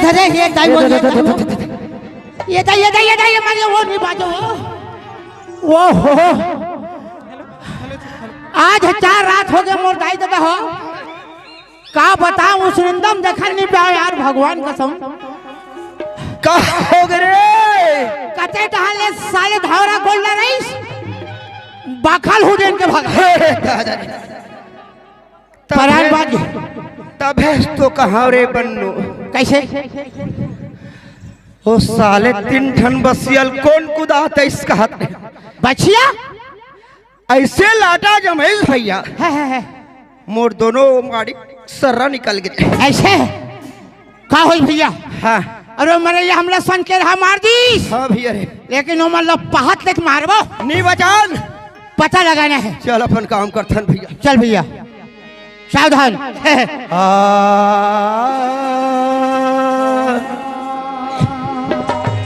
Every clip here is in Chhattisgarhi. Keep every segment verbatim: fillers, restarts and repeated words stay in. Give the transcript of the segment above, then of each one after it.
अरे ये दाई, वो ये दाई, वो ये दाई, ये दाई, ये दाई, ये मारिए, वो नहीं बाजो, वो। वो हो। आज चार रात हो गए मोर दाई ददा हो। का बताऊं, उस रिंदम देखन नहीं पाया यार, भगवान कसम। का हो गए रे? कते टहल ले साले धावरा गोल्डा रईस। बखल हो देन के भाग। अरे दादा रे। तब परान है, बाज। तब है तो कहाँ रे बन्नू? कैसे? ओ साले तीन ठन बसियल कोन कुदात है इसका हाथ में? बछिया? ऐसे लाटा जमेल भैया। है, है, है। मोर दोनों माड़ी सर्रा निकल गए। ऐसे? का होई भैया? हाँ। अरे मरे ये हमला सन के रहा मार दीस। हाँ भैया रे। लेकिन ओमन ला पहत लेके मारबो। नहीं बचान। पता लगाना है। चल अपन काम करथन भैया। चल भैया। सावधान। आ,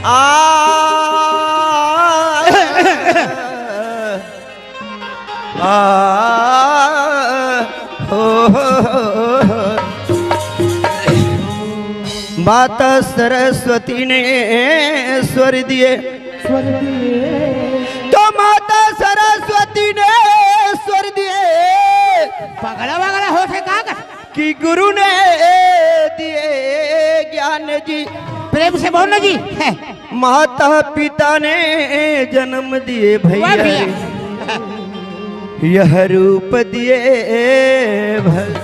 आ, आ, हो, हो, हो, हो। माता सरस्वती ने स्वर दिए, तो माता सरस्वती ने स्वर दिए। पगला वगला होत है का कर? कि गुरु ने दिए ज्ञान जी। प्रेम से बोल ना जी। है। माता पिता ने जन्म दिए वाह भैया। भैया। यह रूप दिए भग-,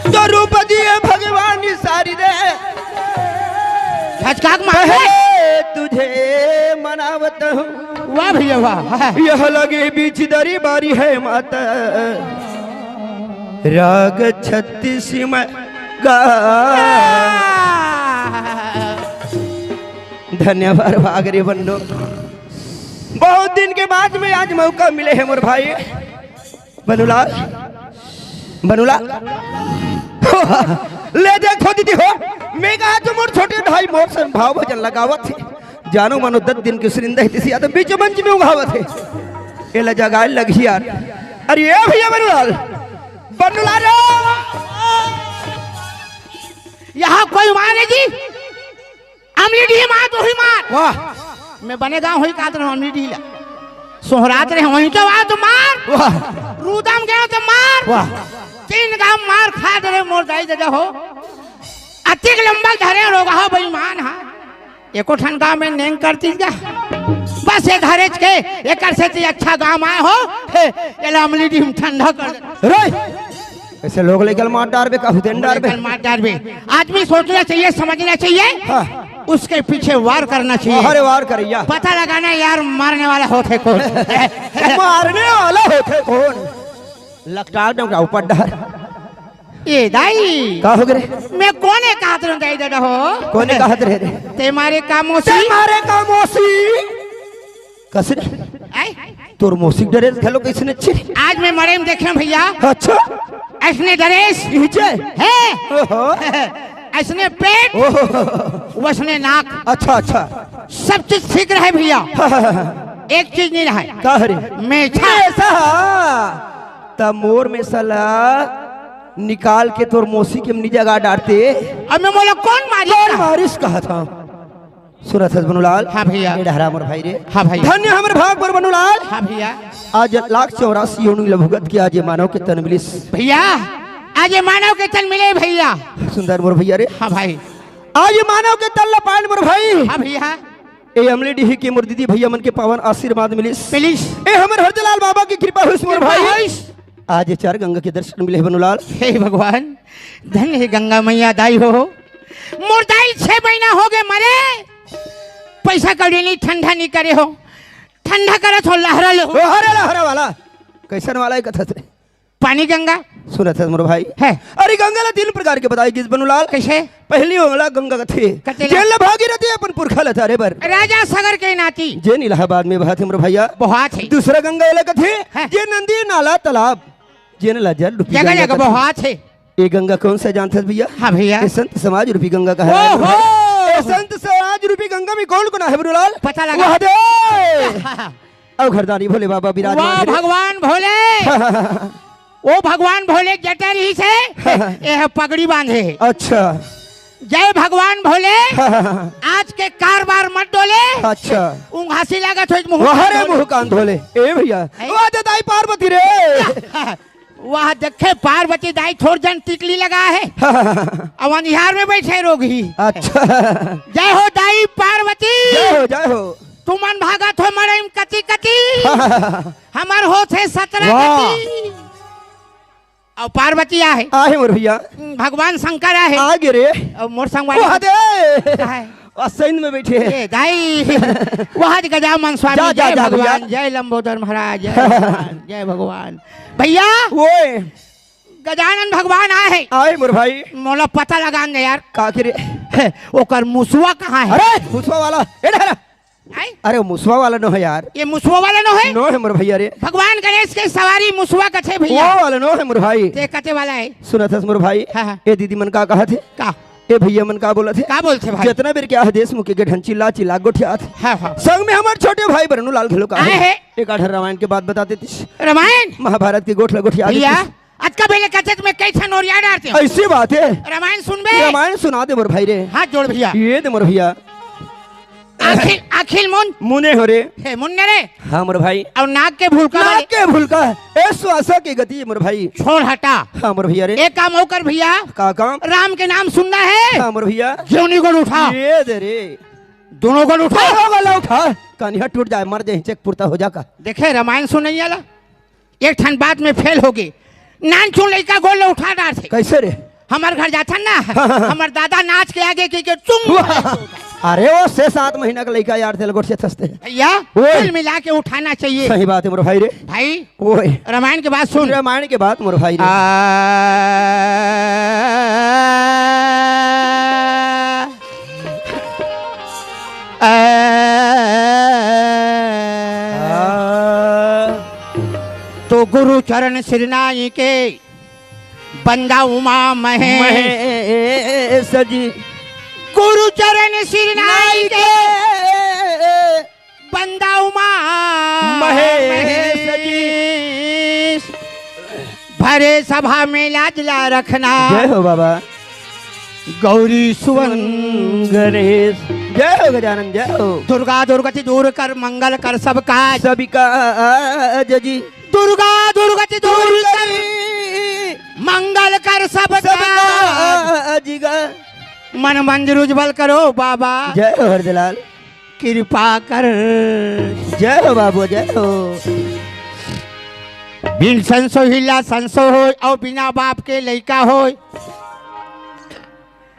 तो रूप दिए भगवान सारी रे। झटका के मार दे। पहले तुझे मनावत हूँ। वाह भैया वाह। यह लगे बीच दरी बारी है माता। राग छत्तीस में गा। धन्यवाद भाग रे बन्नू। बहुत दिन के बाद में आज मौका मिले है मोर भाई। बनुलाल, बनुलाल। ले देखो दीदी हो, मैं कहा तो मोर छोटे भाई मोर से भाव भजन लगावत है। जानो मानो दस दिन के सुरिंदा है, तिसी आदम बीच मंच में उघावत है। एला जगाए लगी यार। अरे ये भैया बनुलाल, बनुलाल रे। यहाँ कोई मारे जी? अमली डीह मार, तो ही मार। वाह। मैं बने गाँव होई का तो अमली डीह ला। सोहरात रहे वहीं तो आ तो मार। वाह। रूदम गए तो मार। वाह। तीन गाँव मार खा दे रे मोर दाई ददा हो। अतिक लंबा धरे रोगहा बेईमान हा। एको ठन गाँव में नेंग करती जा। बस ये धरेच के, एकर से तो अच्छा गाँव आए हो। हे, एला अमली डीह में ठंडा कर दे। रे, ऐसे लोग लेकर मार डारबे, कहू देन डारबे। लेकर मार डारबे। आदमी सोचना चाहिए, समझना चाहिए। हाँ। उसके पीछे वार करना चाहिए। अरे वार करैया। पता लगाना यार, मारने वाला होते कौन। मारने वाला होते कौन? लकटार डंगरा ऊपर डार। ए दाई। का हो गे रे? मैं कोने कहत रहूं दाई ददा हो? कोने कहत रहे रे? ते मारे का मौसी? ते मारे का मौसी? कस रे? आय? तोर मौसी के ड्रेस घलो कइसने अच्छे रे? आज मैं मड़ई में देखे हंव भैया। अच्छा? अइसने ड्रेस। इहिचे? हे। ओहो। अइसने पेट। ओहो। वइसने नाक। अच्छा, अच्छा। सब चीज ठीक रहे भैया। हाँ, हाँ, हाँ। एक चीज नहीं रहे। का हरे? मेछा। मेछा। त मोर मेछा ला निकाल के तोर मौसी के मनी जगा डारते। अब मैं बोला, कौन मारिस? कौन मारिस कहत हंव? सुनत हस बनुलाल? हाँ भैया। ए डहरा मोर भाई रे। हाँ भाई। धन्य हमर भाग मोर बनुलाल। हाँ भैया। आज लाख चौरासी योनि ल भुगत के आज ये मानव के तन मिलिस। भैया, आज ये मानव के तन मिले भैया। सुंदर मोर भैया रे। हाँ भाई। आज ये मानव के तन ल पान मोर भाई। हाँ भैया। ए अमली डीह के मोर दीदी भैया मन के पावन आशीर्वाद मिलिस। मिलिस। ए हमर हरदलाल बाबा के कृपा होइस मोर भाई। होइस। आज ये चार गंगा के दर्शन मिले हे बनुलाल। हे भगवान, धन्य हे गंगा मैया दाई हो। मोर दाई छह महीना हो गए मरे, पैसा कौड़ी नहीं, ठंडा नहीं करे हो, ठंडा करत हो लहरा ले हो। ओ, हरे लहरा वाला, कैसन वाला है कथत रे? पानी गंगा। सुनत हस मोर भाई। है। अरे गंगा ला तीन प्रकार के बताई गिस बनुलाल। कैसे? पहली ओला गंगा कथे। कथे ला। जेन ला भागीरथी अपन पुरखा ला तारे बर। राजा सगर के नाती। जेन इलाहाबाद में बहत हे मोर भैया। बहत हे। दूसरा गंगा एला कथे। है। जे नदी नाला तालाब। जेन ला जल रूपी जगह गंगा जगह कथे। बहत हे। ये गंगा कौन सा जानत हस भैया? हाँ भैया। ये संत समाज रूपी गंगा कहा ओहो। है। ये संत समाज रूपी गंगा में कौन कौन आहे बनुलाल? पता लगा। वह दे। अउ घरदानी भोले बाबा विराजमान वाह हे रे। भगवान भोले। ओ भगवान भोले जटा रहिस हे, ए ह पगड़ी बांधे हे। अच्छा। जय भगवान भोले। आज के कारबार मत डोले। अच्छा। उंघासी लागत होई मुंह वाह रे, कान धोले। मुंह कान धोले। ए भैया, हैं? वाह दे दाई पार्वती रे। वाह देखे पार्वती दाई थोर जन टिकली लगा हे। अब अंधियार में बैठे रोगही। अच्छा। जय हो दाई पार्वती। जय हो, जय हो। तुमन भागत हो मड़ई म कति कति। हमर होत हे सतरा वाह। कति। अउ पार्वती आहे। आहे मोर भैया। भगवान शंकर आहे। आगे रे। अउ मोर संगवारी वाह दे। आहे। वाह सैन में बैठे हे। ए दाई। वाह दे गजानन स्वामी, जा, जा, जय जा भगवान, भैया। जय लंबोदर महाराज, जय भगवान, जय भगवान। भैया, ओए। गजानन भगवान आहे। आए मोर भाई। मोला पता लगान दे यार। का के रे? हे, ओकर मुसवा कहाँ हे? अरे, मुसवा वाला। ए, डहरा। आए? अरे, वो मुसवा वाला नो हे यार। ये मुसवा वाला नो हे? नो हे मोर भैया रे। भगवान गणेश के सवारी मुसवा कथे भैया। वो वाला नो हे मोर भाई। ते कते वाला हे? सुनत हस मोर भाई। हाँ, हाँ। ए दीदी मन का कहत हे? का? ए भैया मन का बोलत हे? का बोलथे भाई? जितना बेर के आह देशमुखी के ढंग चिल्ला चिल्ला गोठियात हे। हाँ, हाँ। संग में हमर छोटे भाई बरनू लाल घलो का आए हे। हे। एक आधर रामायण के बात बता देतिस। रामायण? महाभारत के गोठ ल गोठिया भैया, देतिस। अतका बेले कचत में कई ठन ओरिया डारते हो। ऐसी बात हे। रामायण सुनबे? रामायण सुना दे मोर भाई रे। हाथ जोड़ भैया। ये दे मोर भैया। अखिल, अखिल मुन। मुने हो रे। हे मुन्ने रे। हाँ मोर भाई। अउ नाक के भुलका नाक वाले। के भुलका। ए श्वासा के गति मोर भाई। छोड़ हटा। हाँ मोर भैया रे। एक काम अउ कर भैया। का काम? राम के नाम सुनना हे। हाँ मोर भैया। जोनी गोड़ उठा। ये दे रे। दोनों गोड़ उठा। दोनों गोड़ उठा। कनिहा टूट जाए, मर जाए, चेक पुरता हो जा का। देखे रामायण सुनइया ला। एक ठन बात में फेल होगे। नानचुन लइका गोड़ ल उठा डारथे। कैसे रे? हमर घर जाथन ना, हाँ, हाँ, हाँ। हमर दादा नाच के आगे के, के चुम। वाह। अरे वो से सात महीना के लइका यार, तेल गोठ से थसते। भैया, ओए। कुल मिला के उठाना चाहिए। सही बात हे मोर भाई रे। भाई, ओए। रामायण के बात सुन। रामायण के बात मोर भाई रे। आ, आ, आ। तो गुरु चरण सिरनाई के बंदा उमा महेश। महेश जी। गुरु चरण सिरनाई के बंदा उमा महेश जी। महेश। भरे सभा में लाज ला रखना। जय हो बाबा। गौरी सुवन गणेश। जय हो गजानन, जय हो। दुर्गा दुर्गति दूर कर, मंगल कर सब काज। सभी काज जी। दुर्गा दुर्गति दूर कर, मंगल कर सब सब काज। काज गा। मन मंदिर उज्जवल करो बाबा। जय हो हरदलाल। कृपा कर। जय हो बाबू, जय हो। बिन संसो हिला संसो होय, अउ बिना बाप के लइका होय।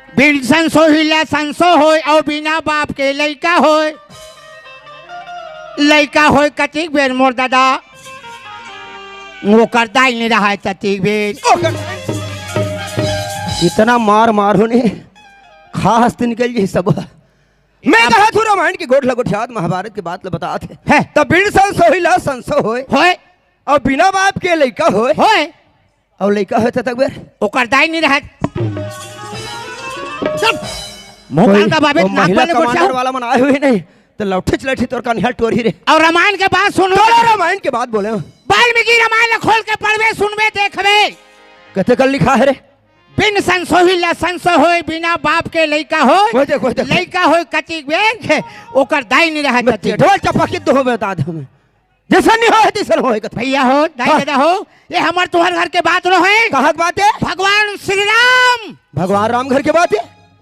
बिन संसो हिला संसो होय, अउ बिना बाप के लइका होय। लइका होय कतिक बेर मोर दादा, ओकर दाई नइ रहय ततिक बेर। ओकर इतना मार मार होने, खास दिन के लिए सब। मैं बाप कहत हूँ रामायण के गोठ ल गोठियात महाभारत के बात ल बतात हे। हैं। त बिन संसो हिला संसो होय। होय। अउ बिना बाप के लइका होय। होय। अउ लइका होय त तक बेर। ओकर दाई नइ रहय। चुप। मुंह कोई कान दबाबे, वो नाक महिला वाले गोठिया कमांडर हो। वाला मन आए हुए नहीं, त लौठी चलठी तोर कनिहा टोरही रे। अउ रामायण के बात सुन। तोला रामायण के बात बोले हो। वाल्मीकि रामायण ल खोल के पढ़बे, सुनबे, देखबे। कते कल लिखा हे रे? बिन संसो हिला संसो होय, बिना बाप के लइका होय। वो देख, वो देख। लइका होय कतिक बेर, ओकर दाई नइ रहय मैं ततिक। ढोल चपकित दो बता दे हमें। जइसन नइ होय, तइसन होय कथे। भैया हो, दाई हाँ। दादा हो, ये हमर तुंहर घर के बात नो हे। कहाँ के बात हे? भगवान श्री राम। भगवान राम घर के बात हे।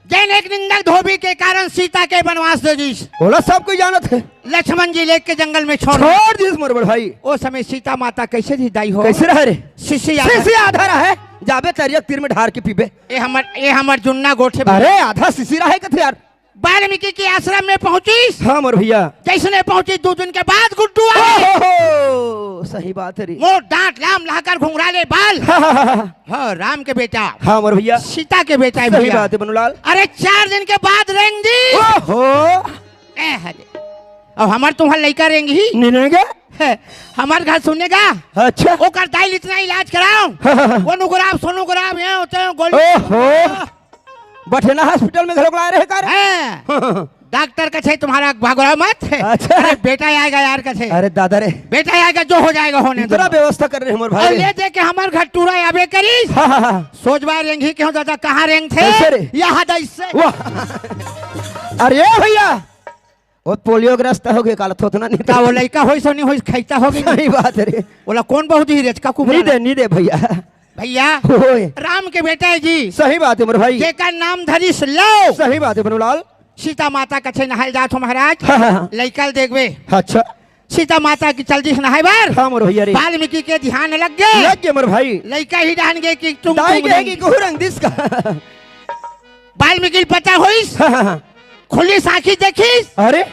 जेन एक निंदक धोबी के कारण सीता के बनवास दे दिस। ओला सब कोई जानत हे। लक्ष्मण जी लेके जंगल में छोड़ छोड़ दिस मोर बड़ भाई। ओ समय सीता माता कइसे रही दाई हो? कइसे रहय रे? शीशी आधा। शीशी आधा रहय, जाबे तरिया तीर में ढार के पीबे। ए हमर, ए हमर जुन्ना गोठ हे भैया। अरे आधा शीशी रहय कथे यार। वाल्मीकि के आश्रम में पहुंचिस। हाँ मोर भैया। जइसने पहुंचिस दू दिन के बाद गुड्डू आय। ओहो, सही बात हे रे। मोर डांट लाम लहकर घुंघराले बाल। हाँ, हाँ, हाँ, हाँ। हाँ, राम के बेटा। हाँ मोर भैया। सीता के बेटा हे सही भैया। बात हे बनूलाल। अरे चार दिन के बाद रेंग दिस। ओहो। ए हरे। अब हमर तुंहर लइका रेंगही। नइ रेंगे। हे, हमर घर सुनेगा। अच्छा। ओकर दाई ल इतना इलाज कराओ। हाँ, हाँ, हाँ। वो नुगराब, सोनू गुराब, ये होते हैं, गोली। ओहो। बठेना हॉस्पिटल में घलोक लाए रहे का रे? हैं। डॉक्टर कथे तुम्हारा घबराओ मत। अच्छा। अरे बेटा आएगा यार कथे। अरे दादा रे। बेटा आएगा, जो हो जाएगा होने दो। इतना व्यवस्था कर रहे हैं मोर भाई। अउ ले दे के हमर घर टूरा आबे करिस। हाँ, हाँ, हाँ। सोचवा रेंगी के हो दादा, कहाँ रेंगथे? कैसे रे? यहाँ दा इससे। वाह। अरे भैया, वो पोलियोग्रस्त हो गए काला, थोथना नहीं का वो लइका होइस हो नहीं होइस, खैता हो गई। सही बात है रे। बोला कौन बहुत ही रेचका कुबरा नहीं दे, नहीं दे भैया। भैया, ओए। राम के बेटा है जी। सही बात है मोर भाई। जेकर नाम धरिस लव। सही बात है बनुलाल। सीता माता कथे नहाए जात हो महाराज। हाँ, हाँ, हाँ। लइका ल देखबे। अच्छा। सीता माता के चल दिस नहाए बर। हाँ मोर भैया रे। वाल्मीकि के ध्यान लग गे। लग गे मोर भाई। लइका ही डाहन गे कि तुम, दाई तुम गे नहीं। कि कहूँ रंग दिस का। वाल्मीकि ल पता होइस। हाँ, हाँ, हाँ। खुलिस आँखी देखिस। अरे।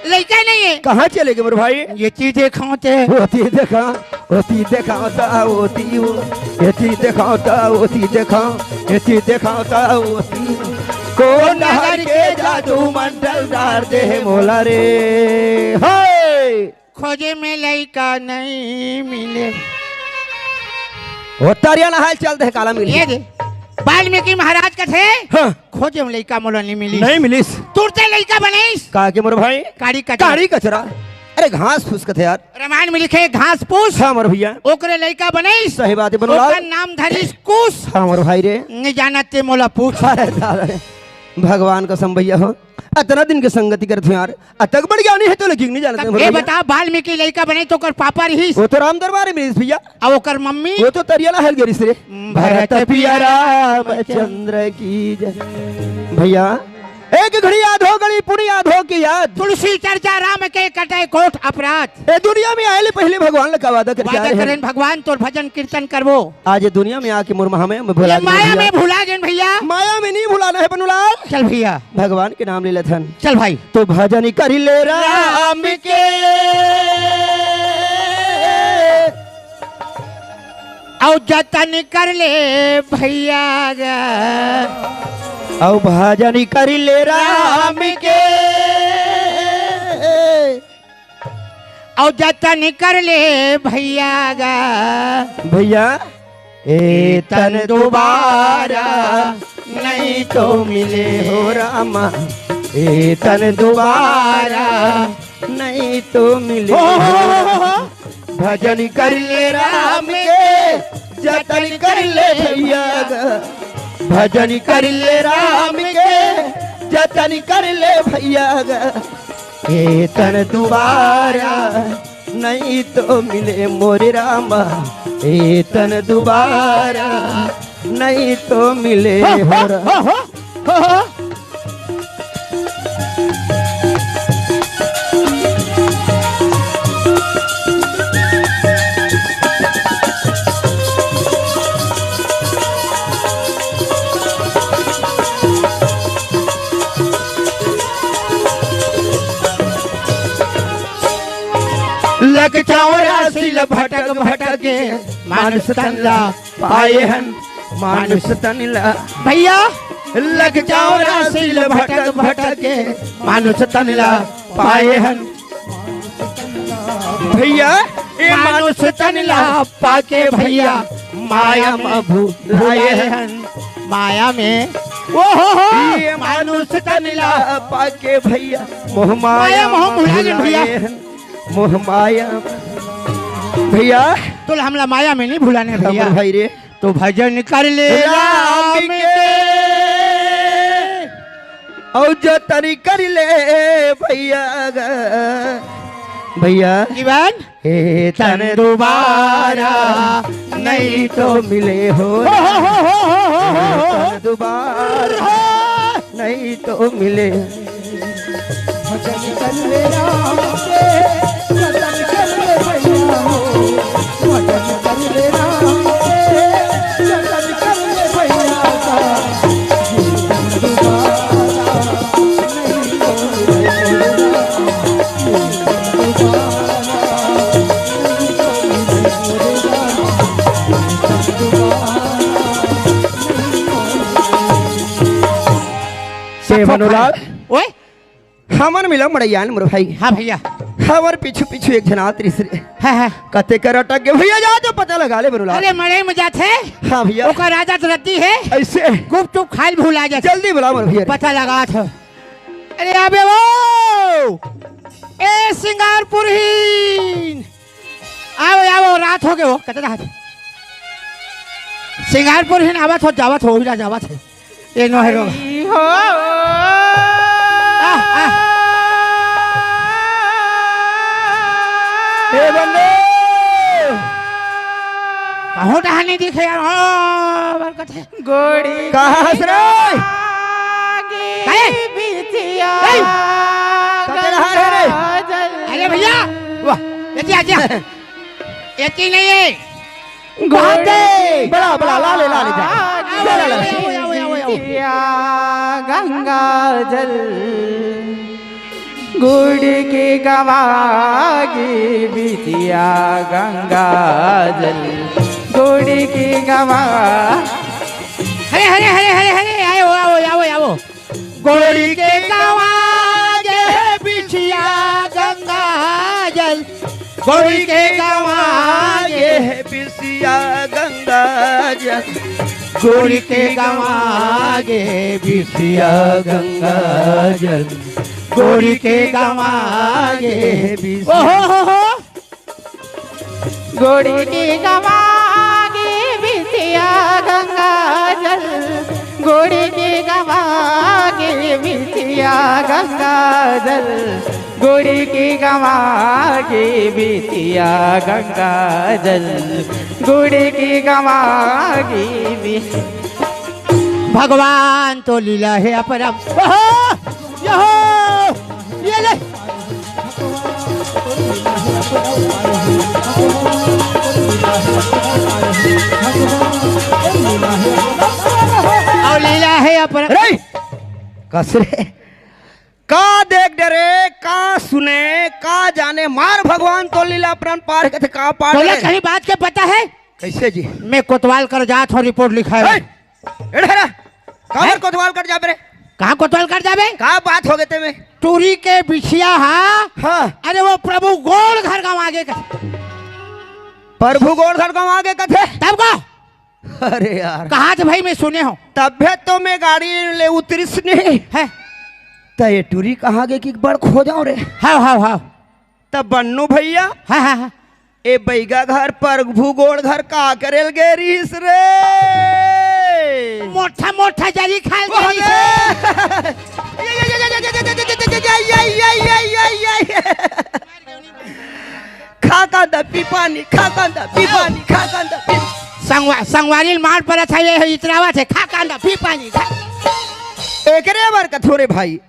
लइका नहीं है। कहाँ चले गे मोर भाई? ये चीज देखाओ ते। ओती देखा, ओती देखा ता ओती वो। ये चीज देखा ता ओती देखा, ये चीज देखा ता ओती। कौन नगर के जादू मंडल डार दे हे मोला रे। हाय। खोजे में लइका नहीं मिले। ओ तरिया नहाए चल दे काला मिली। ये दे। वाल्मीकि महाराज कथे। हाँ। खोजे में लइका मोला नहीं मिली। नहीं मिलिस। तुरते लइका बनइस। का के मोर भाई? काड़ी कचरा। काड़ी कचरा। अरे घास फूस कथे यार। रामायण में लिखे घास फूस। हाँ मोर भैया। ओकरे लइका बनइस। सही बात है बनुलाल। ओकर नाम धरिस कुस। हाँ मोर भाई रे। नहीं जानत ते मोला पूछ। अरे दादा रे। भगवान कसम भैया हो। अतना दिन के संगति करत हो यार। अतक बड़ ज्ञानी है तो लेकिन नहीं जानत तब मोर ये भैया। बता, वाल्मीकि लइका बने तो ओकर पापा रहिस। वो तो राम दरबार में रहिस भैया। अउ ओकर मम्मी? वो तो तरिया नहाए ल गे रहिस रे। भरत भरत पिया पिया रामचंद्र की जय। भैया, एक घड़ी याद हो, घड़ी पुनी याद हो की याद। तुलसी चर्चा राम के कटे कोट अपराध। ए दुनिया में आए ले पहले भगवान ला का वादा करके वादा आए हन। करेन भगवान तोर भजन कीर्तन करबो। आज ये दुनिया में आके मोर माया में भुला ये माया में भुला गेन भैया। माया में नहीं भुलाना है बनुलाल। चल भैया। भगवान के नाम ले लेथन। चल भाई। तो भजन कर ले राम के। अउ जतन कर ले भैया गा। अउ भजन कर ले राम के। अउ जतन कर ले भैया गा। भैया। ए तन दोबारा नहीं तो मिले हो रामा। ए तन दोबारा नहीं तो मिले हो रामा। भजन कर ले राम के, जतन कर ले भैया गा। भजन कर ले राम के, जतन कर ले भैया गा। ए तन दोबारा नहीं तो मिले मोरे रामा, ए तन दोबारा नहीं तो मिले हो रामा। लख चौरासी ल भटक भटक के मानुष तन ला पाए हन, मानुष तन ला। भैया। लख चौरासी ल भटक भटक के मानुष तन ला पाए हन। भैया, ए मानुष तन ला पाके भैया, माया म भुलाए हन। माया में, ओ हो हो। ए मानुष तन ला पाके भैया, मोह माया माया मोह म भुला गेन भैया। भुलाए हन। मोह माया। भैया। तो हमला माया में नहीं भुलाने भैया। हमर भाई रे। तो भजन कर ले राम राम के। के। अउ जतन कर ले भैया गा। भैया। जीवन। ए तन दोबारा नहीं तो मिले हो। हो, हो, हो। ए तन दोबारा नहीं तो मिले। भजन कर ले राम के, जतन कर ले भैया हो। भजन कर ले राम के, जतन कर ले भैया का। दोबारा नहीं हो रे राम, दोबारा नहीं हो रे राम। से मनुलाल। ओए। हमन मिला मड़ैयान मोर भाई। हाँ भैया। त हमर पीछू पीछू एक झन आत रिहिस रे। हाँ, हाँ। कते कर अटक गे भैया, जा तो पता लगा ले बरुला। अरे मड़ई में जाथे। हाँ भैया। ओकर आदत रहिथे। अइसे। गुपचुप खाइल भुला जाथे। जल्दी बुला मोर भैया रे। पता लगात हँव। अरे आबे वो। ए सिंगारपुरहीन। आवो, आवो, रात होगे वो, कते रात? सिंगारपुरहीन आवत हो, जावत हो, ओही ला जावत हे। ए नो हे रो। आई हो। आह, आह। ए बंदे। कहो डहान नइ दिखे यार, हो, बरकत हे। गोड़ी कहाँ हस रे? आगे काहे? बिछिया नहीं। कते रहा रे? गंगा जल। अरे भैया, वाह, एती आ जा। एती नहीं है। गोड़ी बड़ा, बड़ा, ला ले, ला ले, जा। आगे ला, ला, ला। बिछिया गंगा जल। गोड़ी के गंवा गे बिछिया गंगा जल, गोड़ी के गंवा। हरे, हरे, हरे, हरे, हरे, आयो, आओ, आओ, आओ। गोड़ी के गंवा गे बिछिया गंगा जल, गोड़ी के गंवा गे बिछिया गंगा जल, गोड़ी के गंवा गे बिछिया गंगा जल। गोड़ी के गंवा गे बिछिया। ओहो हो हो। गोड़ी के गंवा गे बिछिया गंगा जल, गोड़ी के गंवा गे बिछिया गंगा जल, गोड़ी के गंवा गे बिछिया गंगा जल, गोड़ी के गंवा गे बि- भगवान तोर लीला हे अपरम। ओहो! यहो! ये ले! अउ लीला हे अपरम। रे! कस रे? का देख डरे, का सुने, का जाने, मार भगवान तोर लीला अपरम पार कथे, का पार तोला करे? कहीं बात के पता हे? कइसे जी? मैं कोतवाल कर जात हँव, रिपोर्ट लिखाय। ए, ए ढेरा, काबर हैं? कोतवाल कर जाबे रे? कहाँ कोतवाल कर जाबे? का बात होगे तेमे? टूरी के बिछिया हा। हाँ। अरे वो प्रभु गोड़ घर गंवा गे कथे। प्रभु गोड़ घर गंवा गे कथे? तब का? अरे यार। कहाँ से भाई मैं सुने हँव? तभे तो मैं गाड़ी ले उतरिस नहीं। हैं? त ये टूरी कहाँ गे कि बड़ खोजँव रे। हव, हव, हव। त बन्नू भैया, हाँ, हाँ, हाँ। ए बइगा घर, प्रभु गोड़ घर का करे ल गे रिहिस रे? मोठा मोठा जरी खाय ल गे रिहिस रे। खा कांदा, पी पानी, खा कांदा, पी पानी, खा कांदा, पी। संगवा-, संगवारी ल मार परत हे, ये इतरावत हे, खा कांदा, पी पानी, खा। एकरे बर कथों रे भाई,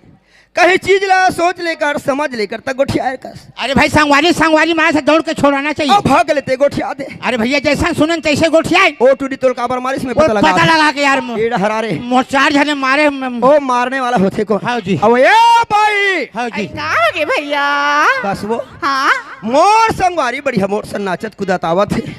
कहीं चीज ला सोच लेकर, समझ लेकर तब गोठियाय कर। अरे भाई, संगवारी, संगवारी मारे से दौड़ के छोड़ाना चाहिए। अब भाग लेते गोठिया दे। अरे भैया, जैसा सुनन तैसे गोठियाय। ओ टूरी तोर काबर मारिस में वो पता लगा। पता लगा के यार, मो-, ये डहरा रे। मोर चार झने मारे, म-, ओ मारने वाला होथे को। हाँ जी। अब ए भाई। हाँ जी। अरे का हो गे भैया? बस वो। हाँ? मोर संगवारी बढ़िया मोर सन नाचत कूदत आवत हे।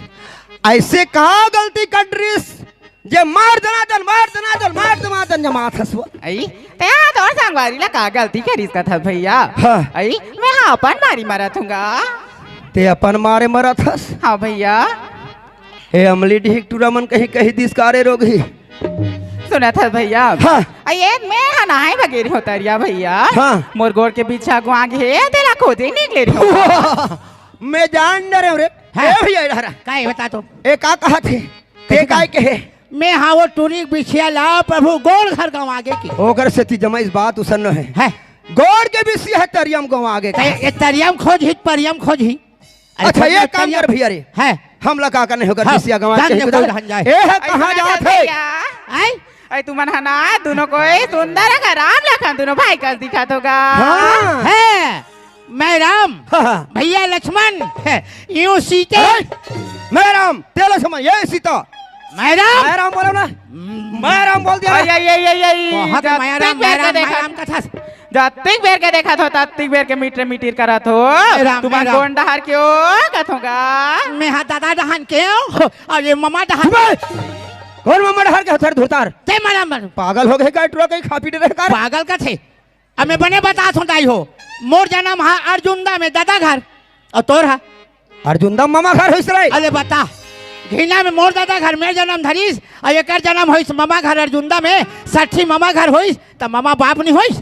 अइसे का गलती कर डरिस? जे मार दनादन, मार दनादन, मार दनादन जमात हस वो। अई, तें हा तोर संगवारी ला का गलती करिस कथस भैया? हाँ। अई, मैं हा अपन मारी मरत हँव गा। तें अपन मारे मरत हस? हाँ भैया। ए अमली डीह के टूरा मन कहीं कहि दिस का रे रोगही। सुनत हस भैया? हाँ। अई, ए मैं हा नहाय बर गे रहेंव तरिया भैया। हाँ। मोर गोड़ के बिछिया गंवा गे हे, तेला खोजे निकले रहेंव। मैं जान डरेंव रे। हाँ। ए भैया, ए डहरा। का हे बता तो? ए का कहत हे? तें कइसे काय कहे? मैं हा वो टूरी के बिछिया ला प्रभु गोड़ घर गंवा गे कि। ओकर सेती जमाइस बात उसनो हे। हैं। गोड़ के बिछिया हे तरिया म गंवा गे त कहा। ए तरिया म खोजही, परिया म खोजही। अरे अच्छा, खोज ये काम तरिया कर भैया रे। हैं। हमला का करने होकर हाँ, बिछिया गंवा जान के दे, होकर। कोई रहन जाए। ए हे, अरे कहाँ सुना जात था हे? भैया। आय? अरे तुमन हा ना, दूनों कोई सुंदर अगा राम लखन दूनों भाई कस दिखत हो गा। हाँ। हैं। मैं राम, हाँ, हाँ। भैया लक्ष्मण, यूं सीते। ए, मैं राम, तें लक्ष्मण, ये सीता। मैं राम। मैं राम बोलो ना। हम्म। मैं राम बोल दिया ना। अई, अई, अई, अई, अई। कहाँ पे मैं राम, जतिक बेर मैं के राम, मैं देखत, राम कथस। जतिक बेर के देखत हों, ततिक बेर के मिटर मिटर करत हो। मैं राम, तुमन मैं राम। कोन डहर के हो, कथों गा? मैं हा दादा डहान के हों, अउ ये ममा डहान। चुप बे! कोन ममा डहर के होथस धुरतार? तें मरा मर। पागल हो गे का, टूरा कहीं खा पी डरे का रे? पागल कथे। अब मैं बने बतात हूँ दाई हो, मोर जनम हा अर्जुंदा में दादा घर, अउ तोर हा अर्जुंदा ममा घर होइस रे। अरे बता, घिना में मोर दादा घर में जनम धरिस, अउ एकर जनम होइस ममा घर अर्जुंदा में, सठी ममा घर होइस, त ममा बाप नहीं होइस।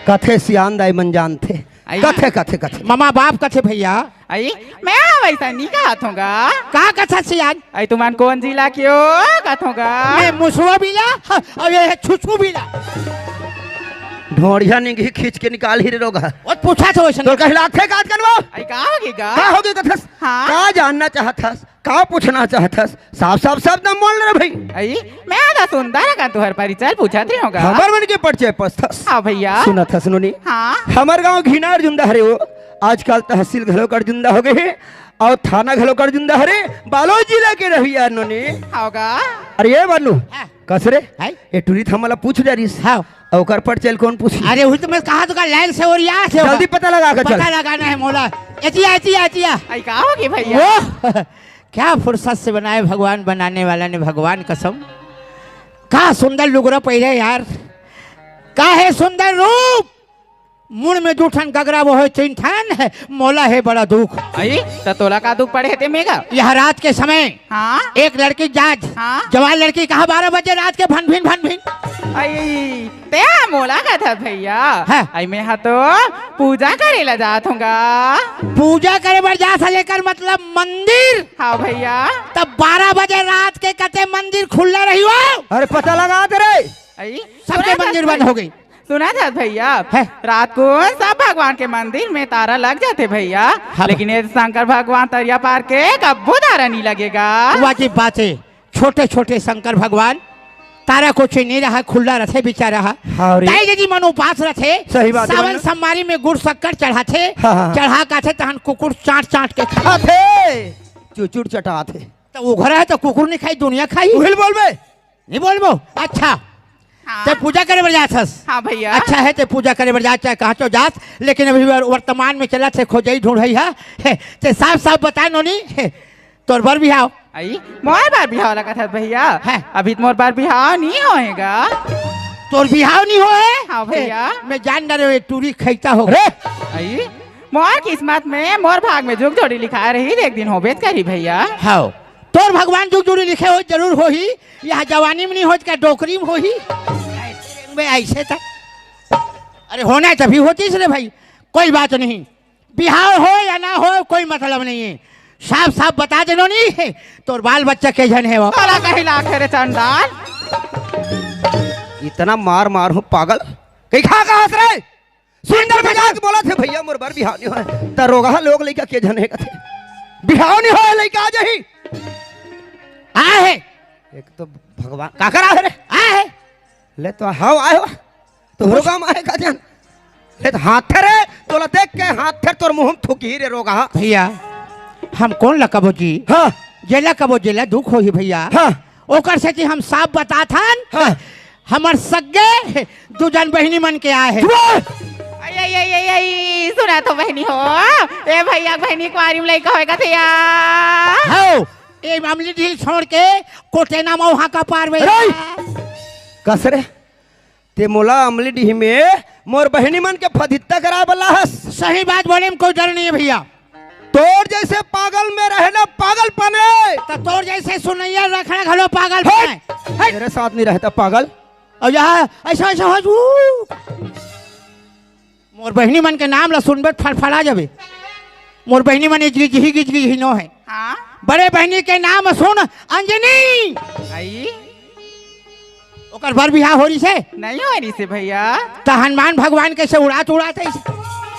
कथे सियान दाई मन जानथे। आई। कथे, कथे, कथे। ममा बाप कथे भैया। आई, मैं वैसा नहीं कहत हूँ गा। का कथा सियान? आई, तुमन कौन जिला के हो कहत हूँ गा? मैं मुसवा बिला, अउ ये है छुछू बिला। ढोड़िया निंगी खींच के निकाल ही रे रोगा। वो पूछा था वैसे। तो कहिला थे काट कनवा। आई, का होगे गा? का होगे कथस? हाँ। का जानना चाहत हस? का पूछना चाहत हस? साफ साफ शब्द में बोल रे भाई। आई, मैं आधा सुंदर का तुहर परिचय पूछत रही हूँ गा। हमर मन के परिचय पछथस। हाँ भैया। सुनत हस नोनी? हाँ। हमर गांव घिना अर्जुंदा हरे हो। आजकल तहसील घलो अर्जुंदा होगे हे अउ थाना घलो अर्जुंदा हरे। बालोद जिला के रहिया नोनी। हाँ गा। अरे ये बानू, हाँ। कस रे? हाय। ए टूरी त हमला पूछ डरिस। हाँ। अउ ओकर परिचय कौन पूछी? अरे वही तो मैं कहा तो का लाइन से और यहाँ से होगा। जल्दी पता लगा के चल। पता लगाना है मोला। एतिया, एतिया, एतिया। आई, का होगे भैया? वो क्या फुर्सत से बनाए भगवान, बनाने वाला ने भगवान कसम। का सुंदर लुगरा पहिरे यार, का है सुंदर रूप। मुड़ में दू ठन गगरा वो है तीन ठन, मोला है बड़ा दुख। आई, त तोला का दुख पड़े हे ते मेगा? यह रात के समय हाँ? एक लड़की जाज, हाँ? जवान लड़की कहा बारह बजे रात के भन भिन भन भिन। आई, ते मोला कथा भैया। हाँ। आई, मैं हा तो पूजा करे ला जात हूँ गा। पूजा करे बर जात हस, एकर मतलब मंदिर। हाँ भैया। तब बारह बजे रात के कते मंदिर खुल्ला रही हो? अरे पता लगा दे रे। आई, सबके सुना था मंदिर बंद भाई। हो गई। सुना था भैया, है। रात को सब भगवान के मंदिर में तारा लग जाथे भैया, हाँ। लेकिन ये शंकर भगवान तरिया पार के कब्बो तारा नहीं लगेगा। वाजिब बात है, छोटे छोटे शंकर भगवान तारा कुछ नहीं रहा, खुल्ला रथे बेचारा हा। हाँ रे। दाई दीदी मन उपास रथे। सही बात है, सावन मन। सोमवारी में गुड़ शक्कर चढ़ाथे। हाँ, हाँ, हाँ। चढ़ा काथे तहन कुकुर चाट चाट के खा। खाथे, चुचुड़ चटाथे। तो वो घर है तो कुकुर नहीं खाई, दुनिया खाई। उहिल बोलबे। नहीं बोलबो? अच्छा। हाँ। ते पूजा करे बर जात हस? हाँ भैया। अच्छा है, ते पूजा करे बर जात, चाहे कहाँ चो जात, लेकिन अभी वर-, वर्तमान में चलत हे खोजई ढूंढई हा। हे, ते साफ साफ बता नोनी, हे, तोर बर बिहाव। आई, मोर बर बिहाव लगत हे भैया? है। अभी तो मोर बर बिहाव नहीं होएगा। तोर बिहाव नहीं होए? हाँ भैया। हे, मैं जान डरे हो, ये टूरी खैता हो। रे! आई, मोर किस्मत में, मोर भाग में जुग जोड़ी लिखा रही, एक दिन होबे करी भैया। हाँ। तोर भगवान जुग जुड़ी लिखे हो, जरूर होही। यहाँ जवानी में नहीं होत, क्या डोकरी में होही? मैं ऐसे था। अरे होना है तभी होतीस रे भाई, कोई बात नहीं। बिहाव हो या ना हो, कोई मतलब नहीं है। साफ साफ बता दे नोनी, तोर बाल बच्चा के झन हे वो? काला कही लाखे रे चंडाल। इतना मार मार हूँ पागल। कहीं खा कहाँ रे? सुंदर मजाक बोलत हे भैया, मोर बर बिहाव नहीं होय। त रोगहा लोग लइका के झन हे कथे। बिहाव नहीं होय, लइका आ जाही। आए हे। एक तो भगवान, काकर आए रे? आए हे। ले तो हाव आए हो। तो रोगहा मारे का जान। ले तो हाथ रे, तोला देख के हाथ रे तोर मुंह में थूकही रे रोगहा। भैया, हम कोन ला कबो जी? हाँ। जेला कबो जेला दुख होही भैया। हाँ। ओकर सेती हम साफ बताथन। हाँ। हमर सग्गे दू झन बहिनी मन के आए हे। चुप रह। आई, आई, आई, आई, आई, सुना तो बहिनी हो। ए भैया, बहिनी कुंवारी में लइका होय कथे या। हौ, ए अमली डीह छोड़ के कोटेना मौहा का पार में। अरे! कस रे, ते मोला अमली डीह में मोर बहिनी मन के फदित्ता कराय बर लाहस। सही बात बोले में कोई डर नहीं है भैया। तोर जैसे पागल में रहे ना पागल पने। त तोर जैसे सुनैया रखना घलो पागल हट! पने। हट! मेरे साथ नहीं रहता पागल। अउ यहाँ ऐसा, ऐसा हो जू। मोर बहिनी मन के नाम ला सुनबे, फड़फड़ा जाबे। मोर बहिनी मन इजगी जिही, गिजगी ही नो हे। हाँ? बड़े बहिनी के नाम सुन, अंजनी। आई? ओकर बर बिहाव हो रहिसे? नहीं हो रहिसे भैया। त हनुमान भगवान कइसे उड़ात उड़ात हे?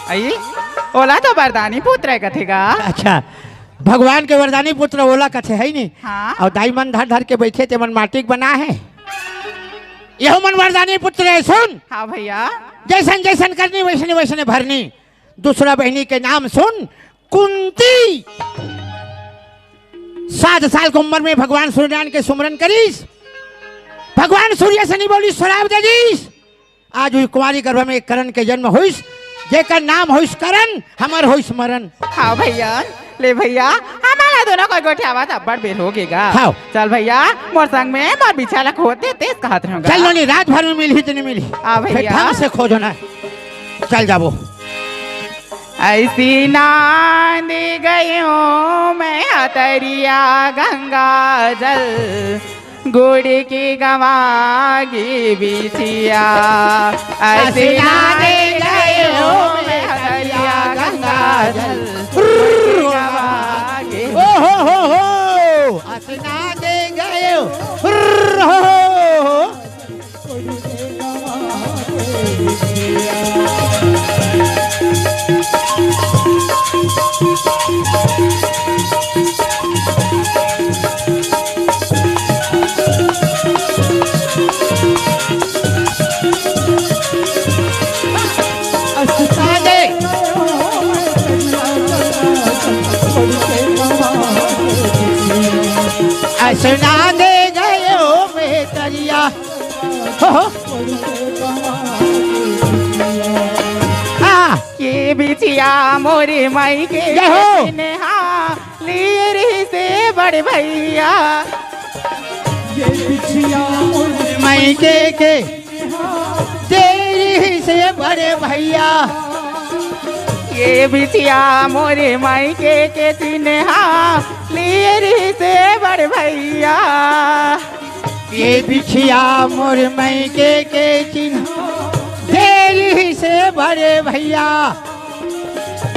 आई, ओला तो वरदानी पुत्र कथे गा। अच्छा, भगवान के वरदानी पुत्र ओला कथे हे नी? हाँ। अउ दाई मन धर धर के बइठे ते मन माटी के बना हे। यहू मन वरदानी पुत्र हे, सुन। हाँ भैया। जैसन जैसन करनी वैसने वैसने भरनी। दूसरा बहिनी के नाम सुन, कुंती। सात साल के उम्र में भगवान सूर्यनारायण के सुमरन करिस। भगवान सूर्य से नहीं बोली, श्राप दे दीस। आज हुई कुंवारी गर्भ में एक करण के जन्म होइस, जेकर नाम होइस करण, हमर होइस मरण। हाँ भैया, ले भैया, हमर दोनों कोई गोठियावा त अब्बड़ बेर हो गे गा। हाव। चल भैया, मोर संग में मोर बिछिया ला खोज दे, तेस कहत रहूं गा। चल नोनी, रात भर में मिलही त नहीं मिलही। आ भैया। फेर ढंग से खोजो ना। चल जाबो। अइसना दे गयो मैं हतरिया गंगा जल, गोड़ के गंवा गे बिछिया। अइसना दे गयो मैं हतरिया गंगा जल, गोड़ के गंवा गे। ओ हो हो हो। अइसना दे गयो। हो हो हो। अइसना दे गयो मैं तरिया। हो, हो। आ। ये बिछिया मोरे माई के जय हो। सिनहा ले रहिसे बड़े भैया। ये बिछिया मोरे माई के, के दे रहिसे बड़े भैया। ये बिछिया मोरे माई के, के सिनहा ले रहिसे बड़े भैया। ये बिछिया मोर माई के, के सिनहा दे रहिसे बड़े भैया।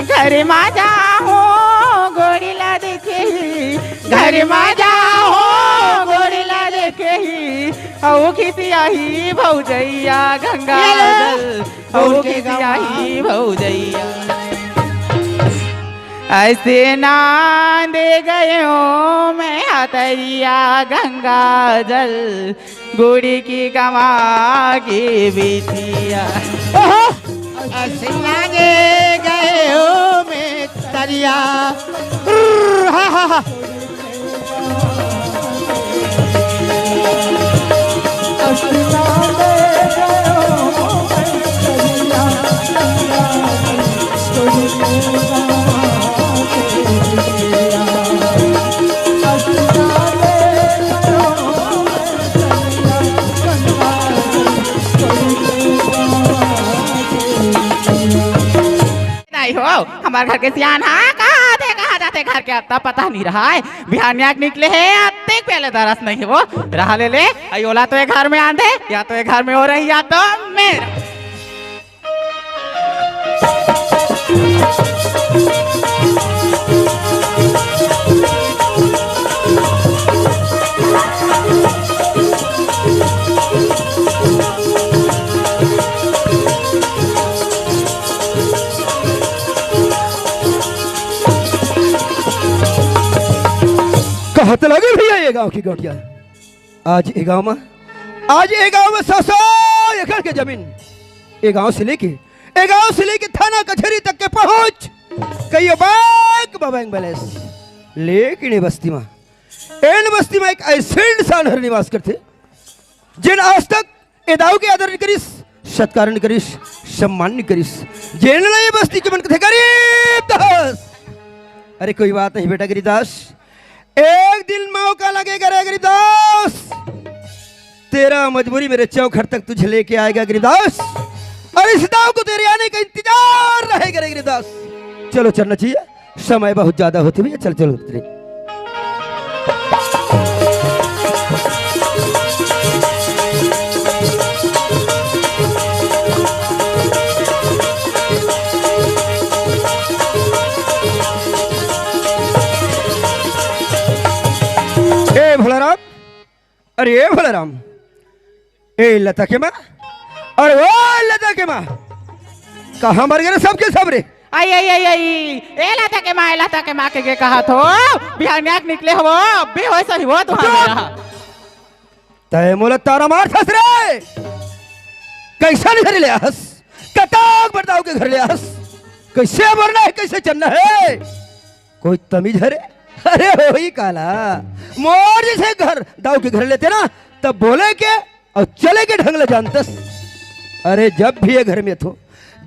घर मा जाहूं गोड़ ला देखे ही, घर मा जाहूं गोड़ ला देखे ही, अउ खिसियाही भौजैया गंगा जल, अउ खिसियाही भौजैया। अइसना दे गयो मैं हतरिया गंगा जल, गोड़ के गंवा गे बिछिया। ओहो! अइसना दे गयो मैं तरिया। हा, हा, हा। नहीं हो, हमर घर के सियान हा, कहाँ थे, कहाँ जाथे, घर के अत्ता पता नहीं रहा है। बिहानिया के निकले हे, अत्ते के पहले दरस नहीं हे वो। रहा ले ले, आई ओला तो एक घर में आंदे, या तो एक घर में हो रही, या तो मेरा। कहत लगे भैया ये गांव की गोटिया। आज ए गांव म, आज ए गांव म सौ सौ एकड़ के जमीन, ए गांव से लेके, ए गांव से लेके थाना कचहरी तक के पहुंच, कहियो बैंक म बैंक बैलेंस। लेकिन ए बस्ती म, एन बस्ती म एक अइसे इंसान हर निवास करथे, जेन आज तक ए दाऊ के आदर नइ करिस, सत्कार नइ करिस, सम्मान नइ करिस, जेन ला ए बस्ती के मन कथे गरीब दास। अरे कोई बात नहीं बेटा गरीब दास, एक दिन मौका लगेगा रे गरीब दास, तेरा मजबूरी मेरे चौखट तक तुझे लेके आएगा गरीब दास, और इस दाऊ को तेरे आने का इंतजार रहेगा रे गरीब दास। चलो चलना चाहिए, समय बहुत ज्यादा होते भैया, चल चल उतरे। ए भोलाराम, अरे ए भोलाराम, ए लता के माँ, अरे ओ लता के माँ, कहाँ मर गे रे सबके सब रे? आई, आई, आई, आई, ए लता के माँ, ए लता के माँ के, के कहत हो? बिहानिया के निकले हो, अभी हो सही हो तुहार चुप! मेरा। तय मोला तारा मारथस रे, कइसन घर ले आहस, कतक बड़े दाऊ के घर ले आहस, कइसे मरना हे, कइसे चलना हे? कोई तमीज हे रे? अरे होही काला, मोर जइसे घर दाऊ के घर लेते ना, तब बोले के अउ चले के ढंग ल जानतस। अरे जब भी ए घर में अथों,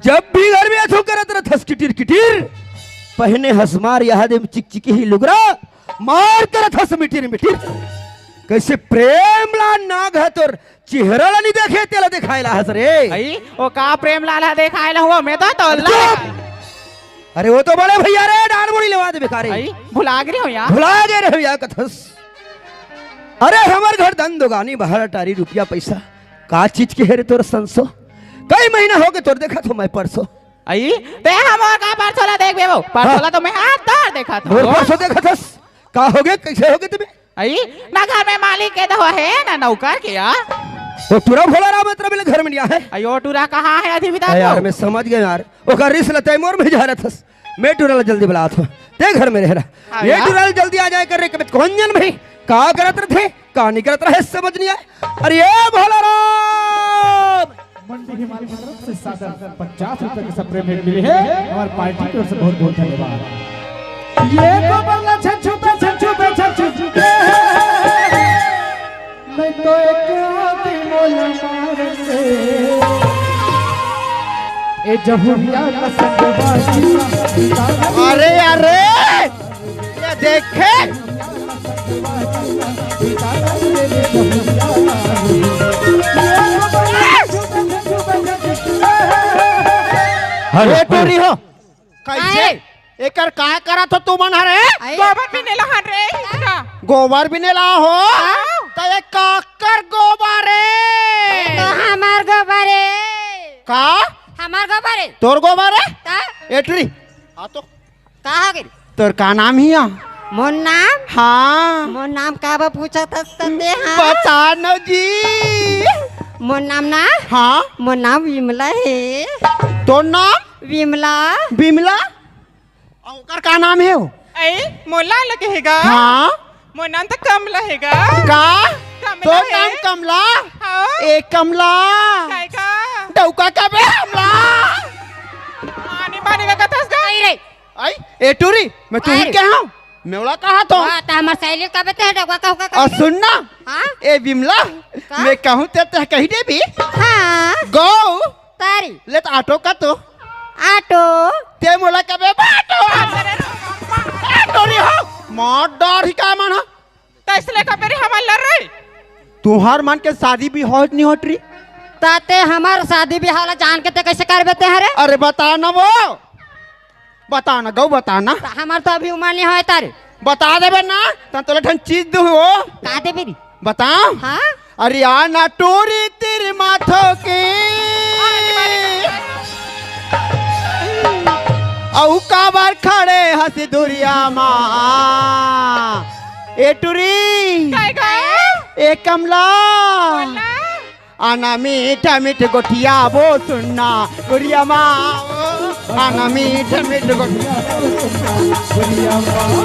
जब भी घर में अथों करत रथस किटिर किटिर, पहिने हस मार यहा दे चिकचिकी ही लुगरा, मार करत हस मिटिर मिटिर। कइसे प्रेमलाल नाग ह तोर चेहरा ला नइ देखे, तेला देखाय ला हस रे। अई, ओ का प्रेमलाल ह देखाय ला हुआ, मैं तो तोला अरे चुप। देखाय। अरे वो तो बड़े भैया रे, डांड़ मुड़ी लेवा देबे का रे। अई, भुला गे रहे हो यार। भुला गे रहे हो यार कथस। अरे हमर घर दन दोगानी, बाहर अटारी, रुपया पैसा का चीज के हे रे तोर संसो? कई महीना होगे तोर देखत हों मैं परसो। अई, ते हमर का परसो ला देखबे वो? परसो हाँ। ला तो मैं हाथ धर देखत हों। मोर परसो देखत हस? का होगे? कइसे होगे तेमे? अई, ना घर में मालिक के तो हे, ना नौकर के, यार। वो टूरा भोला राम अतरा बेले घर में नइ आहे। अई, वो टूरा कहाँ हे अभी बता अरे यार, तो। मैं समझ गेंव यार। ओकर रिस ल तैं मोर में झारत हस। मैं टूरा ला जल्दी बलात हों। तें घर में रहे रहा। हाँ ये यार। टूरा ला जल्दी आ जाय कर रे, कबे कौन जन भाई? का करत रथे? का नइ करत रहे, समझ नइ आय। अरे ये भोला राम! मंडी हिमालय की तरफ से सादर पचास रुपए के स्प्रे भेंट मिले हे। हमारे पार्टी की ओर से बहुत बहुत धन्यवाद। ये तो बल्ला छछूता, छछूता, छछूता। मैं तो एक आदमी मोला मार से। ए जहुरिया का संगवारी। अरे, अरे! ये देखे। हेलो, ए टूरी हो। कइसे? आए। एकर का करत हो तुमन हरे? आए। गोबर बिने ला हन रे, इतना। गोबर बिने ला हो? हाँ। त ये काकर गोबर हे? ये तो हमार गोबर हे। का? हमार गोबर हे। तोर गोबर हे? त? ए टूरी, आ तो। का हो गे? तोर का नाम हिया? मोर नाम? हाँ। मोर नाम का बा पूछत हस तते, हाँ? बता न जी। मोर नाम ना? हाँ। मोर नाम विमला हे। तोर नाम? विमला। विमला? अउ ओकर का नाम हे वो? ए, मोला लगे हे गा। हाँ। मोर नाम तो कमला हे गा। का? कमला तोर हे। नाम कमला? हाँ। ए कमला। काय का? डौका का बे हमला? आनी बानी का कथस गा? नहीं रे। आई, ए टूरी, मैं तुही अरे। कहे हंव, मैं ओला कहा तो। वाह, त हमर सहेली कबे ते डौका कहूं का अउ कबे? सुन ना, हाँ? ए विमला, का? मैं कहूं ते, ते कही देबे। हाँ। गौ। तारी। ले त ऑटो का तो। ऑटो। ते मोला कबे बाटो। ए टूरी हो, मार डार ही का मन हा? त इसले का बेरी हमर लड़ रही। तुहार मन के शादी बिहाव नइ होत रही। त ते हमर शादी बिहाव ला जान के ते कइसे करबे ते हरे? अरे बता ना वो। बता ना, गौ बता ना। त हमर तो अभी उमर नइ होय तारे। बता देबे ना, त तोला ठन चीज दूं हो। का देबे री? बता। हाँ? अरे आ ना टूरी तेरे माथो के। अउ काबर खड़े हस दुरिया मा। ए टूरी। काय का? ए कमला। बोला। आना मीठा मीठ गोठिया बो सुनना, गोरिया माँ। आना मीठा मीठ गोठिया बो सुनना, गोरिया माँ।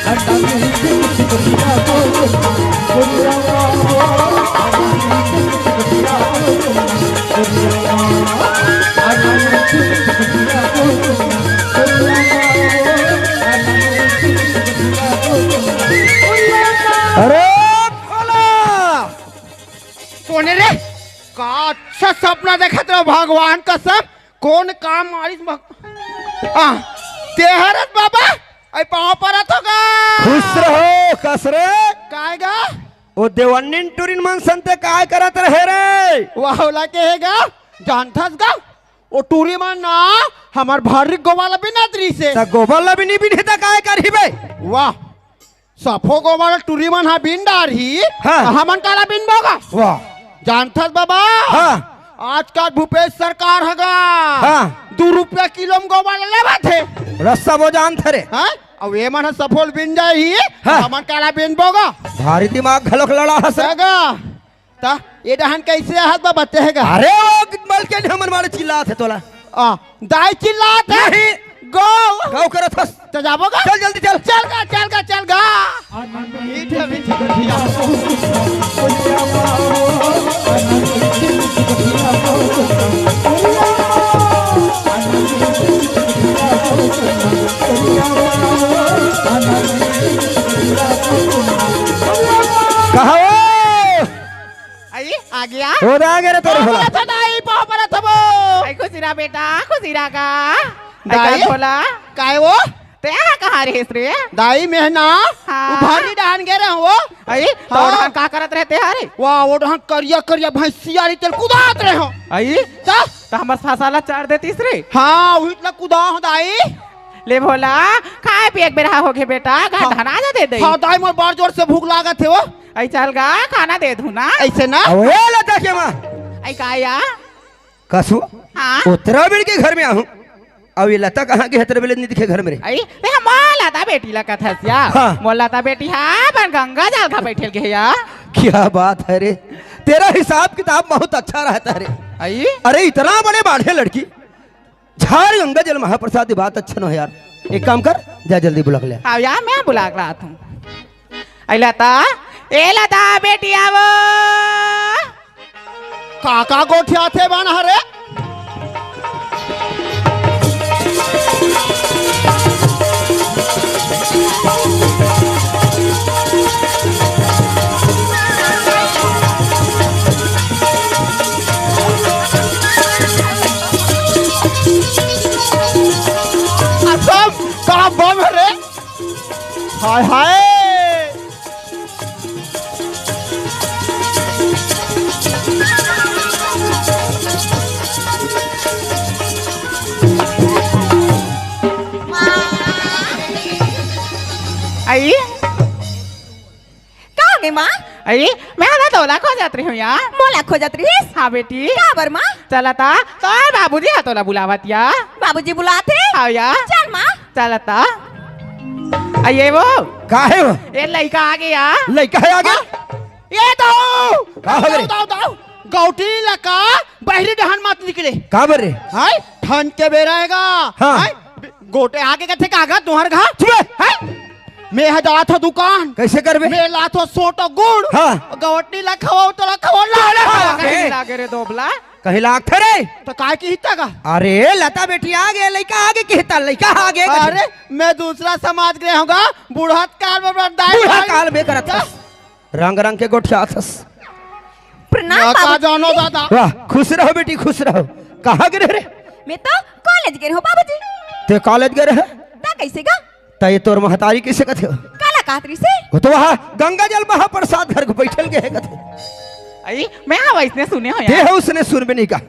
आना मीठा मीठ गोठिया बो सुनना, गोरिया माँ। आना मीठा मीठ गोठिया बो सुनना, गोरिया माँ। आना मीठा मीठ गोठिया बो सुनना, गोरिया माँ। आना मीठा मीठ गोठिया बो सुनना, गोरिया माँ। अरे भोला! कोन रे? का अच्छा सपना देखत रहो, भगवान कसम। कोन काम मारिस मग-, आ, तेहरत बाबा, आई पाँव परत हो गा। खुश रहो, कस रे? काय गा? ओ देवन्निन टुरिन मन संते काय करत रहे रे? वाह, ओला के हे गा? जानथस गा? ओ टुरी मन ना, हमर भारी गोवाला बिनत रहिसे। त गोवाला भी नहीं बिने त काय करही बे? वाह। सफो गोबर टुरी मन हा बिन डारही, हाँ। त हमन काला बिनबो गा? वाह। जानथस बाबा? हाँ। आजकल भूपेश सरकार ह गा, हाँ। दू रुपया किलो म गोबर लेवत हे। रस्सा वो जानथे रे। हाँ? अउ ये मन ह सफो ल बिन जाही, हाँ। हमन काला बिनबो गा? भारी दिमाग घलोक लड़ा हस रे। गा। त ए डहन कइसे आहत बा बतेहे गा? अरे ओ मलकिन हमन मारे चिल्लात हे तोला। आ, दाई चिल्लात हे। नहीं। गौ। गौ करत हस। त जाबो गा? चल जल्दी चल। चल गा, चल गा, चल गा। मीठा मीठा गोठिया। कहाँ हो? आई, आ गया। हो, आ गया रे तोरे पाँव भोला। परत हन दाई, पाँव परत हन वो। आई, खुशी रहा बेटा, खुशी रहा गा। आई, दाई? का भोला? काय वो? तें हा कहाँ रहेस रे? दाई, मैं ना, हाँ। वो भर्री डहन गे रहेंव वो। अई, तो हाँ। डहन का करत रहे तें हा रे? वाह, वो डहन करिया करिया भैंसिया रही, तेला कुदात रहेंव। अई, तो? तो हमर फसल ला चार देतिस रे। हाँ, उही ला कुदाहूँ दाई। ले भोला, खाए पिए के बेरा होगे बेटा, घर हाँ। धना जा दे दे। हाँ दाई, मोर बड़ जोर से भूख लागत हे वो। अई चल गा, खाना दे दूँ ना। अइसे ना। अउ ए लता के माँ। अई का या? कसु, हाँ? ओतरा बेर के घर में आहूँ, अउ ये लता कहाँ गे हे, एतरा बेर ले नइ दिखे घर में रे। अई, तें हा मोर लता बेटी ला कथस या? हाँ। मोर लता बेटी हा अपन गंगा जल घा बइठे ल गे हे या। क्या बात है रे, तेरा हिसाब किताब बहुत अच्छा रहता है रे। अई? अरे इतना बड़े बाढ़े लड़की, झार गंगा जल महाप्रसाद, ये बात अच्छा नोहे यार। एक काम कर, जा जल्दी बुला के ले आ। हाँ या, मैं बुला के लात हूँ। अई लता, ए लता, बेटी आवो। का का गोठियाथे बन हरे? असम का बम हरे? हाय हाय। अई? का होगे माँ? अई, मैं हा तोला खोजत रहेंव या। मोला खोजत रहिस? हाँ बेटी। काबर माँ? चला ता, तोर बाबूजी हा तोला बुलावत या। बाबूजी बुलात हे? हाँ या। चल माँ। चला ता। अई ये वो। का हे वो? ये लइका आगे या। लइका हे आगे? हाँ। ये तो। का होगे रे? दाऊ, दाऊ, दाऊ। गौटी लइका बहिरी डहन मत निकले। काबर रे? हाय, ठंड के बेरा हे गा। हाँ। हाय, गोटे आगे कथे का गा तुँहर घर? चुप बे। हाय, मैं हा जात हँव दुकान। कइसे करबे? मैं लात हँव सोटो गुड़। हाँ। गौटी ला खवाओ, तोला खवाओ, ला, ला, ला। कहीं लागे रे दोबला। कहीं लागथे रे। त काय किहिस त गा? अरे, लता बेटी आगे, लइका आगे किहिस त, लइका आगे। अरे, मैं दूसरा समाज के हँव गा, बुढ़त काल में बड़ा दाई बूढ़ा भाई। काल में करत हस। रंग रंग के गोठियाथस। प्रणाम या का बाबूजी। जानो दादा। वाह, खुश रहो बेटी, खुश रहो। कहाँ गे रहे रे? मैं तो कॉलेज गे रहेंव बाबूजी। तें कॉलेज गे रहे? त कइसे गा? त ये तोर महतारी कइसे कथे? काला कहत रहिसे? वो तो वहाँ गंगा जल महाप्रसाद घर को बइठे ल गे हे कथे। अई, मैं हा वइसने सुने हँव तें यार। हा उसने सुनबे नइ का।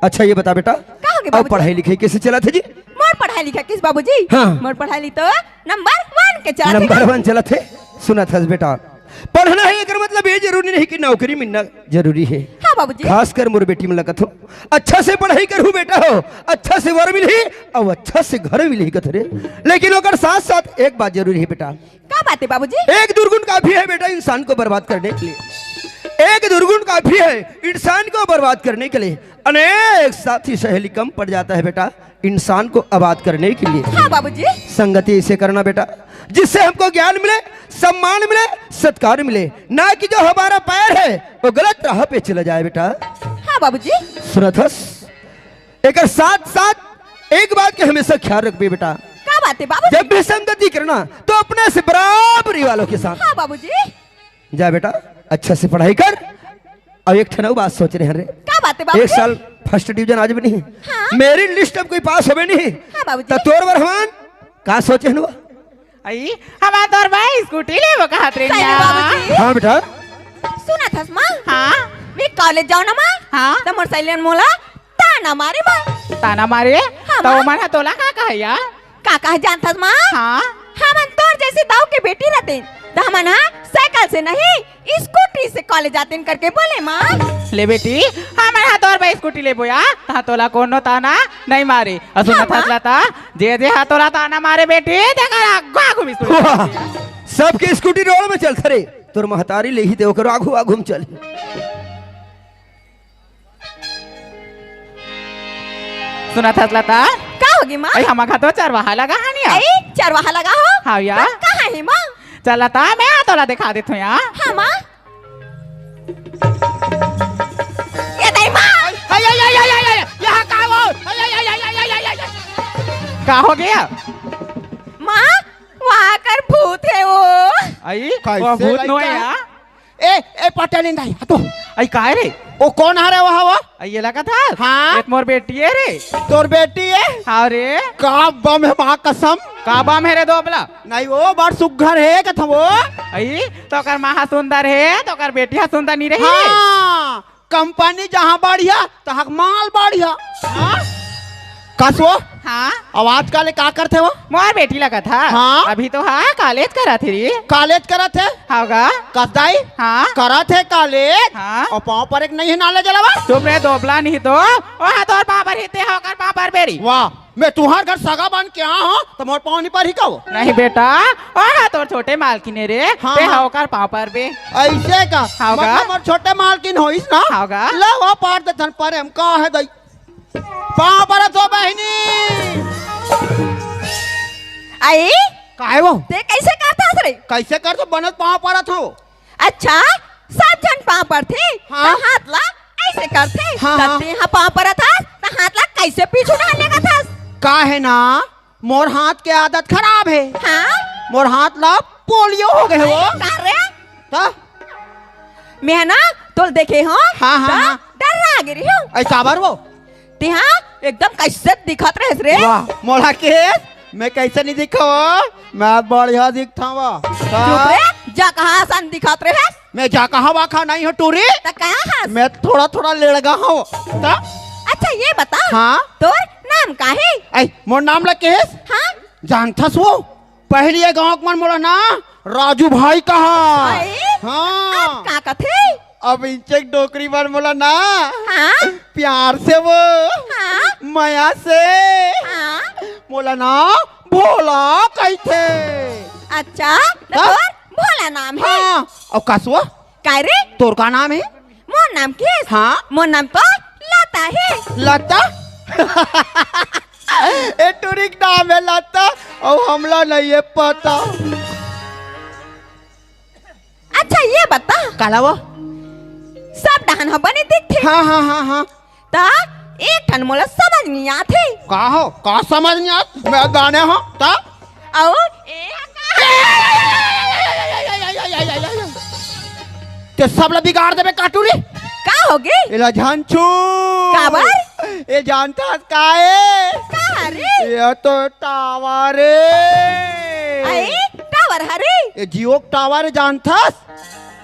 अच्छा ये बता बेटा, का होगे अउ बाबूजी? पढ़ाई लिखाई कइसे चलत हे जी? मोर पढ़ाई लिखाई कइसे बाबूजी? हाँ। मोर पढ़ाई लिखाई तो नंबर वन के चलत हे। नंबर वन चलत हे। सुनत हस बेटा, पढ़ना हे एकर मतलब ये जरूरी नहीं कि नौकरी मिलना जरूरी हे। हाँ बाबूजी। खासकर मोर बेटी मन ला कथों, अच्छा से पढ़ाई करहू बेटा हो, अच्छा से वर मिलही अउ अच्छा से घर मिलही कथे रे। लेकिन ओकर साथ साथ एक बात जरूरी हे बेटा। का बात हे बाबूजी? एक दुर्गुण काफी है बेटा इंसान को बर्बाद करने के लिए। एक दुर्गुण काफी है इंसान को बर्बाद करने के लिए। अनेक साथी सहेली कम पड़ जाता है बेटा इंसान को आबाद करने के लिए। हाँ बाबूजी। संगति इसे करना बेटा, जिससे हमको ज्ञान मिले, सम्मान मिले, सत्कार मिले, ना कि जो हमारा पैर है वो गलत राह पे चला जाए बेटा। हाँ बाबूजी। सुनत हस, एकर साथ साथ एक बात के हमेशा ख्याल रखबे बेटा। का बात हे बाबूजी? जब भी संगति करना तो अपने से बराबरी वालों के साथ। हाँ बाबूजी। जा बेटा, अच्छा से पढ़ाई कर। अउ एक ठन अउ बात सोच रहे हन रे। का बात हे बाबूजी? एक साल फर्स्ट डिवीजन आ जाबे नहीं। हाँ। मेरिट लिस्ट में कोई पास होबे नहीं। हाँ बाबूजी। त तोर बर हमन का सोचे हन वो? अई, हमन तोर बर स्कूटी लेबो कहत रहे सही में ना। बाबूजी। हाँ बेटा। सुनत हस माँ? हाँ। मैं कॉलेज जाँव ना माँ? हाँ। त मोर सहेली मन मोला ताना मारे माँ। ताना मारे? हाँ, त माँ। ओमन ह तोला का कहे या? का कहे जानथस माँ? हाँ। हमन तोर जइसे दाऊ के बेटी रहतेन, त हमन ह साइकिल से नहीं, स्कूटी से कॉलेज जातेन करके बोले माँ। ले बेटी, हमन ह तोर बर स्कूटी लेबो या, त तोला कोनो ताना नइ मारे। अउ सुनत हस लता, जे जे ह तोला ताना मारे बेटी, तेकर आगू आगू में स्कूटी। वाह, सबके स्कूटी रोड में चलथे रे। तोर महतारी लेही ते ओकर आगू आगू में चलही। सुनत हस लता? का होगे माँ? अई, हमर घर तो चरवाहा लगा हे निया। अई, चरवाहा लगा हो? हाँ या। त कहाँ हे माँ? चल लता, मैं तोला देखा देत हँव या। हाँ माँ। ये दाई माँ। अई, अई, अई, यहाँ का हो? अई, अई, अई। का होगे? माँ, वहाँ कर भूत हे वो। अई, कइसे वो भूत नोहे लइका? या। ए, ए, पटेल दाई, हटो। अई, काय रे? ओ कोन हरे वह, वह? अइये लगत हस? हाँ। ये तो मोर बेटी हे रे। तोर बेटी हे? हाँ रे। का बम हे, माँ कसम। का बम हे रे दोबला? नहीं, ओ बड़ सुग्घर हे कथम ओ। अई, तोकर माँ ह सुंदर हे, तोकर बेटी ह सुंदर नहीं रही? हाँ, कंपनी जहाँ बढ़िया, तहाँ माल बढ़िया। हाँ? कसो? हाँ? आवाज काले का करथे वो? मोर बेटी लगत हे। हाँ? अभी तो हाँ, कॉलेज करत हे रे। कॉलेज करत हे? हाँ गा। कस दाई? हाँ? करत हे कॉलेज? हाँ? अउ पाँव परे के नहीं हे नाले जलावा? चुप रे दोबला, नहीं तो ओहा तोर पाँव परही, तेहा ओकर पाँव परबे रे। वाह, मैं तुँहर घर सगा बन के आए हँव, त मोर पाँव नहीं परही का वो? नहीं बेटा, ओहा तोर छोटे मालकिन हे रे, हाँ, तेहा हाँ। ओकर पाँव परबे। अइसे का? हाँ गा। मतलब मोर छोटे मालकिन होइस ना? हाँ गा। ले वो पार दे थन परे, हम का हे दई। पाँव परत हँव बहिनी। अई? काहे वो? तें कइसे करथस रे? कइसे करथँव? बने पाँव परत हँव। अच्छा, सब झन पाँव परथे, हाँ। त हाथ ला अइसे करथे, हाँ, त हाँ। तेंहा पाँव परत हस, त हाथ ला कइसे पीछू डहर लेगत हस? का हे ना, मोर हाथ के आदत खराब हे। हाँ? मोर हाथ ला पोलियो हो गे हे वो। अरे, का रे? त? मैं ना तोला देखे हँव, हाँ, हाँ, त हाँ। डर्रा गे रेहेंव। अई काबर वो? तेंहा एकदम कइसे दिखत रहेस रे? वाह, मोला केहेस, मैं कइसे नहीं दिखँव? मैं बढ़िया दिखथँव। चुप रे, जकहा असन दिखत रहेस। मैं जकहा वकहा नहीं हँव टूरी। त का हस? मैं थोड़ा थोड़ा लेड़गा हँव। त? अच्छा ये बता, हाँ? तोर नाम का हे? अई, मोर नाम ला केहेस? हाँ? जानथस वो? पहिली ये गाँव के मन मोला ना राजू भाई कहा। अई? हाँ। अब का कथे? अब इंचक डोकरी मन मोला ना हाँ? प्यार से वो हाँ? मया से हाँ? मोला ना भोला कहिथे। अच्छा, त हाँ? तोर भोला नाम हे? हाँ, अउ कसो? काय रे? तोर का नाम हे? मोर नाम के? हाँ? मोर नाम तो लता हे। लता? ए टूरी के नाम हे लता, अउ हमला नहीं हे पता। अच्छा, ये बता। काला वो? सब डहन ह बने दिखथे। हाँ, हाँ, हाँ, हाँ। त एक ठन मोला समझ नहीं आथे। का हो? का समझ नहीं आत? मैं जाने हँव, त? अउ ए तें सब ला बिगाड़ देबे का टूरी। का होगे? एला झन छू। काबर? ए जानथस का हे? का रे? ये तो टावर हे। अई, टावर हरे? ये जियो के टावर हे, जानथस?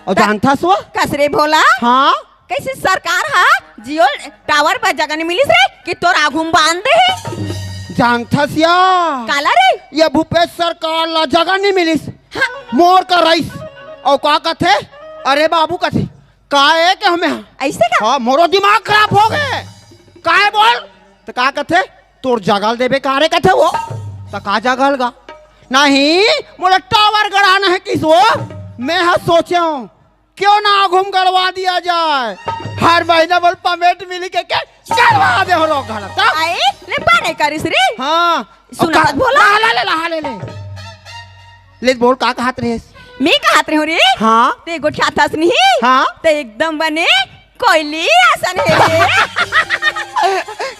अउ त जानथस वो? कस रे भोला? हाँ? कइसे सरकार ह जियो टावर बर जगह नहीं मिलिस रे कि तोर आघू म बांध देही? जानथस या? काला रे? ये भूपेश सरकार ला जगह नहीं मिलिस। हाँ। मोर का रईस। अउ का कथे? अरे बाबू कथे। का हे के हमें? अइसे का? हाँ, मोरो दिमाग खराब हो गे। का हे बोल? त का कथे? तोर जगह ल देबे का रे कथे वो। त का जगह ल गा? नहीं, मोला टावर गड़ाना हे किस वो। मैं ह सोचेंव, क्यों ना आघू म गड़वा दिया जाए। हर महीना मोला payment मिली के, के गड़वा देहूँ रोक घला, त? अई, ले बने करिस रे। हाँ। सुना अब का, त भोला। ला, ला, ले, ला, ले, ले। ले बोल, का कहत रहेस? मैं कहत रहेंव रे। हाँ। तें गोठियाथस नहीं? हाँ। तें एकदम बने कोयली असन हे रे।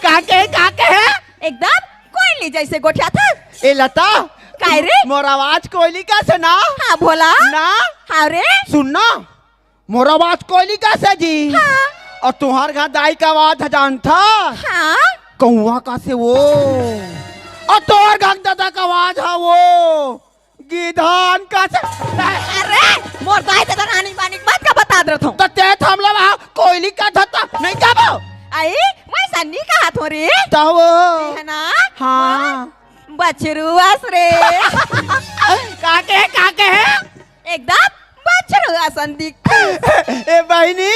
का कहे, का कहे? एकदम कोयली जइसे गोठियाथस। ए लता। काय रे? मोर आवाज कोयली कस हे ना? हाँ, भोला। ना? हाँ रे। सुन ना, मोर आवाज कोयली कस हे जी। हाँ। अउ तुँहर घर दाई के आवाज ह जानथस? हाँ। कौआ कस हे वो। अउ तोर घर ददा के आवाज ह वो गिधान कस हे। अरे, मोर दाई ददा रानी बानी के बात का बतात रथँव। त तें हमला वहाँ कोयली कथस नहीं कबो। अई, वइसन नहीं कहत हँव रे। त वो। हे ना? हाँ। बछरू अस रे। का कहे, का कहे? एकदम बछरू असन दिखथस। ए बहिनी।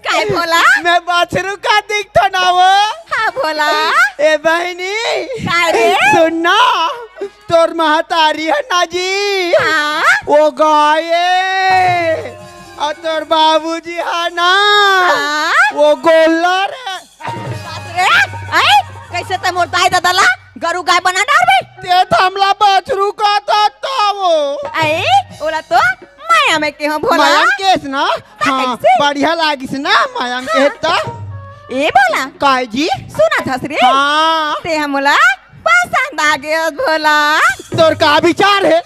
काय भोला? मैं बछरू का दिखथँव ना वो। हाँ भोला। ए बहिनी। काय रे? सुन ना, तोर महतारी हे ना जी। हाँ। वो गाय हे। अउ तोर बाबूजी हे ना। हाँ। वो गोल्लर हे। बाप रे, अई, कइसे तें मोर दाई ददा ला गरू गाय बना डारबे? तें त हमला बछरू कथस वो। अई, ओला तो मया म केहेंव भोला। मया म केहेस ना? त हाँ, कइसे? बढ़िया लागिस ना मया म केहेस त। ए भोला। काय जी? सुनथस रे? हाँ। तें ह मोला पसंद आ गेस भोला। तोर का बिचार हे?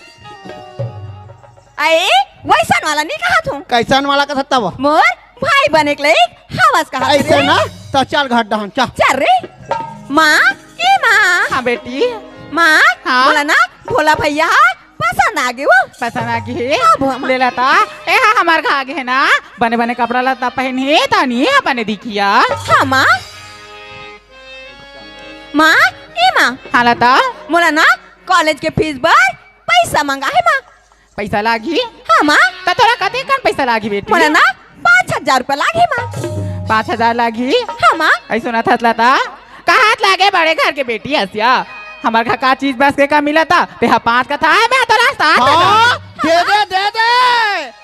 अई, वइसन वाला नहीं कहत हँव। कइसन वाला कहत हस तब? मोर भाई बने के लइक हवस कहा अइसे रे। ना, त चल घर डहन, चल। चल रे। माँ, ए माँ। हाँ बेटी। माँ, हाँ? बोला ना, भोला भैया हा पसंद आ गे वो। पसंद आ गे हे? हाँ, भोला माँ। ले ला ता। ए हा, हमर घर आ गे हे ना, बने बने कपड़ा लत्ता पहिनही, तानी हा बने दिखिया। हाँ माँ। माँ, ए माँ। हाँ लता। मोला ना कॉलेज के फीस बर पैसा मंगा हे माँ। पैसा लागही? हाँ माँ। त तोला कतेकन पैसा लागही बेटी? मोला ना पाँच हजार रुपया लागही माँ। पाँच हजार लागही? हाँ माँ। अई सुनत हस लता, कहात लागे बड़े घर के बेटी हस या। हमर घर का चीज बस के कमी लता, तेहा पाँच कथा हे, मैं तोला सात हाँ, दे दे, दे दे।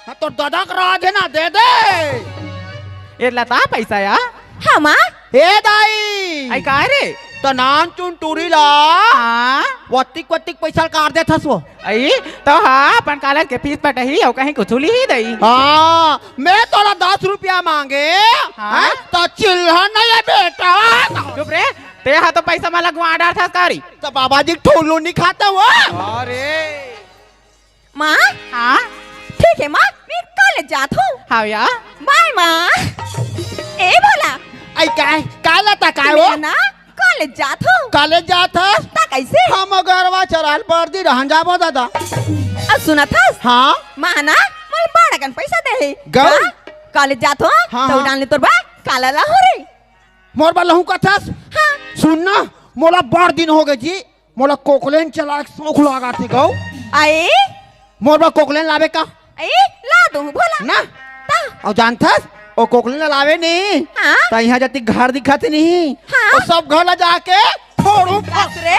हाँ, तोर ददा के राज हे ना, दे दे। ए लता पैसा या। हाँ माँ। ए दाई। अई का रे? त नान चुन टूरी ला। हाँ। वत्तिक वत्तिक पैसा ल काट देथस वो। अई, त हा अपन कॉलेज के फीस पटही अउ कहीं कुछु लिही दई। हाँ, मैं तोला दस रुपया मांगे। हाँ। हैं? त चिल्हा नहीं हे बेटा। चुप रे, तेहा तो पैसा मन ला गुआ डारथस का रे। त बाबा जी ठोलू नहीं खाता वो। अरे। माँ। हाँ? ठीक हे माँ, मैं कॉलेज जात हूँ। हाँ या। बाय माँ। ए भोला। अई काय, काय लता काय वो? मैं ना कॉलेज जात हूँ। कॉलेज जात हस? त कइसे? हम गरवा चराल बरदी डहन जाबो ददा। अउ सुनत हस? हाँ? माँ ना मोला बड़ अकन पैसा दे हे। गौ? हाँ? कॉलेज जात हूँ, हाँ, त हाँ। उड़ान ले तोर बा काला ला हो रे। मोर बा लहू कथस? हाँ। सुन ना, मोला बड़ दिन हो गे जी, मोला कोकलेन चलाए के शौक लागत हे गौ। अई? मोर बर कोकलेन लाबे का? अई, ला दूँ भोला। ना। ता। अउ जानथस, ओ कोकलेन ला लाबे नहीं। हाँ। त इहाँ जतिक घर दिखत नहीं। हाँ। ओ सब घर ला जाके फोड़ू। बस रे।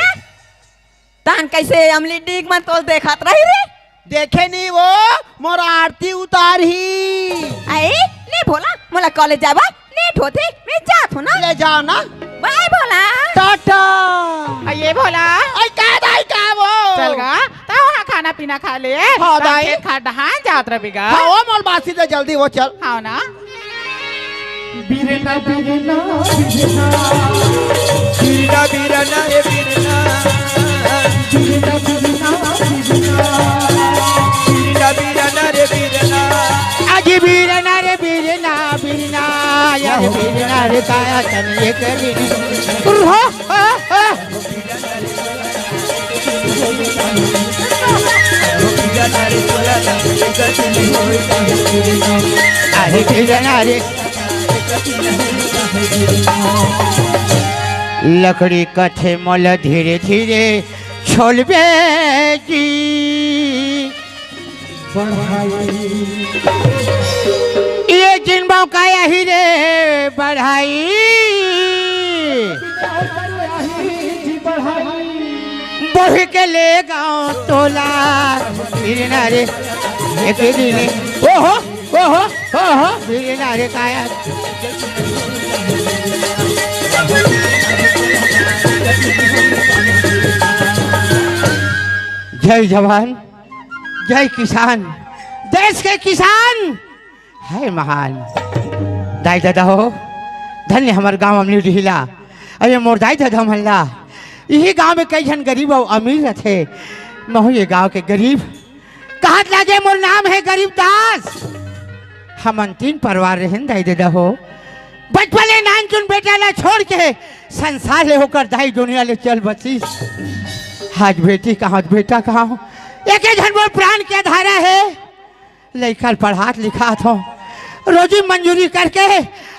तहन कइसे अमली डीग मन तोल देखत रही रे? देखे नहीं वो, मोर आरती उतारही। अई, ले भोला, मोला कॉलेज जाबा लेट होथे, मैं जात हूँ ना। ले जाओ ना। बाय भोला। टाटा। अई ए भोला। अई का दाई का वो? चल गा, त वहाँ खाना पीना खा ले। हाँ त दाई। खेत खार डहान जात रबे गा। हाँ, वो मोर मासी दे जल्दी वो चल। हाँ ना। बिरना, बिरना, बिरना। बिरना, बिरना, ए बिरना। बिरना, बिरना, बिरना। बिरना, बिरना, रे बिरना। आजी बिरना, रे बिरना, बिरना। या रे बिरना, रे काया तन एक दिन। हो, हो, हो। अरे बिरना, रे। लकड़ी कथे मोला धीरे धीरे छोलबे जी। ये जिन बाव का आही रे बढ़ाई। बढ़ के ले गाँव टोला। बिरना रे, एक दिन, ओहो। ओहो, ओहो, बिरना रे काया। जय जवान, जय किसान, देश के किसान है महान। दाई ददा हो, धन्य हमर गांव अमली डिहिला। अरे मोर दाई ददा मन ला, इही गांव में कई झन गरीब अउ अमीर रथे। महू ये गांव के गरीब, कहत लागे मोर नाम है गरीब दास। हमन तीन परिवार रहेन दाई ददा हो। बचपन ले नानचुन बेटा ला छोड़ के संसार ले होकर दाई दुनिया ले चल बसिस। आज बेटी कहाँ, बेटा कहाँ? एके झन मोर प्राण के आधारा हे। लइका ल पढ़ात लिखात हो, रोजी मंजूरी करके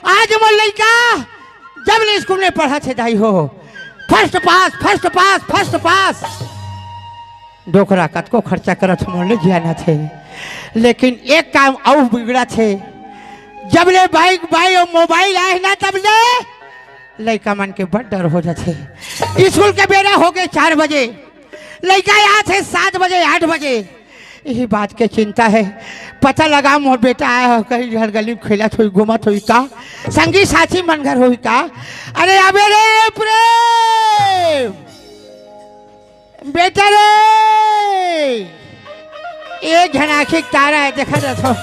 आज मोर लइका जब ले स्कूल में पढ़त हे दाई हो, first pass, first pass, first pass. डोकरा कतको खर्चा करत हो, मोर ले जानत हे, लेकिन एक काम अउ बिगड़त हे, जब ले बाइक, बाइक अउ मोबाइल आए हे ना, तब ले लइका मन के बड़ डर हो जाथे। स्कूल के बेरा हो गे चार बजे, लइका आथे सात बजे, आठ बजे, इही बात के चिंता हे। पता लगा मोर बेटा आए हो, कहीं घर गली में खेलत होई, घूमत होई का, संगी साथी मन घर होई का। अरे अबे रे प्रेम, बेटा रे, एक झन आँखी के तारा हे, देखा जात हो।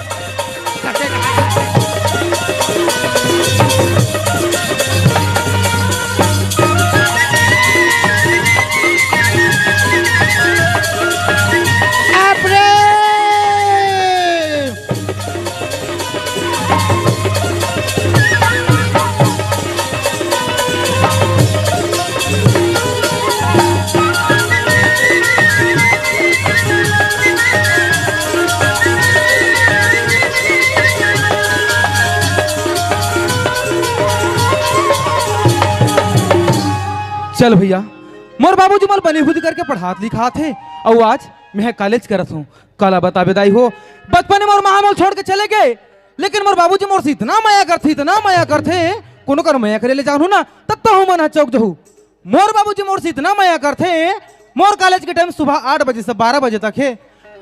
बाप रे। चल भैया, मोर बाबूजी मोला बने बुद्धि करके पढ़ात लिखात हे, अउ आज मैं कॉलेज करत हूँ। काला बताबे दाई हो, बचपन में मोर माँ मोला छोड़ के चले गए, लेकिन मोर बाबूजी मोर से इतना मया करथे, इतना मया करथे, कोनो कर मया करे ले जानहूँ ना, त तहूँ मन ह चौंक जहू। मोर बाबूजी मोर से इतना मया करथे, मोर कॉलेज के टाइम सुबह आठ बजे से बारह बजे तक हे,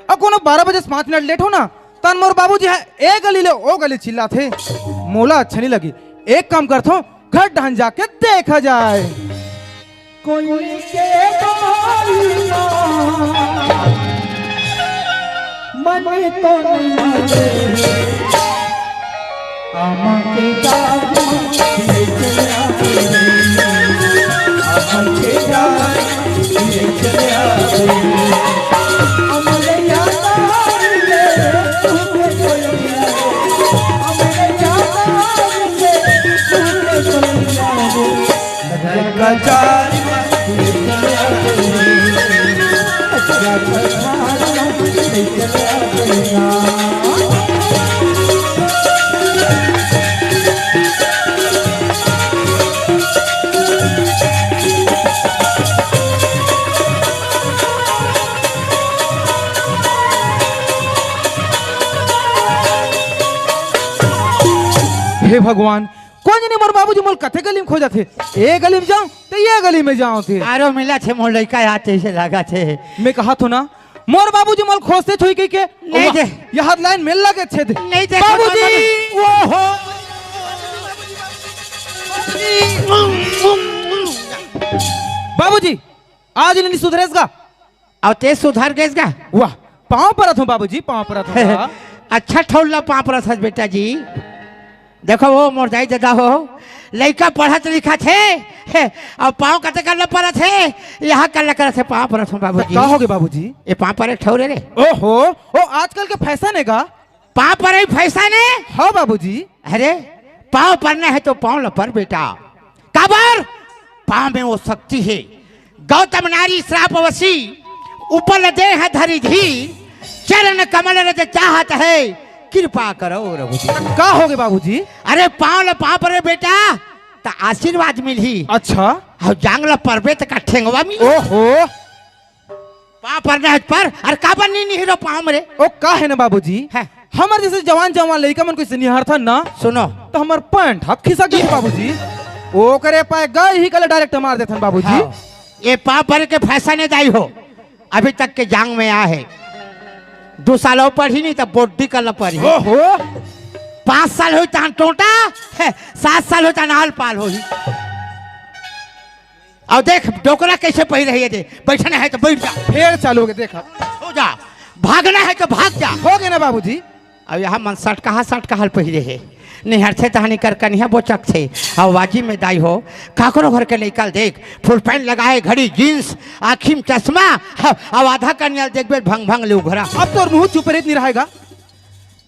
अउ कोनो बारह बजे से पाँच मिनट लेट हो ना, तन मोर बाबूजी ह ए गली ले ओ गली चिल्लाथे। मोला अच्छा नहीं लगे, एक काम करथों, घर डहन जाके देखा जाए। कोई के बोल ना, मन तो नहीं माने। आमा के दाम ले चले आ गए। आमा के दाम ले चले आ गए। हमरे याद आइले तुमके कोई, हमरे याद आइले तुमके कोई। हे भगवान, कोन जनी मोर बाबूजी मोला कथे गली में खोजथे, ए गली में जाऊं त ए गली में जाऊं थे। आरो मिला थे मोर लइका यार, तइसे लगा थे। मैं कहा थो ना, मोर बाबूजी मोला खोजथे छुई कहिके। नहीं दे। यह लाइन में लगे थे। नहीं दे, बाबूजी। ओहो। बाबूजी, आज नहीं सुधरेस गा। अउ ते सुधर गेस गा? वाह, पाँव परत हूँ बाबूजी, पाँव परत हूँ। अच्छा ठउर ला पाँव परत हस बेटा जी। देखो वो मोर दाई ददा हो, लइका पढ़त लिखत हे, हे, अउ पाँव कते कर ला परत हे, यहाँ कर ला करत हे, पाँव परत हूँ बाबूजी। का होगे बाबूजी? ये पाँव परे ठउरे रे। ओहो, ओ आजकल के फैशन हे गा? पाँव परे फैशन हे? हाँ बाबूजी। अरे, पाँव परना हे त पाँव ल पर बेटा। काबर? पाँव में वो शक्ति हे। गौतम नारी श्रापवशी, उपल देह धरि धीर, चरण कमल रज चाहत हे, कृपा करो रघुवीर। का होगे बाबूजी? अरे पाँव ल पाँव परे बेटा, त आशीर्वाद मिलही। अच्छा। अउ जांग ल परबे त का ठेंगवा मिलही। ओहो। पाँव परना हे पर, अरे काबर नी निहरो पाँव में रे? ओ का हे ना बाबूजी? हैं। हमर जइसे जवान जवान लइका मन कइसे निहारथन ना। सुनो। त हमर पैंट ह खिसक जाथे बाबूजी। ओकरे पाए गए ही कले डायरेक्ट मार देथन बाबूजी। हाँ। ये पाँव परे के फैशन हे दाई हो, अभी तक के जांग में आ हे। दू साल अउ पढ़ही नहीं त बोड्डी कला पढ़ही। ओहो। पाँच साल होही तहन टोंटा, हे, सात साल होही तहन आल पाल होही। अउ देख, डोकरा कइसे पहिरे हे, दे, बइठना हे त बइठ जा। फेर चालू होगे, देखा। हो जा, भागना हे त भाग जा। होगे ना बाबूजी। अउ यहाँ मन सटकहा सटकहा ल पहिरे हे, निहरथे तहनी कर कनिहा बोचकथे। अउ वाजी में दाई हो, काकरो घर के लइका ल देख, फुल पैंट लगाए, घड़ी, जींस, आँखी में चश्मा, ह, अउ आधा कनिहा ल देखबे भंग भंग ले उघरा। अब तोर मुँह चुप रहित नहीं रहेगा।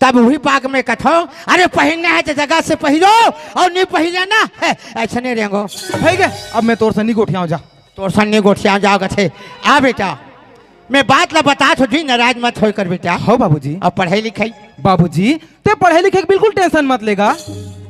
तब उही पाग में कथो, अरे पहिरना हे त जगह से पहिरो, अउ नहीं पहिरे ना, हे, अइसने रेंगो। हे गे, अब मैं तोर से नहीं गोठियाऊं जा। तोर से नहीं गोठियाऊं जा कथे। आ बेटा, मैं बात ला बतात हूँ जी, नाराज मत होय कर बेटा। हो बाबूजी। अब पढ़ई लिखई। बाबूजी, ते पढ़ई लिखई के बिल्कुल tension मत ले गा।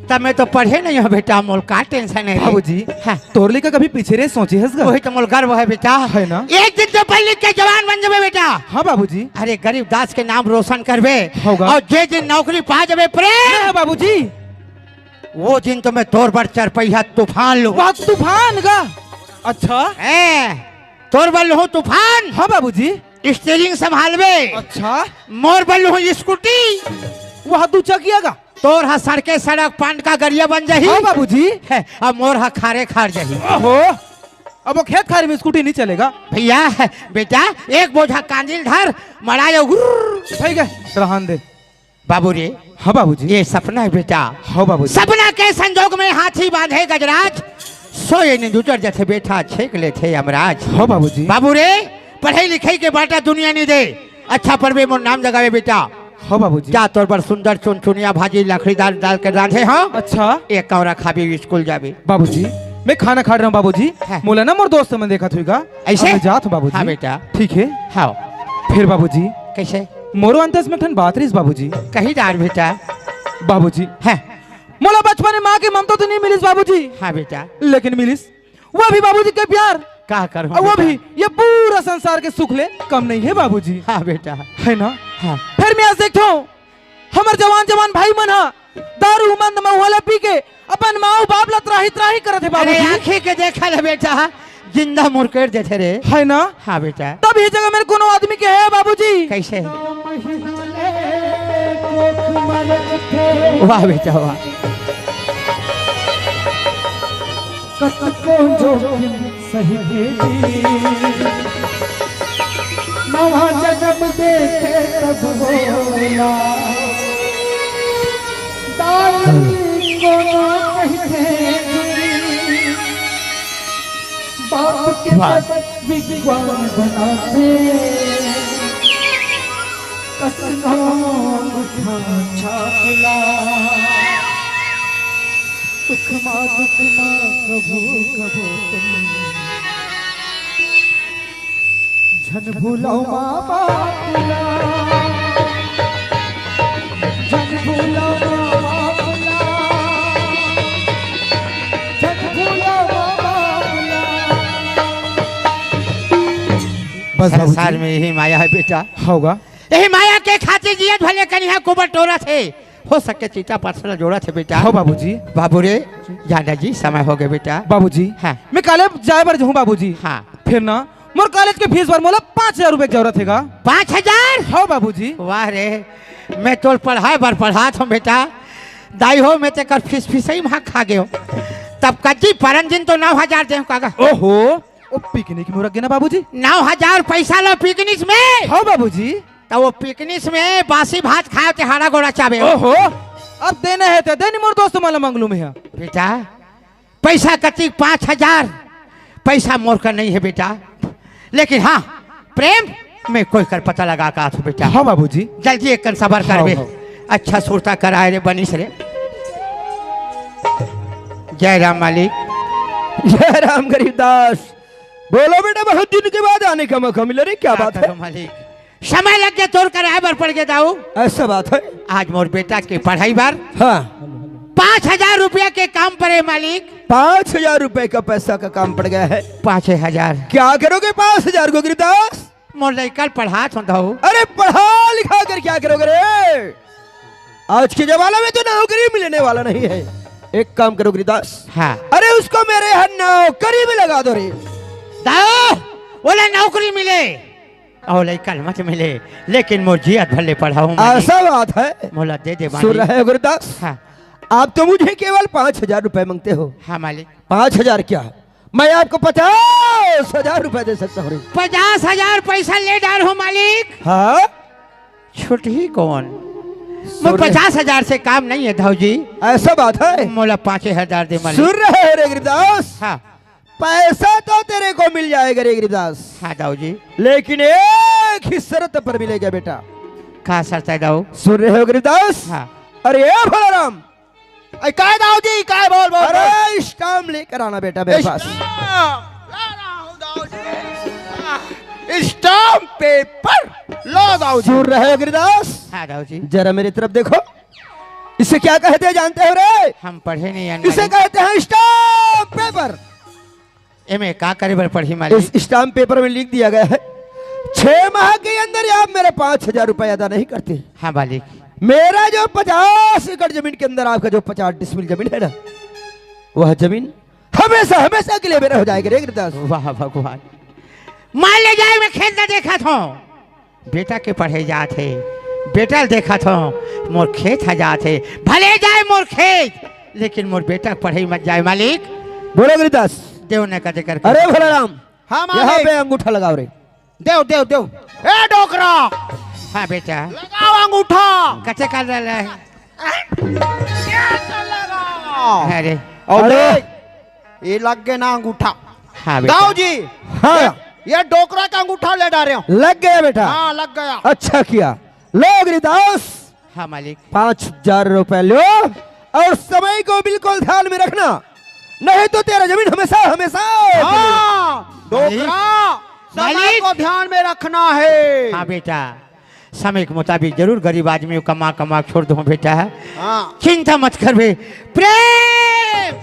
तब मैं तो पढ़े नहीं हूँ बेटा, मोला का tension हे रे? बाबूजी, हाँ। तोर लइका कभी पीछे रहे सोचे हस गा? वही तो मोला गर्व हे बेटा। हे ना? एक दिन तो पढ़ लिख के जवान बन जाबे बेटा। हाँ बाबूजी। अरे गरीब दास के नाम रोशन करबे। होगा। अउ जे दिन नौकरी पा जाबे प्रेम। हाँ बाबूजी। वो दिन तो मैं तोर बर चरपहिया तूफान लूँ। वाह, तूफान गा। अच्छा। हैं, तोर बर लूँ तूफान। हाँ बाबूजी। Steering संभालबे। अच्छा। मोर बर लूँ स्कूटी। वाह, दू चकिया गा। तोर हा सड़के सड़क पान का गरिया बन जाही। हाँ बाबूजी। हैं, अउ मोर हा खारे खार जाही। ओहो, अब वो खेत खार में स्कूटी नहीं चलेगा। भैया, बेटा, एक बोझा कांदिल धर, मड़ायो गुर्र। ठीक है, रहन दे। बाबू रे। हाँ बाबूजी। ये सपना हे बेटा। हाँ बाबूजी। सपना के संजोग में हाथी बांधे गजराज, सोए नींद उजर जथे बेटा छेक लेथे यमराज। हाँ बाबूजी। बाबू रे, पढ़ई लिखई के बांटा दुनिया नहीं दे, अच्छा पढ़बे मोर नाम जगावे बेटा। हाँ बाबूजी। जा तोर बर सुंदर चुनचुनिया भाजी लकड़ी दार डाल के रांधे हँव। अच्छा। एक कौरा खाबे स्कूल जाबे। बाबूजी, मैं खाना खा रहा हूँ बाबूजी। हाँ। मोला ना मोर दोस्त मन देखत होही गा। अइसे? अब मैं जात हूँ बाबूजी। हाँ बेटा। ठीक हे। हाँ। फिर बाबूजी। कइसे? मोरो अंतस में एक ठन बात रहिस बाबूजी। कही डार बेटा। बाबूजी। हाँ। मोला बचपन में माँ के ममता तो नहीं मिलिस बाबूजी। हाँ बेटा। लेकिन मिलिस वो भी बाबूजी के प्यार। का करूं और वो बेटा? भी ये पूरा संसार के सुख ले कम नहीं है बाबूजी। हाँ बेटा। है ना? हाँ। फिर मैं आज देखता हूँ, हमर जवान जवान भाई मन हा दारू मंद महुआ ला पी के अपन माऊ बाप ला त्राही त्राही करत हे अरे बाबूजी। आंखी के देखा ले बेटा, जिंदा मुरकेट देथे रे। है ना? हाँ बेटा। तब ये जगह मेरे कोनो आदमी के है बाबूजी। कैसे? वाह बेटा वाह। कतको जोखिम सही के जी, नवा जन्म देखे तब बोला। दाई को ना कहते जी, बाप के वाह। पद विद्वान बनाते। कसना उठा छापला। दुख मा, दुख मा, कभू, कभू तुम। झन भूलव मा बाप ला। झन भूलव मा बाप ला। झन भूलव मा बाप ला। बस बाबूजी। संसार में यही माया है बेटा। होगा। यही माया के खातिर जियत भले कनिहा कुबर टोरत हे। हो सके चीता पत्थर जोड़त हे बेटा। हो बाबूजी। बाबू रे, जाना जी समय हो गए बेटा। बाबूजी। हाँ। मैं कॉलेज जाए बर जाहूँ बाबूजी। हाँ। फिर ना मोर कॉलेज के फीस बर मोला पाँच हजार रुपए के जरूरत हेगा। पाँच हजार? हो बाबूजी। वाह रे, मैं तोर पढ़ाए बर पढ़ात हूँ बेटा। दाई हो, मैं तेकर फीस फीसई मा खा गयो। तब कज्जी परन दिन तो नौ हजार दे कागा। ओहो, ओ पिकनिक में रख गए ना बाबूजी। नौ हजार पैसा ला पिकनिक में? हो बाबूजी। त वो पिकनिक में बासी भात खाए ते हाड़ा गोड़ा चाबे। ओहो, अब देना है तो दे नी मोर दोस्त मन ला मंगलू में है। बेटा, पैसा कतिक? पाँच हजार। पैसा मोर कर नहीं है बेटा, लेकिन हाँ, प्रेम में कोई कर पता लगा का था बेटा। हाँ बाबूजी। जल्दी एक कन सबर कर हाँ, बे। हाँ। अच्छा सुरता कराए रे बनिस रे। जय राम मालिक। जय राम गरीबदास। बोलो बेटा, बहुत दिन के बाद आने का मौका मिला रे, क्या का बात है? करो मालिक, समय लग गया, तोर कराए बर पड़ गया दाऊ। ऐसा बात है? आज मोर बेटा के पढ़ाई बर हाँ। पाँच हजार रुपया के काम पड़े मालिक। पाँच हजार रुपए का पैसा का काम पड़ गया है। पाँच हजार। क्या करोगे पाँच हजार को गरीबदास? मोर लइका ल पढ़ात हूँ दाऊ। अरे पढ़ा लिखा कर क्या करोगे रे? आज के जमाना में तो नौकरी मिलने वाला नहीं है। एक काम करो गरीबदास। हाँ। अरे उसको मेरे यहाँ नौकरी में लगा दो रे। दाऊ, ओला नौकरी मिले। ओ लइका ल मत मिले, लेकिन मोर जियत भर ले पढ़ाऊँ मालिक। ऐसा बात है? मोला दे दे सुन मालिक। रहे हो गुरुदास? हाँ। आप तो मुझे केवल पाँच हजार रुपए मांगते हो। हाँ मालिक। पाँच हजार क्या, मैं आपको पचास हजार रुपए दे सकता हूँ रे। पचास हजार पैसा ले डार हो मालिक। हाँ। छुटही कौन? सुन मोर रहे पचास हजार से काम नहीं है दाऊ जी। ऐसा बात है? मोला पाँच हजार दे मालिक। सुन रहे हो रे गरीबदास? हाँ। पैसा तो तेरे को मिल जाएगा रे गरीबदास। हाँ दाऊ जी। लेकिन एक ही शर्त पर मिलेगा बेटा। का शर्त है दाऊ? सुन रहे हो गरीबदास? हाँ। अरे ए भोलाराम। अरे काय दाऊ जी, काय बोल, बोल, अरे बोल। स्टाम्प लेकर आना बेटा मेरे पास। स्टाम्प ला रहा हूँ दाऊ जी। स्टाम्प पेपर लो दाऊ जी। सुन रहे हो गरीबदास? हाँ दाऊ जी। जरा मेरी तरफ देखो, इसे क्या कहते हैं जानते हो रे? हम पढ़े नहीं हैं इसे मालिक। कहते हैं स्टाम्प पेपर। एमे का करे बर पड़ही मालिक? इस स्टाम्प पेपर में लिख दिया गया है, छह माह के अंदर आप मेरे पाँच हजार रुपए अदा नहीं करते। हाँ मालिक। मेरा जो पचास एकड़ जमीन के अंदर आपका जो पचास डिसमिल जमीन है ना, वह जमीन हमेशा, हमेशा के लिए मेरा हो जाएगा रे गरीबदास। वाह भगवान, मान ले जाए मैं खेत ना देखा था। बेटा के पढ़े जात हे, बेटा ल देखत हो, मोर खेत ह जात हे, भले जाए मोर खेत, लेकिन मोर बेटा के पढ़े मत जाए मालिक। बोलो गरीबदास। देव न कदे करके। अरे भोलाराम, हाँ, यहाँ मालिक। पे अंगूठा लगाओ रे। देव, देव, देव। ए डोकरा। हाँ बेटा। लगाओ अंगूठा। कते कर रहा है? क्या कर लगा? अरे। अरे। ये लग गया ना अंगूठा। हाँ बेटा। दाऊ जी। हाँ। ये डोकरा का अंगूठा ले डारे हो। लग गया बेटा। हाँ, लग गया। अच्छा किया। लो गरीबदास। हाँ मालिक। पाँच हजार रुपए लो और समय को बिल्कुल ध्यान में रखना, नहीं तो तेरा जमीन हमेशा, हमेशा हाँ, मालिक। डोकरा, समय मालिक। को ध्यान में रखना है। हाँ बेटा, समय के मुताबिक जरूर गरीब आदमी को कमा, कमा के छोड़ दूँ बेटा। हाँ। चिंता मत कर बे। प्रेम।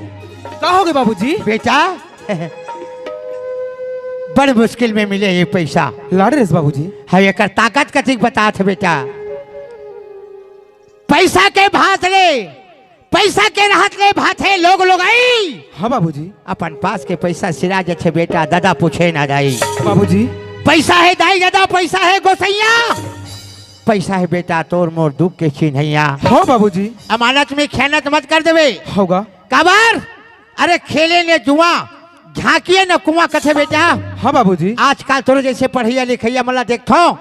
का हो गए बाबूजी? बेटा, बड़ मुश्किल में मिले ये पैसा। लाड़े रस बाबूजी। हाँ, एकर ताकत कतिक बतात हे बेटा। पैसा के भात ले, पैसा के रहत ले भात हे लोग लोगाई। हाँ बाबूजी। अपन पास के पैसा सिरा जथे बेटा, दादा पूछे ना दाई। बाबूजी। पैसा हे दाई दादा, पैसा हे गोसैया, पैसा हे बेटा तोर मोर दुख के चिन्हैया। हाँ बाबूजी। अमानत में खयानत मत कर देवे। होगा। काबर? अरे खेले ने जुआ, झांकिए न कुआं कथे बेटा। हाँ बाबूजी। आजकल तोरे जैसे पढ़ैया लिखैया मन ला देखथो,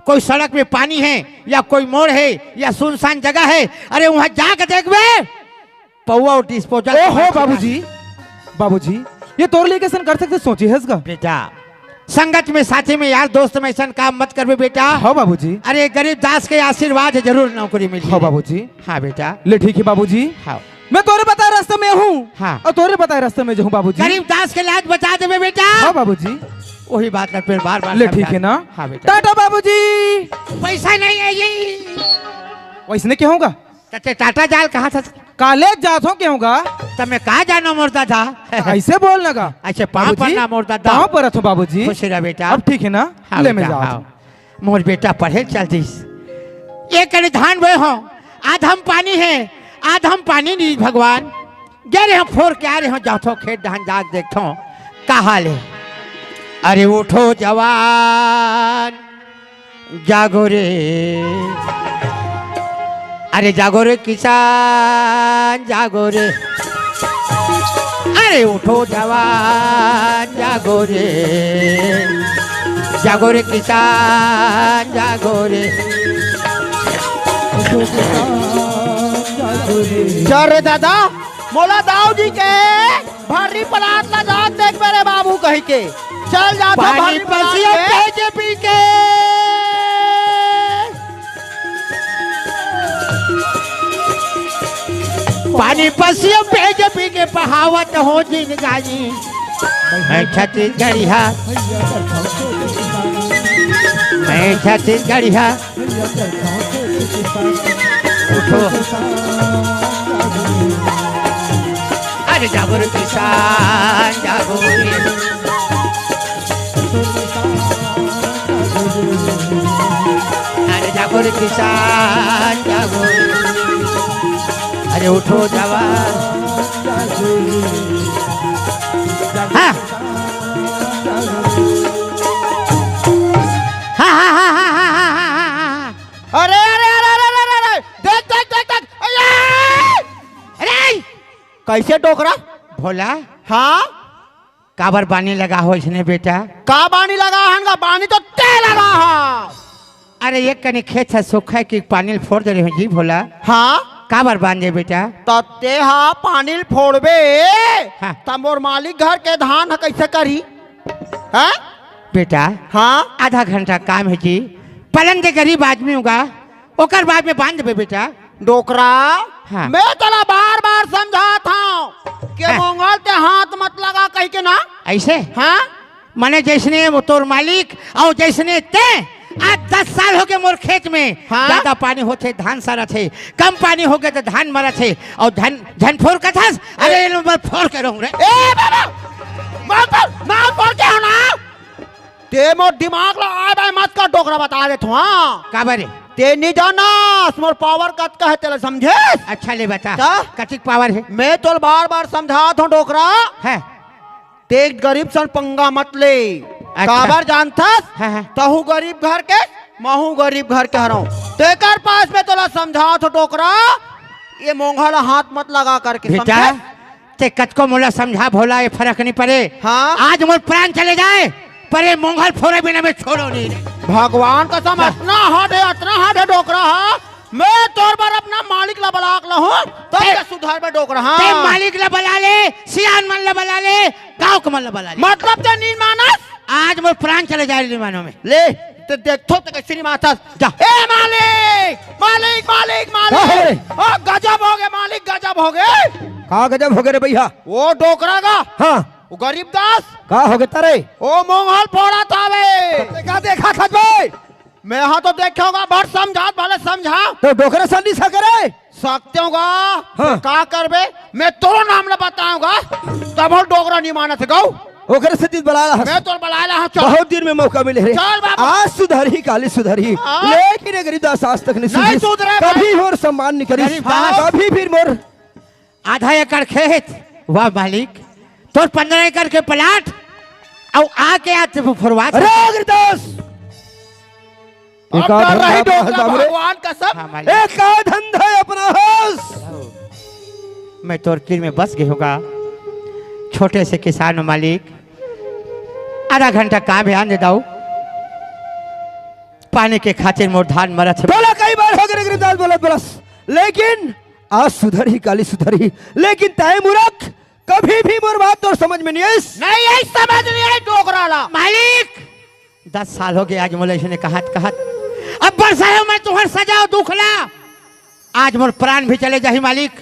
कोई सड़क में पानी हे या कोई मोड़ हे या सुनसान जगह हे, अरे वहां जाके देखबे, पौवा अउ डिस्पोजल ओहो बाबूजी, बाबूजी, ये तोर लिए कैसन कर सकते, सोचे हस गा? बेटा, संगत में, साथी में, यार दोस्त में ऐसन काम मत करबे बेटा। हाँ बाबूजी। अरे गरीब दास के आशीर्वाद जरूर नौकरी मिली। हाँ बाबूजी। हाँ बेटा। ले ठीक है बाबूजी। हाँ। मैं तोरे बताए रास्ते में हूँ हाँ। और तोरे बताए रास्ते में जाऊँ बाबूजी। गरीब दास के लाज बचा देबे बेटा। हाँ बाबूजी। वही बात ला फिर बार बार ले ठीक है ना? हाँ बेटा। टाटा बाबूजी। पैसा नहीं है जी। वैसने क्या होगा? त ते टाटा जाल कहाँ था? कॉलेज जात हो क्यों गा? त मैं कहाँ जाना मोर दादा? ऐसे बोल ना गा। अच्छा, पाँव बाबूजी, पड़ना मोर दादा। पाँव परत हो बाबूजी। खुश रह बेटा। अब ठीक है ना? हाँ ले मैं बेटा, जात हाँ। हूँ। मोर बेटा पढ़े चल दिस। एक कनी धान बोए हो, आध म पानी हे, आध म पानी नहीं भगवान। गे रहे हो फोर के आ रहे हो, जाथो खेत धान जाग देखथो, का हाल हे? अरे उठो जवान, जागो रे, अरे जागो रे किसान, जागो रे, अरे उठो जवान, जागो रे, जागो रे किसान, जागो रे। चल रे दादा, मोला दाऊ जी के भर्री परात ला जात देख मेरे बाबू कहि के। चल जात हे पानी भर्री परात पसियो के। पी के पी के। पानी पसियो पी के पी के पहावत हो जिनगानी। मैं छत्तीसगढ़िया, मैं छत्तीसगढ़िया। उठो। अरे जागो रे किसान, जागो रे। अरे जागो रे किसान, जागो। अरे उठो जवान। हाँ। हाँ, हाँ, हाँ। अरे, अरे, अरे, देख, देख, देख, देख। अरे! अरे! कैसे डोकरा? भोला। हाँ? काबर बानी लगा हो इसने बेटा? का बानी लगा हन गा? बानी तो ते लगा हा। अरे, एक कनी खेत हे सूखा हे कि पानी ल फोर दे रहे हो जी भोला। हाँ? काबर बांधे बेटा? त ते हा पानी ल फोड़बे, हाँ। त मोर मालिक घर के धान ह कैसे करही? हाँ? बेटा, हाँ? आधा घंटा काम हे जी, पलंग दे गरीब आदमी होगा, ओकर बाद में बांध देबे बेटा। डोकरा, हाँ। मैं तोला बार-बार समझात हंव के हाँ। मोंगल ते हाथ मत लगा कहि के ना। ऐसे? हाँ? माने जैसने वो तोर मालिक अउ जैसने ते, आज दस साल होगे मोर खेत में। हाँ? ज्यादा पानी होथे, धान सरथे, कम पानी होगे त धान मरथे, अउ धन, धन फोर कथस, अरे, ए- एलो मैं फोर के रहूं रे। ए बाबा, मत फोर, ना फोर के हो ना। ते मोर दिमाग ला आय बाय मत कर, डोकरा बता देत हंव, हाँ। काबर रे? ते नी जानस, मोर पावर कतका हे, तेला समझे? अच्छा ले बता, का? कतिक पावर हे? मैं तोला बार-बार समझात हंव, डोकरा। हैं। ते गरीब सन पंगा मत ले। अच्छा। काबर जानथस? हाँ, हाँ। तहू गरीब घर के, महू गरीब घर के हरंव। तेकर पास में तोला समझात हंव, डोकरा, ये मोंघा ला हाथ मत लगा करके, बेटा, समझे? ते कतको मोला समझा भोला, ये फरक नहीं पड़े। हाँ? आज मोर प्राण चले जाए, पर ये मोंघल फोरे बिना मैं छोड़ो नहीं रे। भगवान कसम, हाँ। अतना हार्ड हे, अतना हार्ड हे डोकरा, हाँ? मैं तोर बर अपना मालिक ला बला के लाहूं, तब ते, ते सुधरबे डोकरा, हाँ। ते मालिक ला बला ले, सियान मन ला बला ले, गांव के मन ला बला ले। मतलब ते नी मानस? आज मोर प्राण चले जाए रे मानो में। ले, ते देखथो ते कैसे नी मानथस। जा। ए मालिक, मालिक, मालिक, मालिक। का हो रे? ओ गजब होगे मालिक, गजब होगे। का गजब होगे रे भैया? ओ डोकरा गा। हाँ। ओ गरीब दास। का होगे तरे? ओ मोंघल फोड़त हावे। ते का देखत हस बे? मैं हा तो देखे होगा, भर समझात भले समझा। तो डोकरा सन नी सके रे? सकते होगा। हाँ। का करबे? मैं तोर नाम ला बताऊंगा, तब हम डोकरा नहीं मानत हे गऊ। ओकरे से दिन बलाला हस। मैं तोर बलाला हूँ, चल। बहुत दिन में मौका मिले रे। चल बाबू। आज सुधरही, काली सुधरही। हाँ। लेकिन ये गरीब दास आज तक नहीं नहीं सुधरी। सुधरे भाई। कभी मोर सम्मान नहीं करी। गरीब दास। कभी भी मोर आधा एकड़ खेत। वाह मालिक, तोर पंद्रह एकड़ के प्लाट, अउ आके आज फुरवा। अरे गरीब दास, अब एक आध डर रही धंधा डोकरा, बाबू रे। भगवान कसम। हाँ, मालिक। एक आध धंधा है अपना होश। मैं तोर तीर में बस गए होगा, छोटे से किसान हो मालिक, आधा घंटा काम है, आने दऊ। पानी के खातिर मोर धान मरत हे। बोला कई बार हो गए गरीब दास, बोलत बोलस, लेकिन आज सुधरही, काली सुधरही, लेकिन तय मूरख, कभी भी मोर बात तोर समझ में नहीं आइस। नहीं आई, समझ नहीं आई डोकरा ला। मालिक, दस साल हो गए आज मोला इसने कहत कहत। अब बरसायो मैं तुहर सजाओ दुख ला। आज मोर प्राण भी चले जाही मालिक,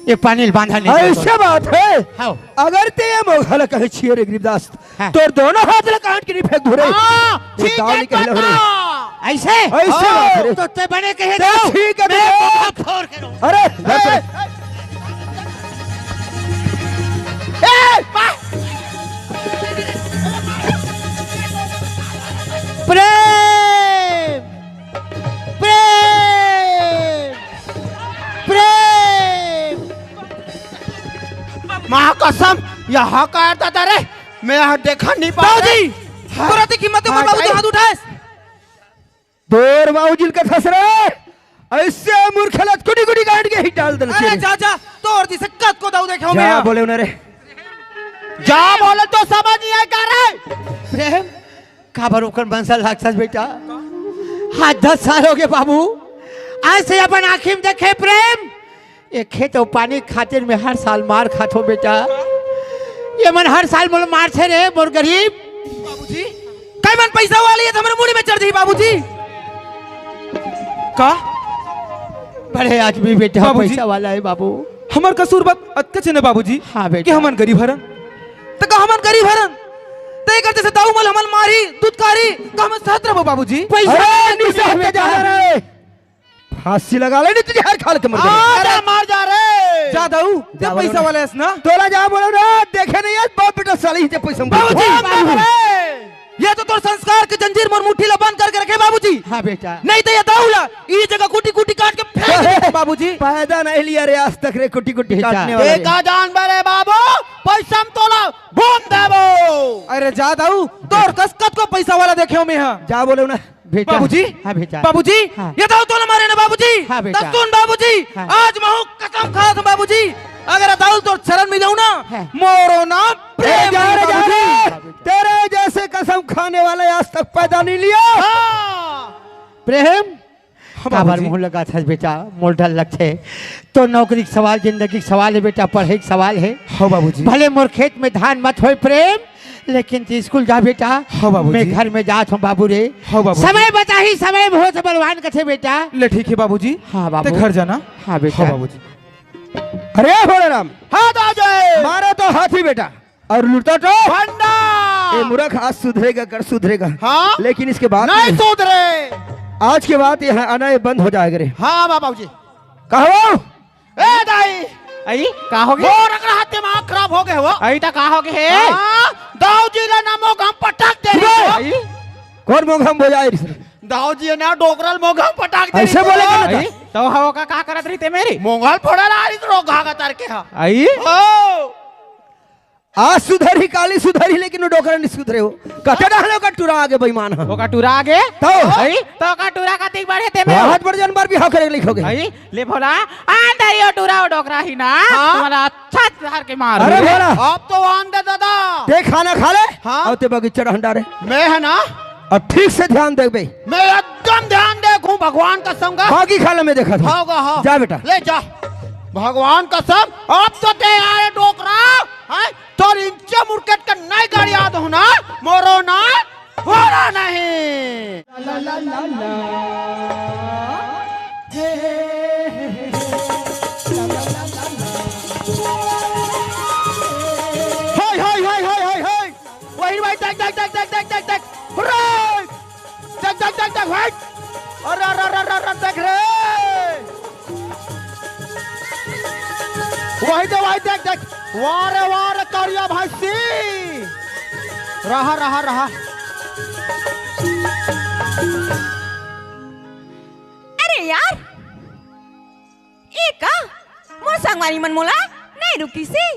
ये पानी ल बांधा नहीं जाए। ऐसे बात है। हाँ। अगर ते ये मोघा ला कहे छिए रे गरीबदास, हाँ। तोर दोनों हाथ ला काट के नहीं फेंक दूं रे। हाँ, ये ठीक दाव है, नहीं कहले हो रे। पता। ऐसे? ऐसे हाँ। बात रे। तो ते बने कहे ते दो। ठीक है, मैं दो। बहुत फोड़ के रहूं। अरे, ए, ए, बा- प्रेम, प्रेम, प्रेम। माँ कसम, यहाँ का दादा रे, मैं यहाँ देखा नहीं पाऊँ। बाबूजी, हाँ। तोरा ते हिम्मत है, हाँ, बाबूजी भाई। हाथ उठाएस। तोर बाबूजी ल कथस रे, ऐसे मूर्ख ला कुटी कुटी काट के ही डाल देना अरे चाहिए। जा, जा, तोर जैसे कतको दाऊ देखे हो जा मैं। बोले उन्हें रे। जा बोले तो समझ नहीं आएगा रे। प्रेम, काबर ओकर मनसा लागथस बेटा? आज दस साल हो गए बाबू, आज से अपन आँखी में देखे प्रेम। ये खेत अउ पानी खातिर मैं हर साल मार खाथों बेटा। ये मन हर साल मोला मारथे रे मोर गरीब। बाबूजी, कई मन पैसा वाले ये तो हमर मुड़ी में चढ़ दी बाबूजी। का? बड़े आदमी बेटा, बाबूजी। पैसा वाला है बाबू। हमर कसूर बात अतकच ने बाबूजी, हाँ बेटा। कि हमन गरीब हरन। त का हमन गरीब हरन? त एकर जैसे दाऊ मन हमन मारी, दुत्कारी, त हमन सहत रहबो बाबूजी। पैसा अरे, वाला नहीं नहीं सहत बेटा। जा रहे। फांसी लगा ले, नहीं तुझे हर खाल के मर आ, जाएगा। जा, मार जा रे। जा दाऊ, जा जब बोलो पैसा ना। वाला है ना। तोला जा बोलो ना, देखे नहीं है, बाप बेटा साली ही जब पैसा में बाबूजी, बाप रे। ये तो तोर संस्कार के जंजीर मोर मुट्ठी ला बंद करके रखे बाबूजी। हाँ बेटा। नहीं तो ये दाऊ ला, ये जगह कुटी कुटी काट के फेंक दे बाबूजी। पैदा नहीं लिया रे आज तक रे, कुटी कुटी बेटा। काटने वाला रे। देखा जानवर है बाबू, पैसा में तोला घूम देबो। अरे जा दाऊ, तोर कस कतको पैसा वाला देखे हो मैं हाँ। जा बोलो ना। बेटा। बाबूजी? हाँ बेटा। बाबूजी? हाँ। ये दाऊ तोला मारे ना बाबूजी? हाँ बेटा। तब सुन बाबूजी, हाँ। आज महू कसम खात हूँ बाबूजी, अगर दाऊ तोर चरण में जाऊँ ना, हाँ। मोरो नाम ए, प्रेम जा रे, नहीं जा रे। बाबूजी। तेरे जैसे कसम खाने वाले आज तक पैदा नहीं लिया। हाँ। प्रेम? हाँ, काबर बाबूजी। मुंह लगाथस बेटा, मोर डर लगथे। तो नौकरी के सवाल, जिंदगी के सवाल है बेटा, पढ़ाई के सवाल है। हाँ, बाबूजी। भले मोर खेत में धान मत होय प्रेम, लेकिन ते स्कूल जा बेटा। हाँ, बाबूजी। मैं घर में जात हूँ बाबू रे। हाँ, बाबूजी। समय बताही, समय बहुत बलवान कथे बेटा। ले ठीक है बाबूजी। हाँ, बाबू। ते घर जाना। हाँ, बेटा। हाँ, बाबूजी। अरे भोलेराम। हाँ, दादा। मारा तो हाथी बेटा। और लुटता तो भंडा। ये मूर्ख आज सुधरेगा, कर सुधरेगा। हाँ? लेकिन इसके बाद नहीं में सुधरे। आज के बाद यहाँ आना ये बंद हो जाएगा रे। हाँ, बाबूजी। कहो। ए दाई। आई, का हो गया? मोर अगर हाथ दिमाग खराब हो गए हो। आई, तो का हो गए है? हाँ, दाऊ जी ला ना मोघा में पटक दे रही हो। आई? कौन मोघा में बोला है? दाऊ जी ना डोकरा ल मोघा में पटक दे ऐसे रही बोले हो। क्या ना? आई, तो हवा का, का करत रही ते मेरी? मोघा ल फोड़ा ला रही तो रोघा का तर के हा। आई? ओ। आज सुधरही, काली सुधरही, लेकिन वो डोकरा नहीं सुधरे हो। कते डहले ओकर टुरा आगे बेईमान ह। ओकर टुरा आगे? तो? हई? तो ओकर टुरा कतिक बढ़े ते में? बहुत बड़ जानवर बिहाव करे लिखोगे। हई? ले भोला, आ दरियो टुरा ओ डोकरा ही ना। हाँ? तुम्हारा अच्छा धर के मार। अरे भोला। अब तो आन दे दादा। ते खाना खा ले। हाँ? और ते बगीचा रहन डारे। मैं है ना? अब ठीक से ध्यान देबे। मैं एकदम ध्यान देखूं, भगवान कसम का। बाकी खाला में देखा था। हाँ, हाँ। जा बेटा। ले जा। भगवान कसम, अब तो ते आए डोकरा, हैं? तोर इंचे मुरकेट के नहीं गाड़ी याद हो ना, मोरो ना, होरा नहीं। हाय, हाय, हाय, हाय, हाय, हाय। वही भाई, देख, देख, देख, देख, देख, देख, देख। हुर्रे! देख, देख, देख, देख, भाई। अरे, अरे, अरे, अरे, अरे, देख रे। आई देख, देख, वाह रे, वाह रे, करिया भैंसी। रहा, रहा, रहा। अरे यार, ए का? मोर संगवारी मन मोला नइ रोकिस हे।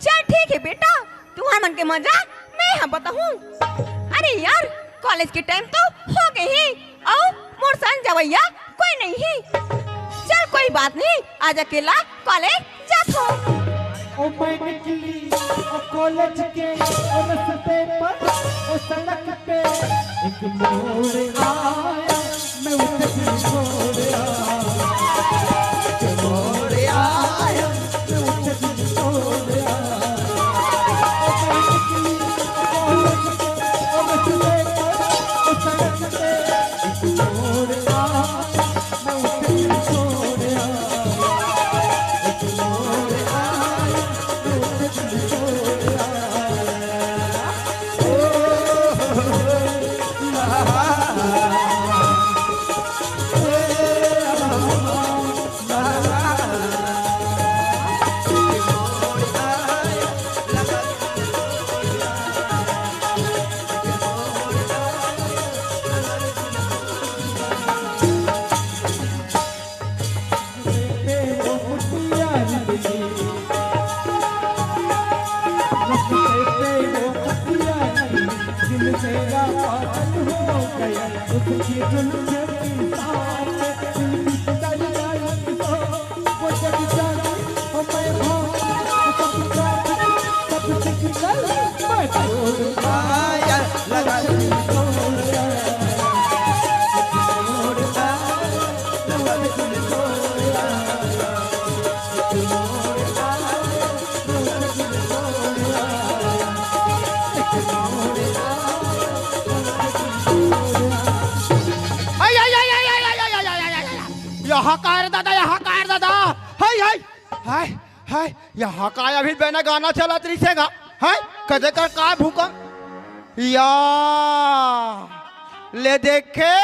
चल ठीक हे बेटा, तुहर मन के मजा मैं ह बताहूँ। अरे यार, कॉलेज के टाइम तो हो गे हे, अउ मोर संग जवइया कोई नइ हे। चल कोई बात नहीं, आज अकेला कॉलेज जाथों। ओ मैं निकली ओ कॉलेज के ओ रस्ते पर ओ सड़क पे एक मोड़ आया, मैं उसे दिल छोड़ आया। एक मोड़ आया, मैं उसे दिल छोड़ आया। ओ मैं निकली ओ कॉलेज के ओ रस्ते पर ओ सड़क पे एक मोड़ आया, मैं उसे दिल छोड़ आया। यहाँ का रे दादा, यहाँ का रे दादा? हाय, हाय, हाय, हाय, यहाँ का अभी बिना गाना चलत रहिसे गा? हाय, कदे कर का भूकंप? या, ले देखे,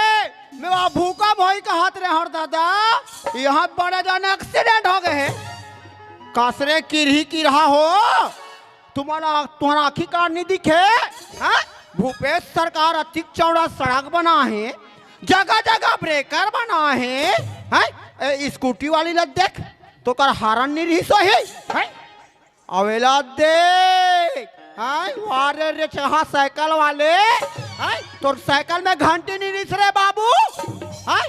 मैं वहाँ भूकंप होई कहत रहे हर दादा, यहाँ बड़े जाने एक्सीडेंट हो गए हे। कासरे किरही किरहा हो, तुम्हारा, तुम्हारा आँखी कार नहीं दिखे? हाँ? भूपेश सरकार अतिक चौड़ा सड़क बना हे, जगह जगह ब्रेकर बना हे, हैं? ए, स्कूटी वाली ला देख, तो कर हारन नहीं रही सही, हैं? अवेला देख, हैं? वारे रे चहा साइकिल वाले, हैं? तोर साइकिल में घंटी नहीं रिस रे बाबू, हैं?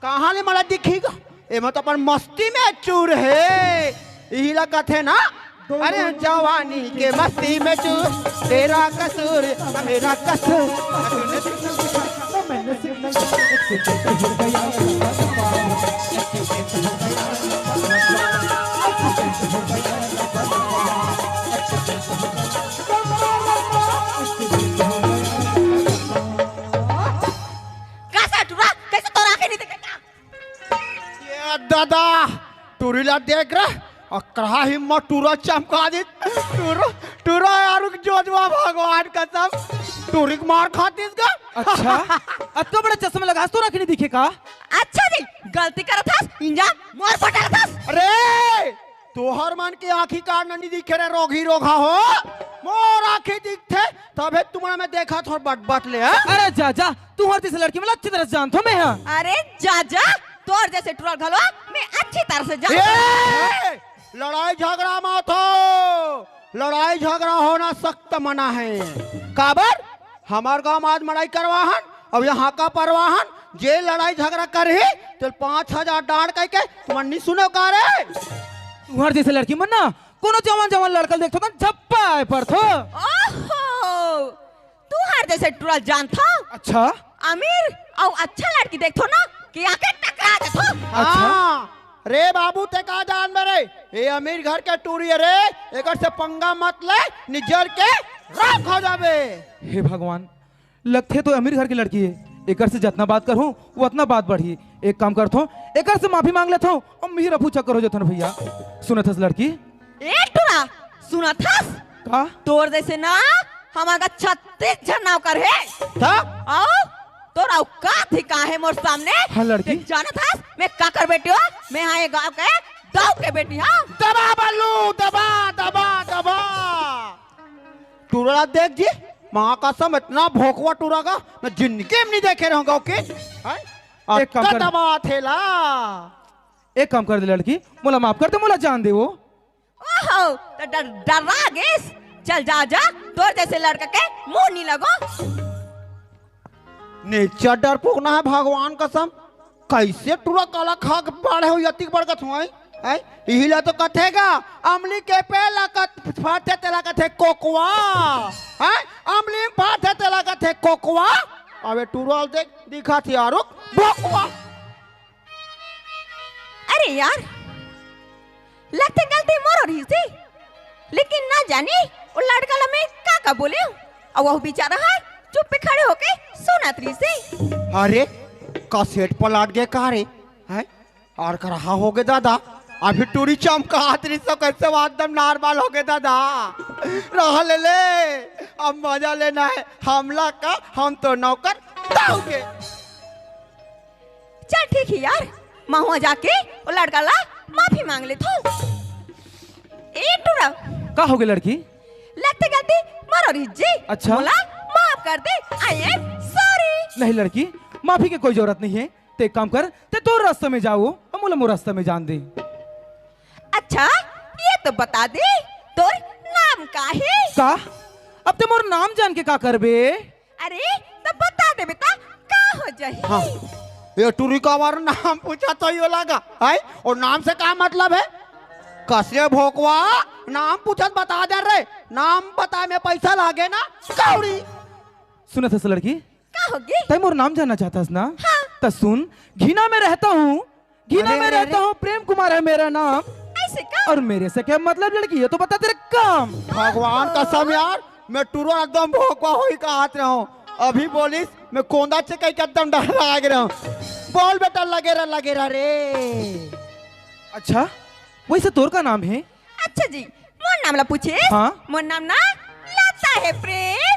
कहाँ ले मला दिखी गा? एमा तो अपन मस्ती में चूर हे। इही ला कथे ना, अरे जवानी के मस्ती में चूर, तेरा कसूर, मेरा कसूर। कैसा टुरा? कैसे तोर आँखें नहीं दिखे का? ये दादा, टूरी ला देख रे, अकरहा हिम्मत टूरा चमका दिस। टूरा, टूरा यार, रुक, जोजवा भगवान कसम, टूरी के मार खातिस गा। अच्छा, अतका बड़ा चश्मा लगास तोर आँखी नहीं दिखे का? अच्छा जी, गलती करत हस, इंजा मोर पटारत हस। अरे, तोहर मन के आँखी कार ननी दिखे रे, रोगही रोगहा हो। मोर आँखी दिखथे, तभे तुमन मैं देखत हों बट बट ले, हाँ? अरे जा जा, तुहर जैसे लड़की मन ला अच्छी तरह से जानथों मैं, हाँ। अरे जा जा, तोर जैसे टुरा घलो मैं अच्छी तरह से जानथों। ए! लड़ाई झगड़ा मत हो, लड़ाई झगड़ा होना सख्त मना हे। काबर? हमर गाँव म आज मड़ई करवाहन, अउ यहाँ का परवाहन, जे लड़ाई झगड़ा करही, तेला पाँच हजार डांड़ कहिके तुमन नी सुनव का रे? तुहर जैसे लड़की मन ना, कोनो जवान जवान लड़का ल देखथों त झप्पा आय परथों। ओहो, तुहर जैसे टुरा ल जानथों? अच्छा। अमीर अउ अच्छा लड़की देखथों ना, कि आके टकरा जाथों। अच्छा। हाँ, रे बाबू, ते का जानबे रे? ए अमीर घर के टूरी हे रे, एकर से पंगा मत ले, निजर के राख हो जाबे। हे भगवान, लगथे तो अमीर घर के लड़की हे, एकर से जतना बात करहूँ, वतना बात बढ़ही। एक काम करथों, एकर से माफी मांग लेथों, अउ मिहिर अफू चक्कर हो जाथन भैया। सुनत हस लड़की? ए टुरा, सुनत हस? का? तोर जैसे ना, हमर गा छत्तीस झन नौकर हे। का? अउ तोर औकात ही का हे मोर सामने? हाँ, लड़की। ते जानत हस, मैं काकर बेटी हों? मैं हाँ ये गाँव के दाऊ के बेटी, हाँ? दबा बल्लू, दबा, दबा, दबा। टूरा देख जी, माँ कसम, इतना भोकवा टूरा का मैं जिंदगी में नहीं देखे रहूंगा, ओके? हैं? एक काम अतका कर। दबा थेला। एक काम कर दे लड़की, मोला माफ कर दे, मोला जान दे वो। ओहो, त डर, डर्रा गेस? चल जा, जा, तोर जैसे लड़का के मुंह नहीं लगो। नेचर डरपोक ना है, भगवान कसम। कैसे टूरा काला खा के पाड़े हो, अतिक बड़का थुआई? हैं? इही ला तो कथेगा, अमली के पेड़ ला कत-, फाटे तेला कथे कोकवा। हैं? अमली में फाटे तेला कथे कोकवा। अबे टूरा देख, दिखा थी आरुक, भोकवा। अरे यार, लगथे गलती मोरो रहिसे, लेकिन ना जानी वो लड़का ला मैं का का बोले, अउ वो बेचारा ह चुप्पे खड़े होके सुनत रहिसे। अरे, का सेठ पलट गे का रे? हैं? अउ करहा होगे दादा, अभी टूरी चमकात रहिसे, कैसे वो एकदम normal होगे दादा। रहा ले ले, अब मजा लेना है हमला का, हम तो नौकर दाऊ के। चल ठीक है यार, मैं हुआ जाके वो लड़का ला माफी मांग लेथों। ए टूरा। का होगे लड़की? लगथे गलती मोरो रहिस जी। अच्छा। मोला माफ कर दे, I am sorry। नहीं लड़की, माफी के कोई जरूरत नहीं है। ते एक काम कर, ते तोर रास्ता में जाओ, अउ मोला मोर रास्ता में जान दे। अच्छा, ये तो बता दे, तोर नाम का है? का? अब ते मोर नाम जान के का करबे? अरे, त बता देबे त का हो जाही? हाँ। ये टूरी का हमारा नाम पूछा तो यो लगा, हैं? अउ नाम से का मतलब है? कसे भोकवा, नाम पूछत बता दे रे, नाम बताए में पैसा लागे ना, कौड़ी। सुनत हस लड़की? का होगे? तैं मोर नाम जानना चाहत हस ना? हाँ। त सुन, घिना में रहता हूँ, घिना अरे, में अरे, रहता अरे। हूँ, प्रेम कुमार है मेरा नाम। ऐसे का? अउ मेरे से का मतलब लड़की, ये तो बता तेरा काम। भगवान कसम यार, मैं टूरा एकदम भोकवा होई कहत रहूं। अभी बोलिस, मैं कोंदा छे कहि के एकदम डहरा गे रहूं। बोल बेटा, लगे रह, लगे रह रे। अच्छा, वैसे तोर का नाम है? अच्छा जी, मोर नाम ला पूछे? हाँ। मोर नाम ना लता है प्रेम।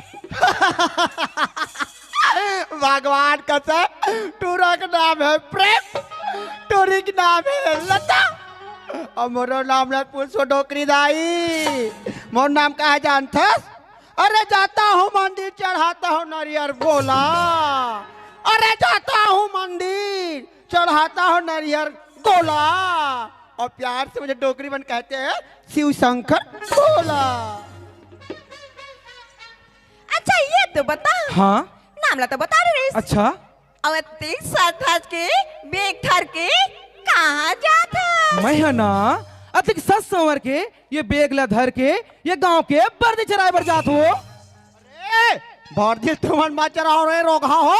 भगवान कसम, टूरा के नाम है प्रेम, टूरी के नाम है लता। अउ मोरो नाम ला पूछो डोकरी दाई, मोर नाम का है जानथस? अरे जाता हूँ मंदिर, चढ़ाता हूँ नरियर गोला। अरे जाता हूँ मंदिर, चढ़ाता हूँ नरियर गोला। अउ प्यार से मुझे डोकरी मन कहते हैं शिव शंकर भोला। अच्छा, ये तो बता। हाँ। नाम ला तो बता रहे रहिस। अच्छा। अउ अतिक सज धज के, बेग धर के कहाँ जात हस? मैं ह ना, अतिक सज संवर के, ये बेग ला धर के, ये गांव के बरदी चराए बर जात हूँ। अरे, बरदी तुमन मत चराओ रे रोगहा हो,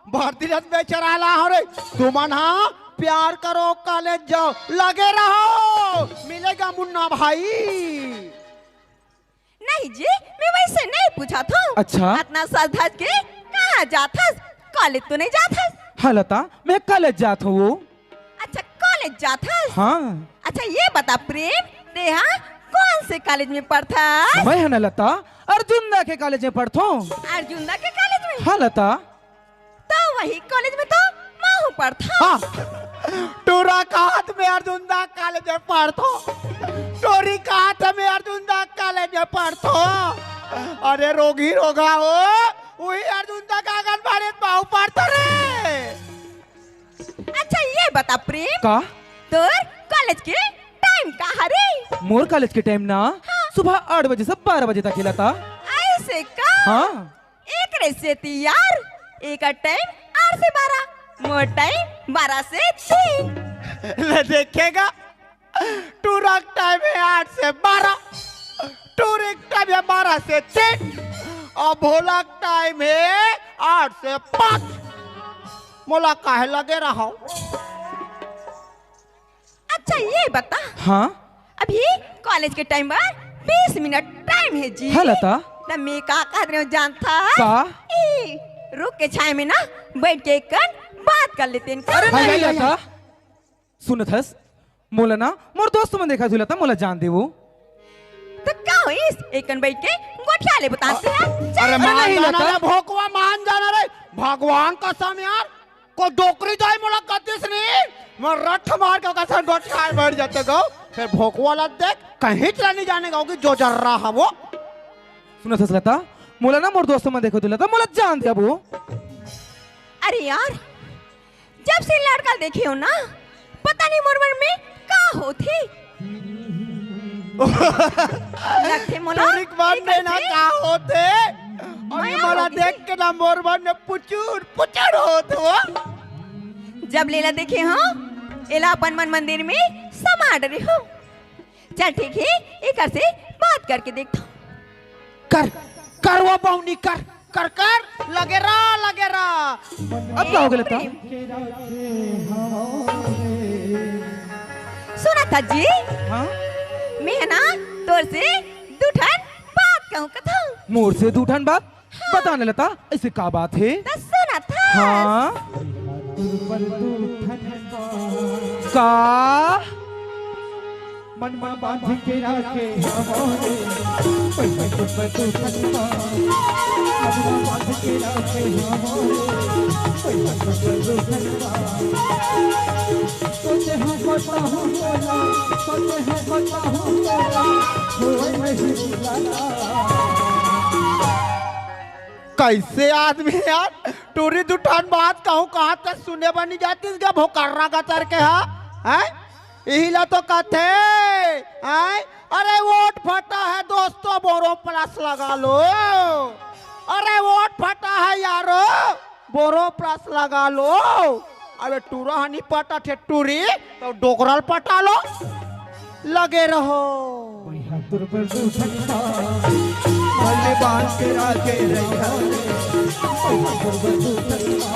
बरदी रस में चराए ला हो रे। तुमन हा प्यार करो, कॉलेज जाओ, लगे रहो, मिलेगा मुन्ना भाई। नहीं जी, मैं वैसे नहीं पूछत हूँ। अच्छा। अतना सज धज के कहाँ जात हस? कॉलेज तो नहीं जात हस? हाँ लता, मैं कॉलेज जात हूँ। अच्छा, कॉलेज जात हस? हाँ। अच्छा, ये बता प्रेम, ते हा कौन से कॉलेज में पढ़थस? मैं ह ना लता, अर्जुन दा के कॉलेज में पढ़थों। अर्जुन दा के कॉलेज में? हाँ लता। त वही कॉलेज में तो महूँ पढ़थों। हाँ। टूरा काहत मैं अर्जुन दा कॉलेज में पढ़थों। टूरी काहत मैं अर्जुन दा कॉलेज में पढ़थों। अरे रोगही रोगहा हो, वही अर्जुन दा के आंगनबाड़ी में महूँ पढ़थों रे। अच्छा ये बता प्रेम, का? तोर कॉलेज के टाइम का हरे? मोर कॉलेज के टाइम ना, हाँ। सुबह आठ बजे से बारह बजे तक हे लता। ऐसे का? हाँ। एकरे सेती यार, एकर टाइम आठ से बारह, मोर टाइम बारह से तीन। ले देखेगा, टूरा के टाइम है आठ से बारह, टूरी के टाइम है बारह से तीन, अउ भोला के टाइम है आठ से पाँच। मोला काहे लगे रहो? अच्छा ये बता। हाँ। अभी कॉलेज के टाइम बर बीस मिनट टाइम है जी। हाँ लता। त मैं का कहत रहेंव जानथस? का? ए, रुख के छाया में ना बैठ के एक कन बात कर लेतेन का? अरे हाँ, नहीं हाँ, लता। हाँ। सुनत हस, मोला ना मोर दोस्त मन देखत होही लता, मोला जान दे वो। त का होइस? एक कन बैठ के गोठिया ले बताते हैं। चल। अरे अरे मान नहीं जाना लता। रे भोकवा, मान जाना रे। भगवान कसम यार, कोई डोकरी दाई मोला कतिस नहीं। मैं रट्ठ मार के ओकर संग गोठियाए बैठ जाते गो। फिर भोकवा ला देख, कहीं चला नहीं जाने गो कि जो जर्रा है वो। सुनत हस लता, मोला ना मोर दोस्त मन देखे तो लता, मोला जान दे अब वो। अरे यार, जब से लड़का देखे हो ना, पता नहीं मोर मन में का होथे। लगथे मोला टूरी के मन एक में ना ऐसे का होथे। और मैं ये मोला होगी देख के ना मोर मन में पुचुर पुचुर होत हो। जब ले ला देखे हो, एला अपन मन मंदिर में समा डरे हो। चल ठीक है, एकर से बात करके देखथों। कर, कर वो बौनी, कर, कर, कर, लगे रह, लगे रह। अब का हो गे लता? प्रेम। सुनत हस जी, हाँ? मैं ना तोर से दू ठन बात कहूँ कथों। मोर से दू ठन बात? हाँ। बता ना लता, ऐसे का बात हे? त सुनत हस। हाँ? का? मन मा बांध के राखे हमारे, पैसा के प्रदूषण बा। मन मा बांध के राखे हमारे, पैसा के प्रदूषण बा। सोचे हम बताहूँ तोला, सोचे हम बताहूँ तोला, होए नहीं बुलाना। कैसे आदमी यार, टूरी दू ठन बात कहूँ, कहाँ तक सुने बर नहीं जातिस गा, भोकर्रा गतर के हा, हैं? इही ला तो कथे, हैं? अरे वोट फटा है दोस्तों, बोरो प्लस लगा लो। अरे वोट फटा है यारो, बोरो प्लस लगा लो। अबे टूरा हनी पटा ठे टूरी, तो डोकरल पटा लो। लगे रहो। भैया दुर्बल दूसर बा, भले बांध के राखे रहिया। भैया दुर्बल दूसर बा।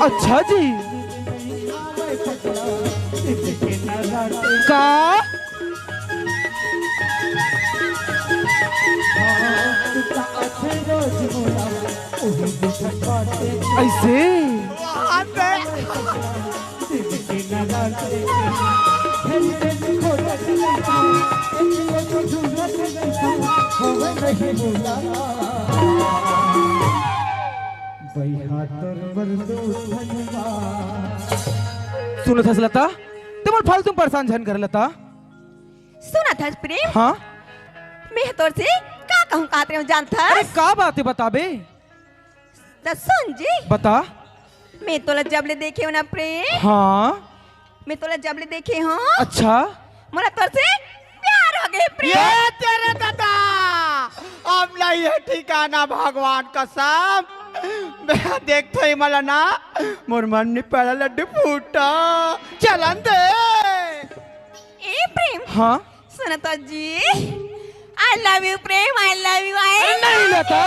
अच्छा जी। का? ऐसे? सुनत हस लता, ते मोर फालतू में परेशान झन कर लता। सुनत हस प्रेम? हाँ? मैं तोर से का कहूँ कात रहे जानत हस? अरे का बात है बताबे? त सुन जी। बता। मैं तोला जब ले देखे हो ना प्रेम। हाँ। मैं तोला जब ले देखे हो। अच्छा। मोला तोर से प्यार हो गए प्रेम। ये तेरे दादा, अब नहीं है ठिकाना भगवान कसम। मैं देखते ही मला ना, मोर मन में पहला लड्डू फूटा। चलन दे। ए प्रेम। हाँ। सुनत हस जी, I love you Prem, I love you, I अरे नहीं लता।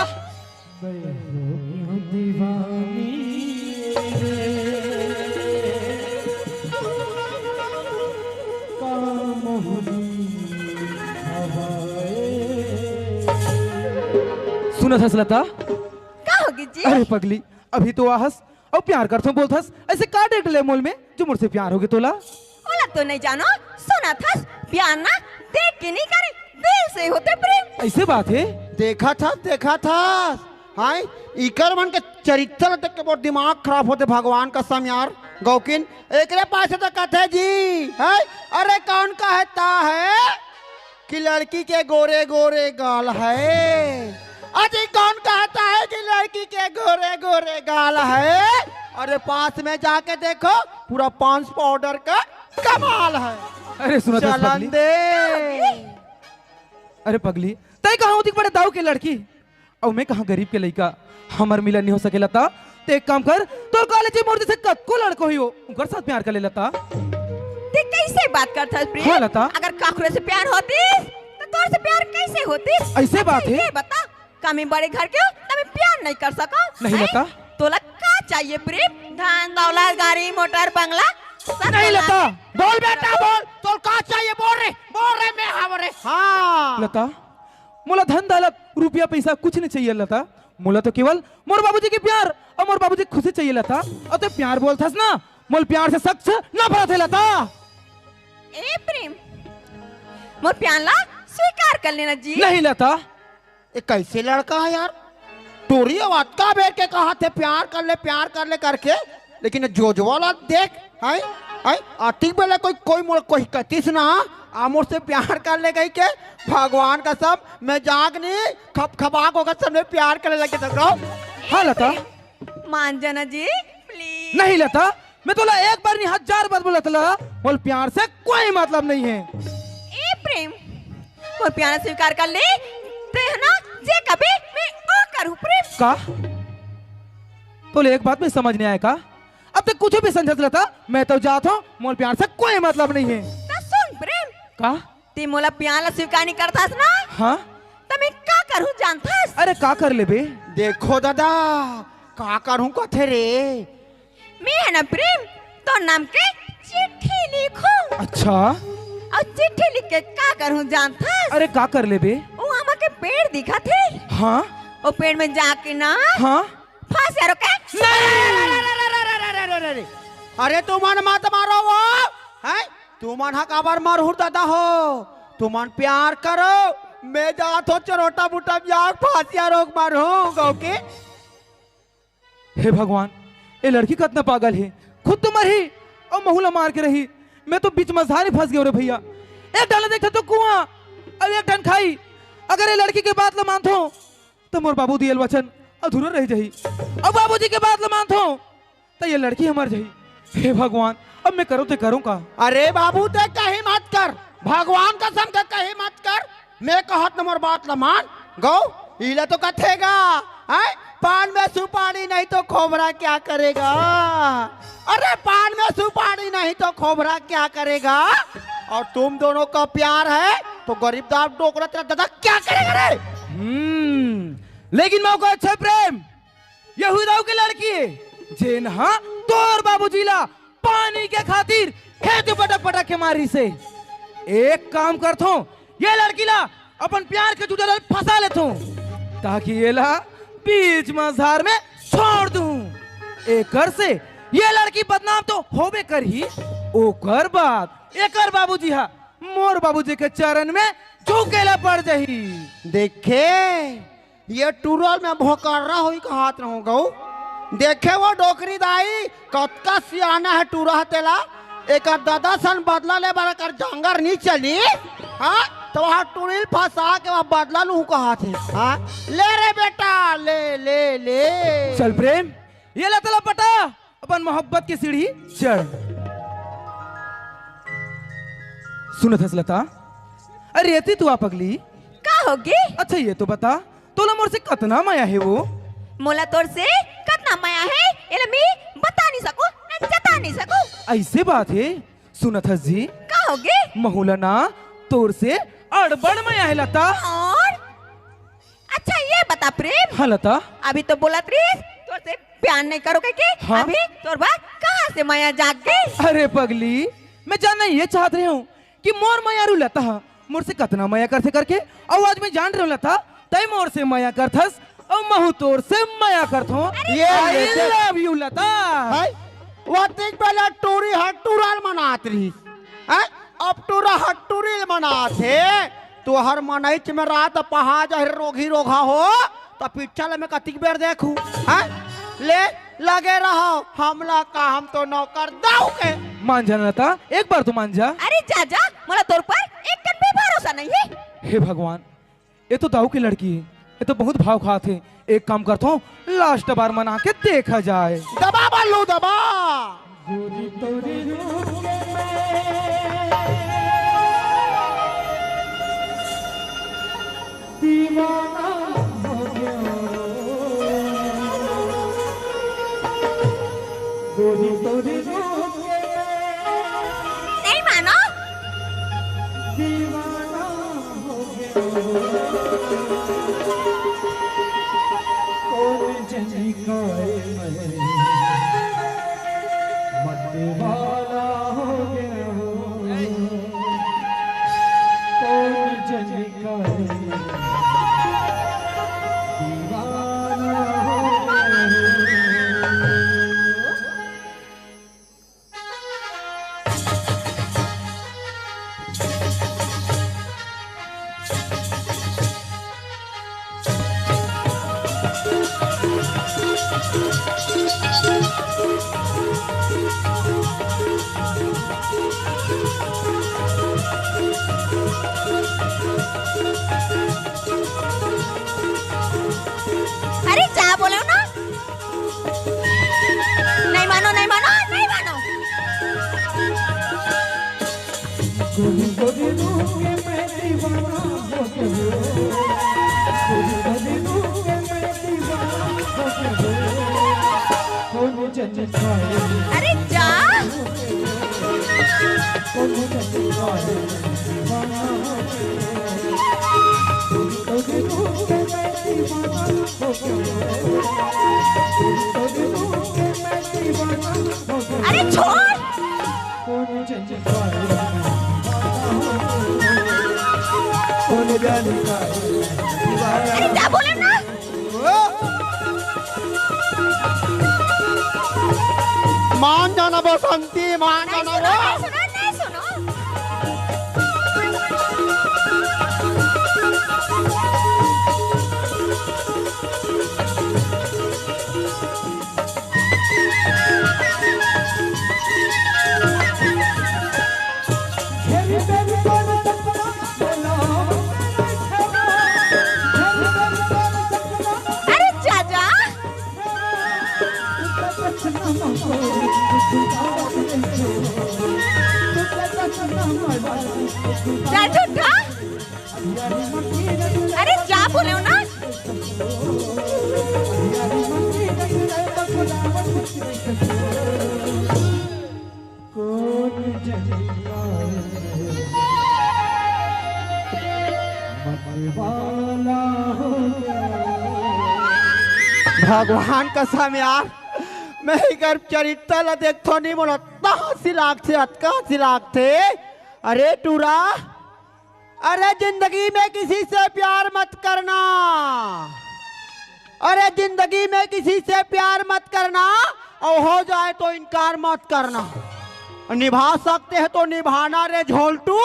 सुनत हस लता? का होगे जी? अरे पगली, अभी तो आहस अउ प्यार करथों बोलथस, ऐसे का देख ले मोल में जो मोर से प्यार होगे तोला? ओला तो नहीं जानो, सुनत हस, प्यार ना देख के नहीं करे, दिल से होथे प्रेम। ऐसे बात है? देखत हस, देखत हस, हाय, इकर मन के चरित्र देख के मोर दिमाग खराब होथे भगवान कसम यार। गौकिन, एकरे पास तो कथे जी, हाय, अरे कौन कहता है कि लड़की के गोरे गोरे गाल है। अजी कौन कहता है कि लड़की के गोरे गोरे गाल है? अरे पास में जाके देखो, पूरा पांच पाउडर का कमाल है। अरे सुनत हस चलन पगली। दे। अरे पगली, तय कहाँ होती बड़े दाऊ के लड़की? अउ मैं कहाँ गरीब के लइका, हमर मिलन नहीं हो सके लता। ते एक काम कर, तोर कॉलेज में मोर जैसे कतको लड़को ही हो, उनकर साथ प्यार कर ले लता। ते कैसे बात करत हस प्रेम? हाँ लता। अगर काकरो से प्यार होतिस, तो तोर से प्यार कैसे होतिस? ऐसे बात है। ये बता, का मैं बड़े घर के हो, त मैं प्यार नहीं कर सकूं? नहीं हैं? लता। तोला का चाहिए प्रेम, धन दौलत, गाड़ी मोटर, बंगला, सब नहीं लता। बोल बेटा बोल, तोला का चाहिए? बोल रे, बोल रे, मैं हंव रे। हाँ। लता, मोला धन दौलत, रुपया पैसा कुछ नहीं चाहिए लता। मोला तो केवल मोर बाबूजी के प्यार अउ मोर बाबूजी के खुशी चाहिए लता। अउ तैं प्यार बोलथस ना, मोला प्यार से सख्त नफरत हे लता। ए प्रेम, मोर प्यार ला स्वीकार कर लेना जी। नहीं लता। ये कैसे लड़का है यार? टूरी अउ अतका बेर के कहत हे प्यार कर ले, प्यार कर ले करके, लेकिन जोजवा ला देख, हैं? हैं? अतिक बेर ले कोई, कोई मोर कोई कतिस ना, आ मोर से प्यार कर ले कहिके, भगवान कसम, मैं जाग नहीं, खप खपा के ओकर सामने प्यार करे लगे तक रहो। हाँ लता। मान जाना जी, please। नहीं लता, मैं तोला एक बार नहीं हजार बार बोलत हंव, मोला प्यार से कोई मतलब नहीं है। ए प्रेम, मोर प्यार स्वीकार कर ले, तैं ह ना जे कबे मैं ओ करहूं प्रेम। का? तोला एक बात में समझ नहीं आय का? अब तक कुछ भी समझत लता, मैं तो जात हंव, मोला प्यार से कोई मतलब नहीं है। त सुन प्रेम। का? तैं मोला प्यार ला स्वीकार नहीं करथस ना? हाँ? त मैं का करहूं जानथस? अरे का कर लेबे? देखो दादा, का करहूं कथे रे? मैं ह ना प्रेम, तोर नाम के चिट्ठी लिखहूं। अच्छा। अउ चिट्ठी लिख के का करहूं जानथस? अरे का कर लेबे? ओ आमा के पेड़ दिखत हे। हाँ। ओ पेड़ में जाके ना। हाँ। फंस यारो के। नहीं। अरे तुमन मत मारो वो, हैं? तुमन ह काबर मरहू दादा हो? तुमन प्यार करो, मैं जात हंव चरोटा बूटा में जाके फंसिया रोग मरहूं गौ के। हे भगवान, ये लड़की कतना पागल हे, खुद तो मरही अउ महू ला मार के रही। मैं तो बीच मझधार में फंस गेंव रे भइया। एक डाहर देखथंव तो कुआं, अउ एक डाहर खाई। अगर ये लड़की के बात ला मानथंव त मोर बाबू दियल वचन अधूरा रह जाही। अउ बाबूजी के बात ला मानथंव त ये लड़की ह मर जाही। हे भगवान, अब मैं करंव ते करंव का? अरे बाबू, तैं कहीं मत कर, भगवान कसम तैं कहीं मत कर। मैं कहत हंव मोर बात ला मान, गौ, इला तो कथे गा, हैं? पान में सुपारी नहीं तो खोबरा क्या करेगा? अरे पान में सुपारी नहीं तो खोबरा क्या करेगा? और तुम दोनों का प्यार है तो गरीब दार डोकरा तेरा दादा क्या करेगा रे? हम्म, लेकिन मैं ओकर अच्छा प्रेम, यहू दाऊ के लड़की हे, जेन हा तोर बाबूजी ला पानी के खातिर खेत में पटक पटक के मारिस हे। एक काम करथंव, ये लड़की ला अपन प्यार के जुड़ा ला फंसा लेथंव, ताकि एला बीच मझधार में छोड़ दूं। एकर से ये लड़की बदनाम तो होबे करही, ओकर बाद एकर बाबूजी हा मोर बाबूजी के चरण में झुके ला पड़ जाही। देखे, ये टूरा ल मैं भोकर्रा होही कहत रहंव गौ। देखे वो डोकरी दाई, कतका सियाना हे टूरा ह तेला। एकर ददा सन बदला ले बर एकर जांगर नी चली। हाँ, त वहाँ टूरी ल फंसा के वहाँ बदला लूहूं कहत हे। हाँ, ले रे बेटा, ले, ले, ले। चल प्रेम, ये ला तेला पटा, अपन मोहब्बत के सीढ़ी चढ़। सुनत हस लता? अरे एती तो आ पगली। का होगे? अच्छा ये तो बता, तोला मोर से कतना मया हे वो? मोला तोर से कतना मया हे, एला मैं बता नहीं सकंव, ना जता नहीं सकंव। अइसे बात हे, सुनत हस जी? का होगे? महू ला ना तोर से अड़बड़ मया हे लता। अउ अच्छा ये बता प्रेम। हाँ लता। अभी तो बोलत रहिस तोर से प्यार नहीं करंव कहिके, हाँ? अभी तोर बर कहाँ से मया जाग गे? अरे पगली, मैं जानना ये चाहत रहेंव कि मोर मयारू लता हा मोर से कतना मया करथे करके, अउ आज मैं जान रहेंव लता, तैं मोर से मया करथस, अउ महू तोर से मया करथंव। अरे ये I love you लता। हाय, वतिक बेला टूरी हा टूरा ल मनात रहिस। हैं? अब टूरा हा टूरी ल मनात हे। तुंहर मनई च में रात पहा जाही रोगही रोगहा हो, त पिक्चर ल मैं कतिक बेर देखहूं। हैं? ले, लगे रहो, हमला का, हम तो नौकर दाऊ के। मान जा ना लता, एक बार तो मान जा। अरे जा जा, मोला तोर पर एक कन भी भरोसा नहीं हे। हे भगवान, ये तो दाऊ के लड़की हे, ये तो बहुत भाव खात हे। एक काम करथंव, last बार मना के देखा जाए। दबा बल्लू, दबा। गोरी तोरी रूप के मैं दीवाना हो गया। गोरी तोरी रूप के मैं नहीं मानो। दीवाना हो गया। कौन जनी का है मैं। दीवाना हो गया हूँ, कौन जन का दीवाना हो गया हूँ। अरे, जा बोले ना। नहीं मानो, नहीं मानो, नहीं मानो। गोरी गोरी रूप के मैं दीवाना हो गया हूँ। गोरी गोरी रूप के मैं दीवाना हो गया हूँ। कौन जन का अरे जा। कौन जन का दीवाना हो गया हूँ। गोरी गोरी रूप के मैं दीवाना हो गया हूँ। गोरी गोरी रूप के मैं दीवाना हो गया हूँ। अरे छोड़। अरे जा बोले ना। मान जाना बसंती, मान नहीं जाना सुनो, वो। नहीं सुनो, नहीं सुनो। अरे चाचा। चल झूठा। अरे जा बोले हो ना। भगवान कसम यार, मैं एकर चरित्र ला देखथो नहीं, मोला अतना हंसी लागथे, अतना हंसी लागथे। अरे टूरा, अरे जिंदगी में किसी से प्यार मत करना। अरे जिंदगी में किसी से प्यार मत करना, और हो जाए तो इनकार मत करना। निभा सकते हैं तो निभाना रे झोलटू,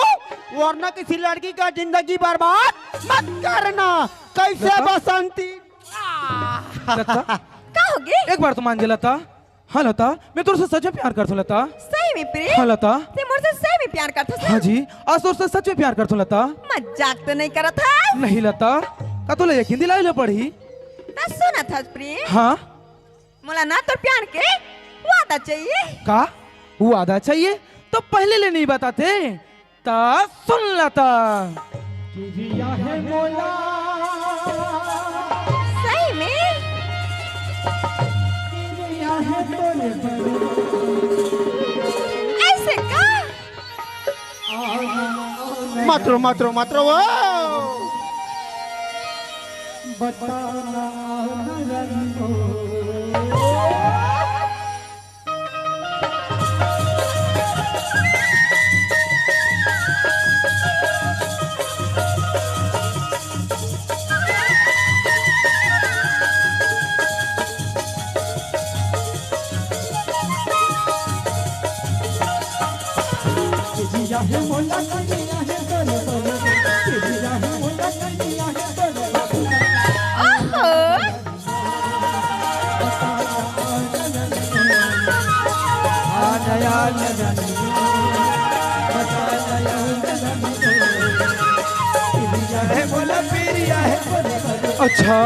वरना किसी लड़की का जिंदगी बर्बाद मत करना। कैसे लता? बसंती? लता? का होगे? एक बार तो मान जा लता। हाँ लता, मैं तोर से सच में प्यार करथों लता। सही में प्रेम? हाँ लता। ते मोर से सही में प्यार करथस ना? हाँ जी, आज तोर से सच में प्यार करथों लता। मजाक तो नहीं करत है? नहीं लता, का तोला यकीन दिलाए ला पड़ही? त सुनत हस प्रेम? हाँ। मोला ना तोर प्यार के वादा चाहिए। का? वादा चाहिए? तो पहले ले नहीं बताते? त सुन लता। किरिया है मोला। सही में? किरिया है तोरे पर। ऐसे का? मत रो, मत रो, मत रो, ओ। बताना ना रंगो। ओहो। अच्छा।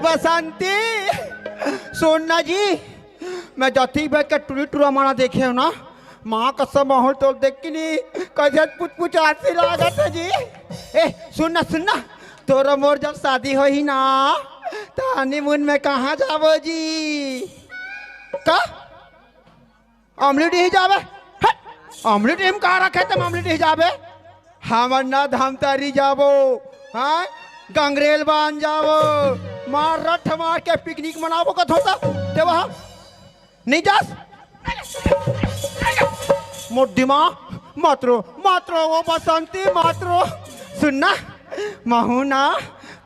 बसंती, सुन ना जी, मैं जतिक बेर के टुरी टुरा मारा देखे हंव ना, माँ कसम माहौल तोर देख के नी, कइसे पुचपुचासी लागत हे जी। ए, सुन ना, सुन ना, तोर मोर जब शादी होही ना, त honeymoon में कहाँ जाबो जी? का? अमलीडीह जाबे? हट! अमलीडीह में का रखे तें अमलीडीह जाबे? हमन ना धमतरी जाबो, हाँ? गंगरेल बांध जाबो, मार रठ मार के picnic मनाबो कथों त, तें वहाँ नी जास? मोर दिमाग, मत रो, मत रो वो बसंती, मत रो। सुन ना, महूँ ना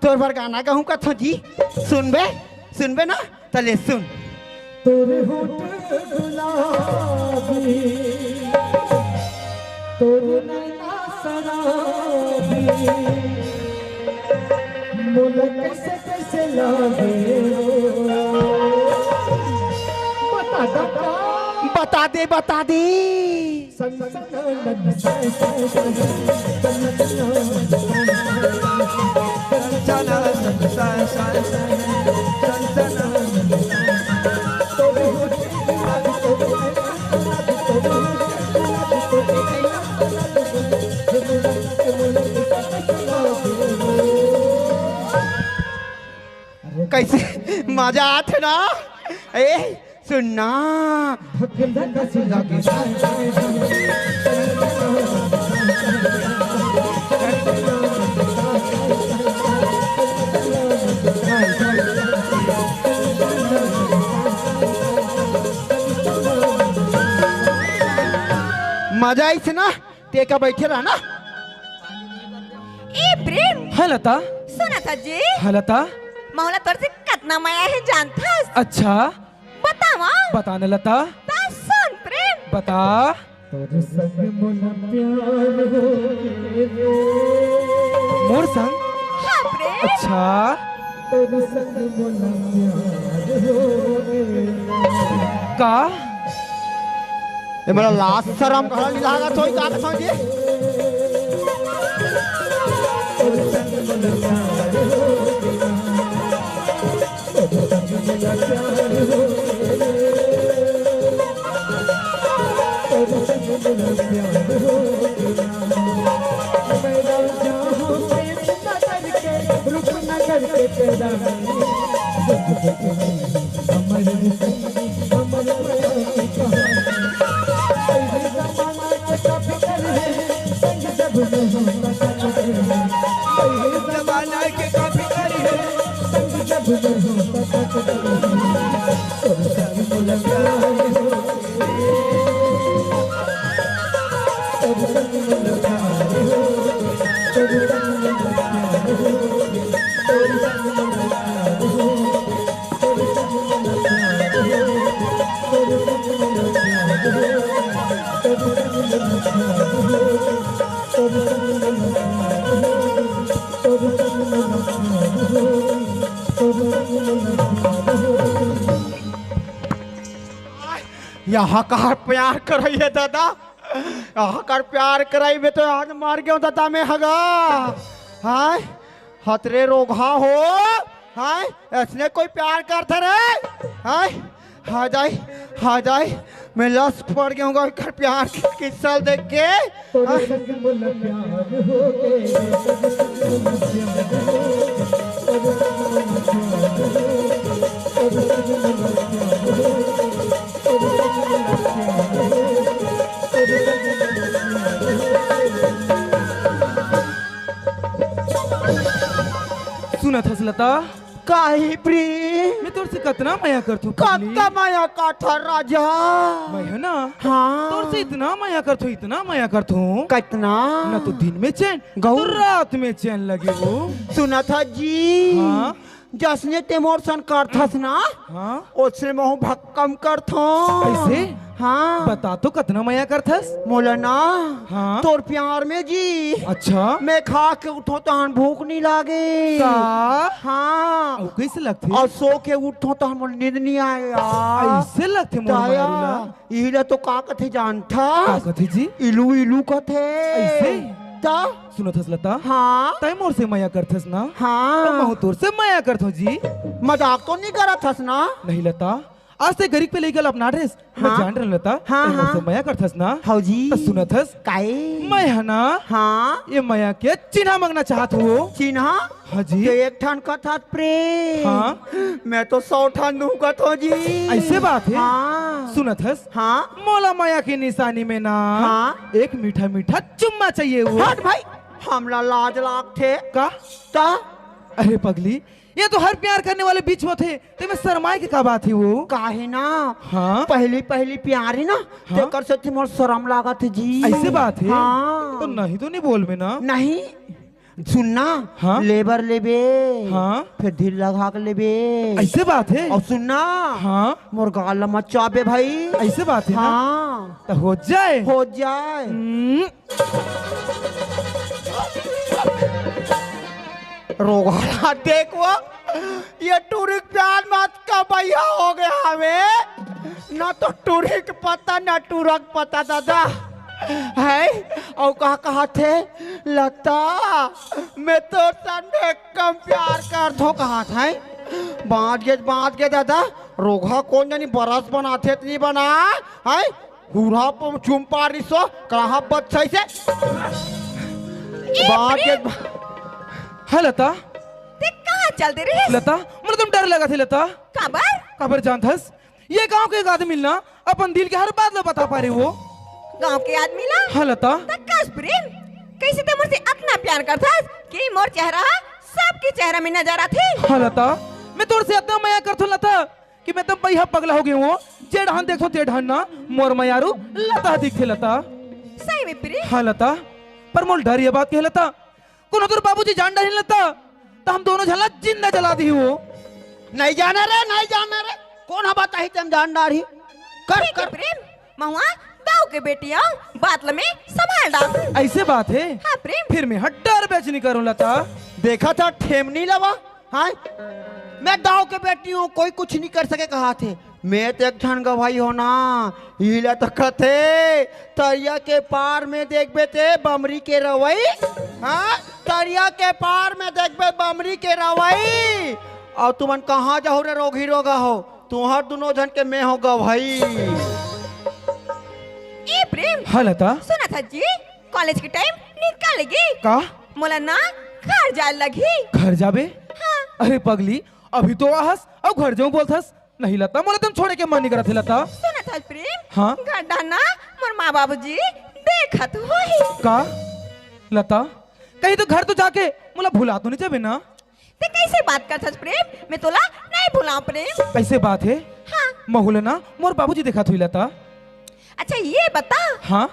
तोर बर गाना गाहूँ कथों जी। सुनबे? सुनबे ना? त ले सुन। तोर होठ गुलाबी, तोर नैना शराबी, मोला कइसे कइसे लागे। बता दा का? बता दे, बता दे। कइसे मजा आथे ना? ए, सुन ना। मजा आइस ना? तें का बइठे रह ना। ए प्रेम। हाँ लता। सुनत हस जी? हाँ लता। मोला तोर से कतना मया हे जानथस? अच्छा। बतावा। बता न लता। त सुन प्रेम। बता। तोर संग मोला प्यार हो गे। मोर संग? हाँ प्रेम। अच्छा। तोर संग मोला प्यार हो गे। का? ए, मोला लाज शरम घलो नी लागत होही, का कथों जी? यहाँ कहाँ प्यार करई हे दादा? अहकर प्यार करई में तो आज मर गेंव ददा में हगा। हाय, हतरे रोगहा हो। हाय, अइसने कोई प्यार करथे रे? हाय, हा जाय, हा जाय। मैं लस पड़ गेंव गा एकर प्यार के किस्सा ल देख के। हाय। सुनत हस लता? काहे प्रेम? मैं तोर से कतना मया करथों पगली। कतना मया करथस राजा? मैं हूँ ना? हाँ। तोर से इतना मया करथों, इतना मया करथों। कतना? ना तो दिन में चैन, गऊ। तो रात में चैन लगे वो। सुनत हस जी? हाँ। जसने तें मोर संग करथस ना, हाँ। ओसने महूँ भक्कम करथों। कइसे? हाँ। बता तो कतना मया करथस? मोला ना, हाँ। तोर प्यार में जी। अच्छा। मैं खा के उठों तहन भूख नी लागे। का? हाँ। अउ कइसे लगथे? अउ सो के उठों तहन मोला नींद नी आय यार। अइसे लगथे मोर दया। मया ला। इही ला तो का कथे जानथस? का कथे जी? इलू इलू कथे। अइसे? त? सुनत हस लता? हाँ। तैं मोर से मया करथस ना? हाँ। त महूँ तोर से मया करथों जी। मजाक तो नहीं करत हस ना? नहीं लता, आज ते गरीब पे लइका ल अपना ड्रेस मैं हाँ। जान रहे लता, हाँ, तैं मोर से हाँ। मया करथस ना? हौ जी। त सुनत हस? काई? मैं ह ना? हाँ। ये मया के चिन्हा मांगना चाहत हूँ। चिन्हा? हाँ जी। तो एक ठन कथत प्रेम। हाँ। मैं तो सौ ठन दूँ कथों जी। ऐसे बात है? हाँ। सुनत हस? हाँ। मोला मया के निशानी में ना हाँ। एक मीठा मीठा चुम्मा चाहिए वो। हट भाई, हमला लाज लागथे। का? का? अरे पगली, ये तो हर प्यार करने वाले बीच होथे, ते में शर्माए के का बात है वो? काहे ना? हाँ। पहली पहली प्यार है ना, हाँ। तेकर सेती मोर शरम लागत है जी। ऐसे बात है? हाँ। तो नहीं तो नहीं बोल में ना। नहीं। सुन ना, हाँ? लेबर लेबे, हाँ? फिर ढील लगा के लेबे। ऐसे बात है? और सुन ना, हाँ? मोर गाल ला मचाबे भाई। ऐसे बात है ना? हाँ। तो हो जाए। हो जाए। हम्म। रोगहा ला देख वो, ये टूरी के प्यार में अतका बइहा हो गया हवे, ना तो टूरी के पता, ना टूरा के पता दादा। है, अउ का कहत हे, लता, मैं तोर संग एकदम प्यार करथों कहत हे। बाँच गे, बाँच गे दादा, रोगहा कोन जनी बरस बनाथे त नहीं बना, है? हुरहा प-, चुम पारिस ओ, कहाँ बच्चा से? ए, बात प्रेम। के बा-, हाँ, लता। ते कहाँ चल दे रहे? लता, मोला तुम डर लगथे, लता। काबर? काबर जानथस? ये गांव के एक आदमी ल ना अपन दिल के हर बात ला बता पारे वो। गांव के आदमी ला? हाँ, लता। त कस प्रेम? कैसे ते मोर से अतना प्यार करथस कि मोर चेहरा सबके चेहरा में नजर आथे? हाँ, लता। मैं तोर से अतना मया करथों, लता। कि मैं तो बइहा पगला हो गे हूँ। जे डहन देखथों, ते डहन ना मोर मयारू लता दिखथे लता। सही में प्रेम? हाँ लता, पर मोला डर ये बात के हे लता, कोनो तोर बाबूजी जान डारही लता, त हम दोनों झन ला जिंदा जला दिही वो। नहीं जाना रे, नहीं जाना रे, कोन ह बताही तेम जान डारही। कर, ठीक हे कर। प्रेम, महुआ दाऊ के बेटी आऊं, बात ल मैं संभाल डारहूं। ऐसे बात हे? हाँ प्रेम। फिर मैं ह डरबेच नहीं करूं लता। देखा था ठेमनी लवा, हाँ? मैं दाऊ के बेटी हूँ, कोई कुछ नहीं कर सके कहाथे। मैं तो एक झन गवाही हों ना, इला तो कथे, तरिया के पार में देखबे ते बमरी के रवई, हाँ? तरिया के पार में देखबे बमरी के रवई। अउ तुमन कहाँ जाहू रे रोगही रोगहा हो, तुंहर दुनों झन के मैं हों गवाही। ए प्रेम। हाँ लता। सुनत हस जी, कॉलेज के टाइम निकल गे। का? मोला ना घर जाए लगही। घर जाबे? हाँ। अरे पगली, अभी तो आहस अउ घर जाऊं बोलथस। नहीं लता, मोला तुम छोड़े के मन नहीं करत हे लता। सुनत हस प्रेम? हाँ? घर डहन ना मोर माँ बाबूजी देखत होही। का? लता, कहीं तो घर तो जाके मोला भुला तो नहीं जाबे ना? ते कैसे बात करथस प्रेम? मैं तोला नहीं भुलाऊं प्रेम। कैसे बात हे? हाँ। महू ल ना मोर बाबूजी देखत होही लता। अच्छा ये बता। हाँ?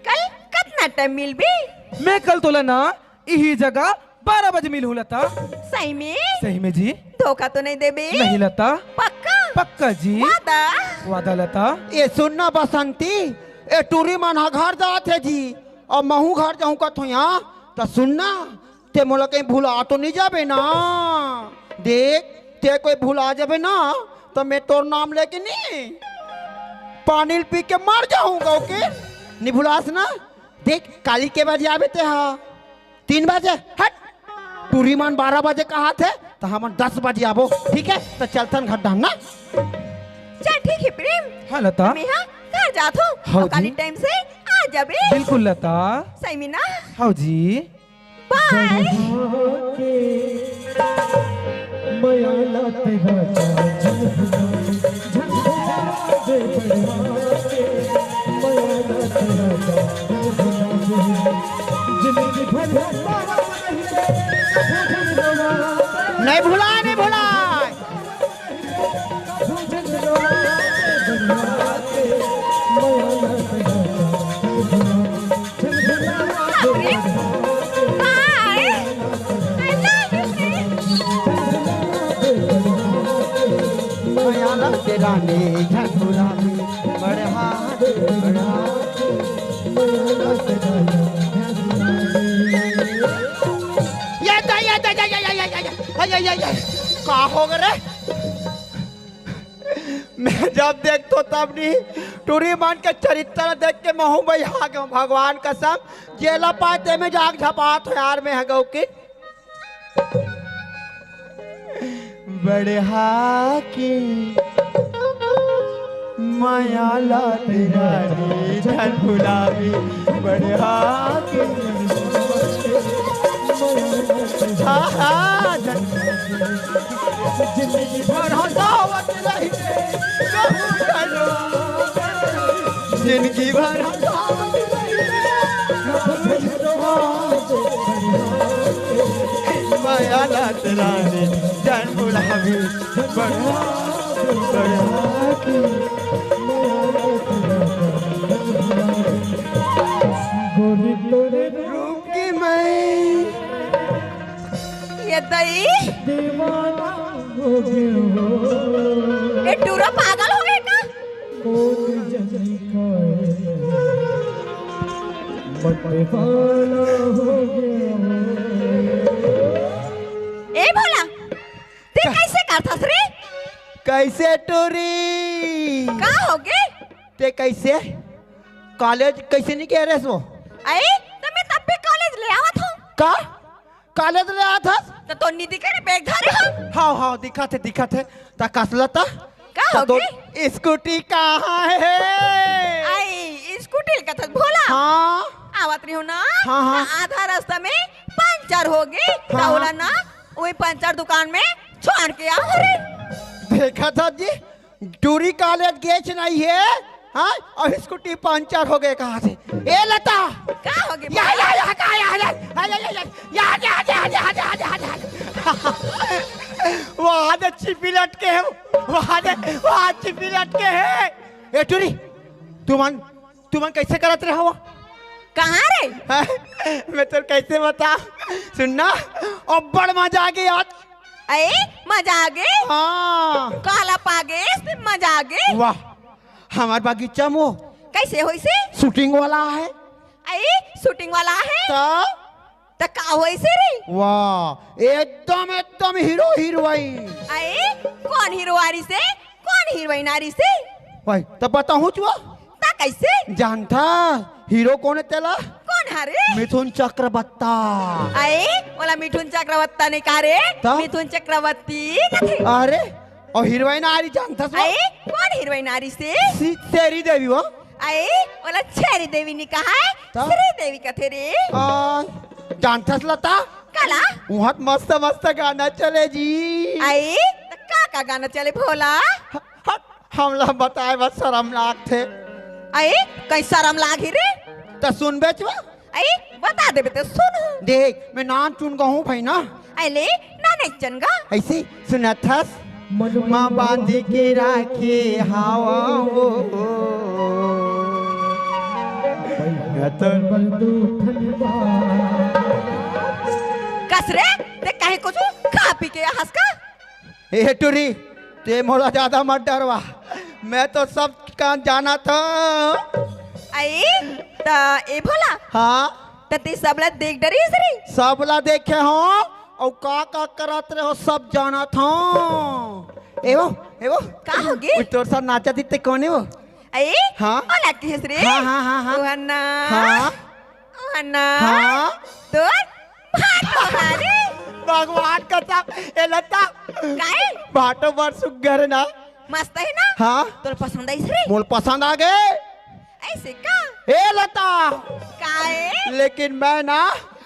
कल कतना टाइम मिलबे? मैं कल तोला ना इही जगह बारह बजे मिलहूं लता। सही में? सही में जी। धोखा तो नहीं देबे? नहीं लता। पक्का? पक्का जी। वादा? वादा लता। ए सुन ना बसंती, ए टूरी मन ह घर जात हे जी, अउ महू घर जाहूं कथों या, त सुन ना, ते मोला कहीं भुला तो नहीं जाबे ना? देख, ते कोई भुला जाबे ना, त मैं तोर नाम लेके नहीं पानी ल पी के मर जाहूं गा, ओके? नहीं भुलास ना? देख, काली के बजे आबे ते हा? तीन बजे? हट! टूरी मन बारह बजे कहाथे, त हमन दस बजे आबो, ठीक हे? त चलथन घर डहन ना। चल ठीक हे प्रेम। हाँ लता। मैं हा घर जात हूँ। हाँ अउ काली जी। टाइम से आ जाबे। बिल्कुल लता। सही में ना? हाँ जी। बाय। नहीं भुलाय, नहीं भुलाय। ये दा, ये दा, ये, ये, ये, ये, ये, ये, ये, ये, ये, ये, ये, का हो गे रे? मैं जब देखथों तब नहीं, टूरी मन के चरित्र देख के महू बइहा गेंव, भगवान कसम, जेला पाय तेमे जाग झपात हो यार, मैं हगव के। बढ़िया के मया ला तेरा रे झन भुलावे, बढ़िया के। हाँ, हाँ, झन। जिंदगी भर हंसावत रही रे, कहूँ करो। जिंदगी भर हंसावत रही रे, कहूँ करो। मया ला तेरा रे झन भुलावे, बढ़िया, बढ़िया के। गोरी तोरे रूप की मैं ये दई। दीवाना हो गया हो। ये टूरा पागल हो गए का? कौन जनी का है? बटवाना हो गया हो। ए भोला, ते का? कैसे करथस रे? कैसे टूरी? का होगे? ते कैसे? कॉलेज कैसे नहीं कह रहे हो? अरे, तो मैं तब भी कॉलेज ले आवत हूँ। का? कॉलेज ले आवत हस? तो तो नहीं दिखे रे, बैग धरे हो। हाँ, हाँ, दिखत हे, दिखत हे। ता कसला ता? का तो होगे? स्कूटी कहाँ है? आई, स्कूटी लेकर था भोला। हाँ। आवत रही हो ना? हाँ, हाँ। तो आधा रास्ता में पंचर होगे। हाँ, तो ओला हाँ। ना, वही पंचर दुकान में छोड़ के आ रे। देखा था जी, टूरी कॉलेज गेच नहीं है, हाँ? और स्कूटी पंचर हो गए कहाँ से? ए लता! का होगे या, भोला? या, या, का, या, या, या, या, या, या, या, या, या, या, या, या, या। वहाँ दे छिपी लटके है, वहाँ दे, वहाँ छिपी लटके है। ए टूरी, तुमन, तुमन कैसे करत रहे हो? कहाँ रे? हैं? मैं तो कैसे बता? सुनना, अब्बड़ मजा आ गई आज। अरे, मजा आ गई? हाँ। काला पागे, मजा आ गई? वाह, हमार बगीचा में कैसे होइसे? शूटिंग वाला है। आई, शूटिंग वाला है? तो? त का होइसे रे? वाह, एकदम, एकदम हीरो हीरोइन। आई, कौन हीरो आ रही से? कौन हीरोइन आ रही से? भाई, तब बताहूँ चुआ। ता कैसे? जानथा, हीरो कौन है तेला? कौन हरे? मिथुन चक्रवत्ता। आई, ओला मिथुन चक्रवत्ता नहीं कहा रे? ता? मिथुन चक्रवर्ती कथे। अरे, और हीरोइन आ रही जानथा सुआ? आई, कौन हीरोइन आ रही से? सी-, शेरी देवी वो। अई, ओला छेरी देवी नी कहाय, त? श्री देवी कथे रे। आ, जानथस लता? काला? उहाँ त मस्त मस्त गाना चले जी। अई, त का का गाना चले भोला? ह-, हट, हमला बताए बर शरम लागथे। अई, कई शरम लागही रे? त सुनबे चुआ? अई, बता देबे त सुन। देख, मैं नान चुन गहूँ भाई ना। अले, ना नहीं चन गा। ऐसे सुनथस? मन मा बांध के राखे हावा वो। कस रे, ते कहीं कुछ खा पी के हंस का? ए टुरी, ते मोला ज्यादा मत डरवा, मैं तो सब का जाना था। अई, त ए भोला। हाँ। त ते सबला देख डरिस रे? सबला देखे हो, अउ का का करत रहे हो, सब जानत हो। ए वो, ए वो। का होगे? वो तोर साथ नाचा दिते कौन है वो? अई, हाँ? ओला किस रे? हाँ, हाँ, हाँ, हाँ। ओहना। हाँ। ओहना। हाँ। तोर भाटो हरे। भगवान कसम, ए लता। काहे? भाटो बर सुग्घर ना। मस्त है ना? हाँ। तोला पसंद आइस रे? मोल पसंद आ गए। ऐसे का? ए लता। काहे? लेकिन मैं ना,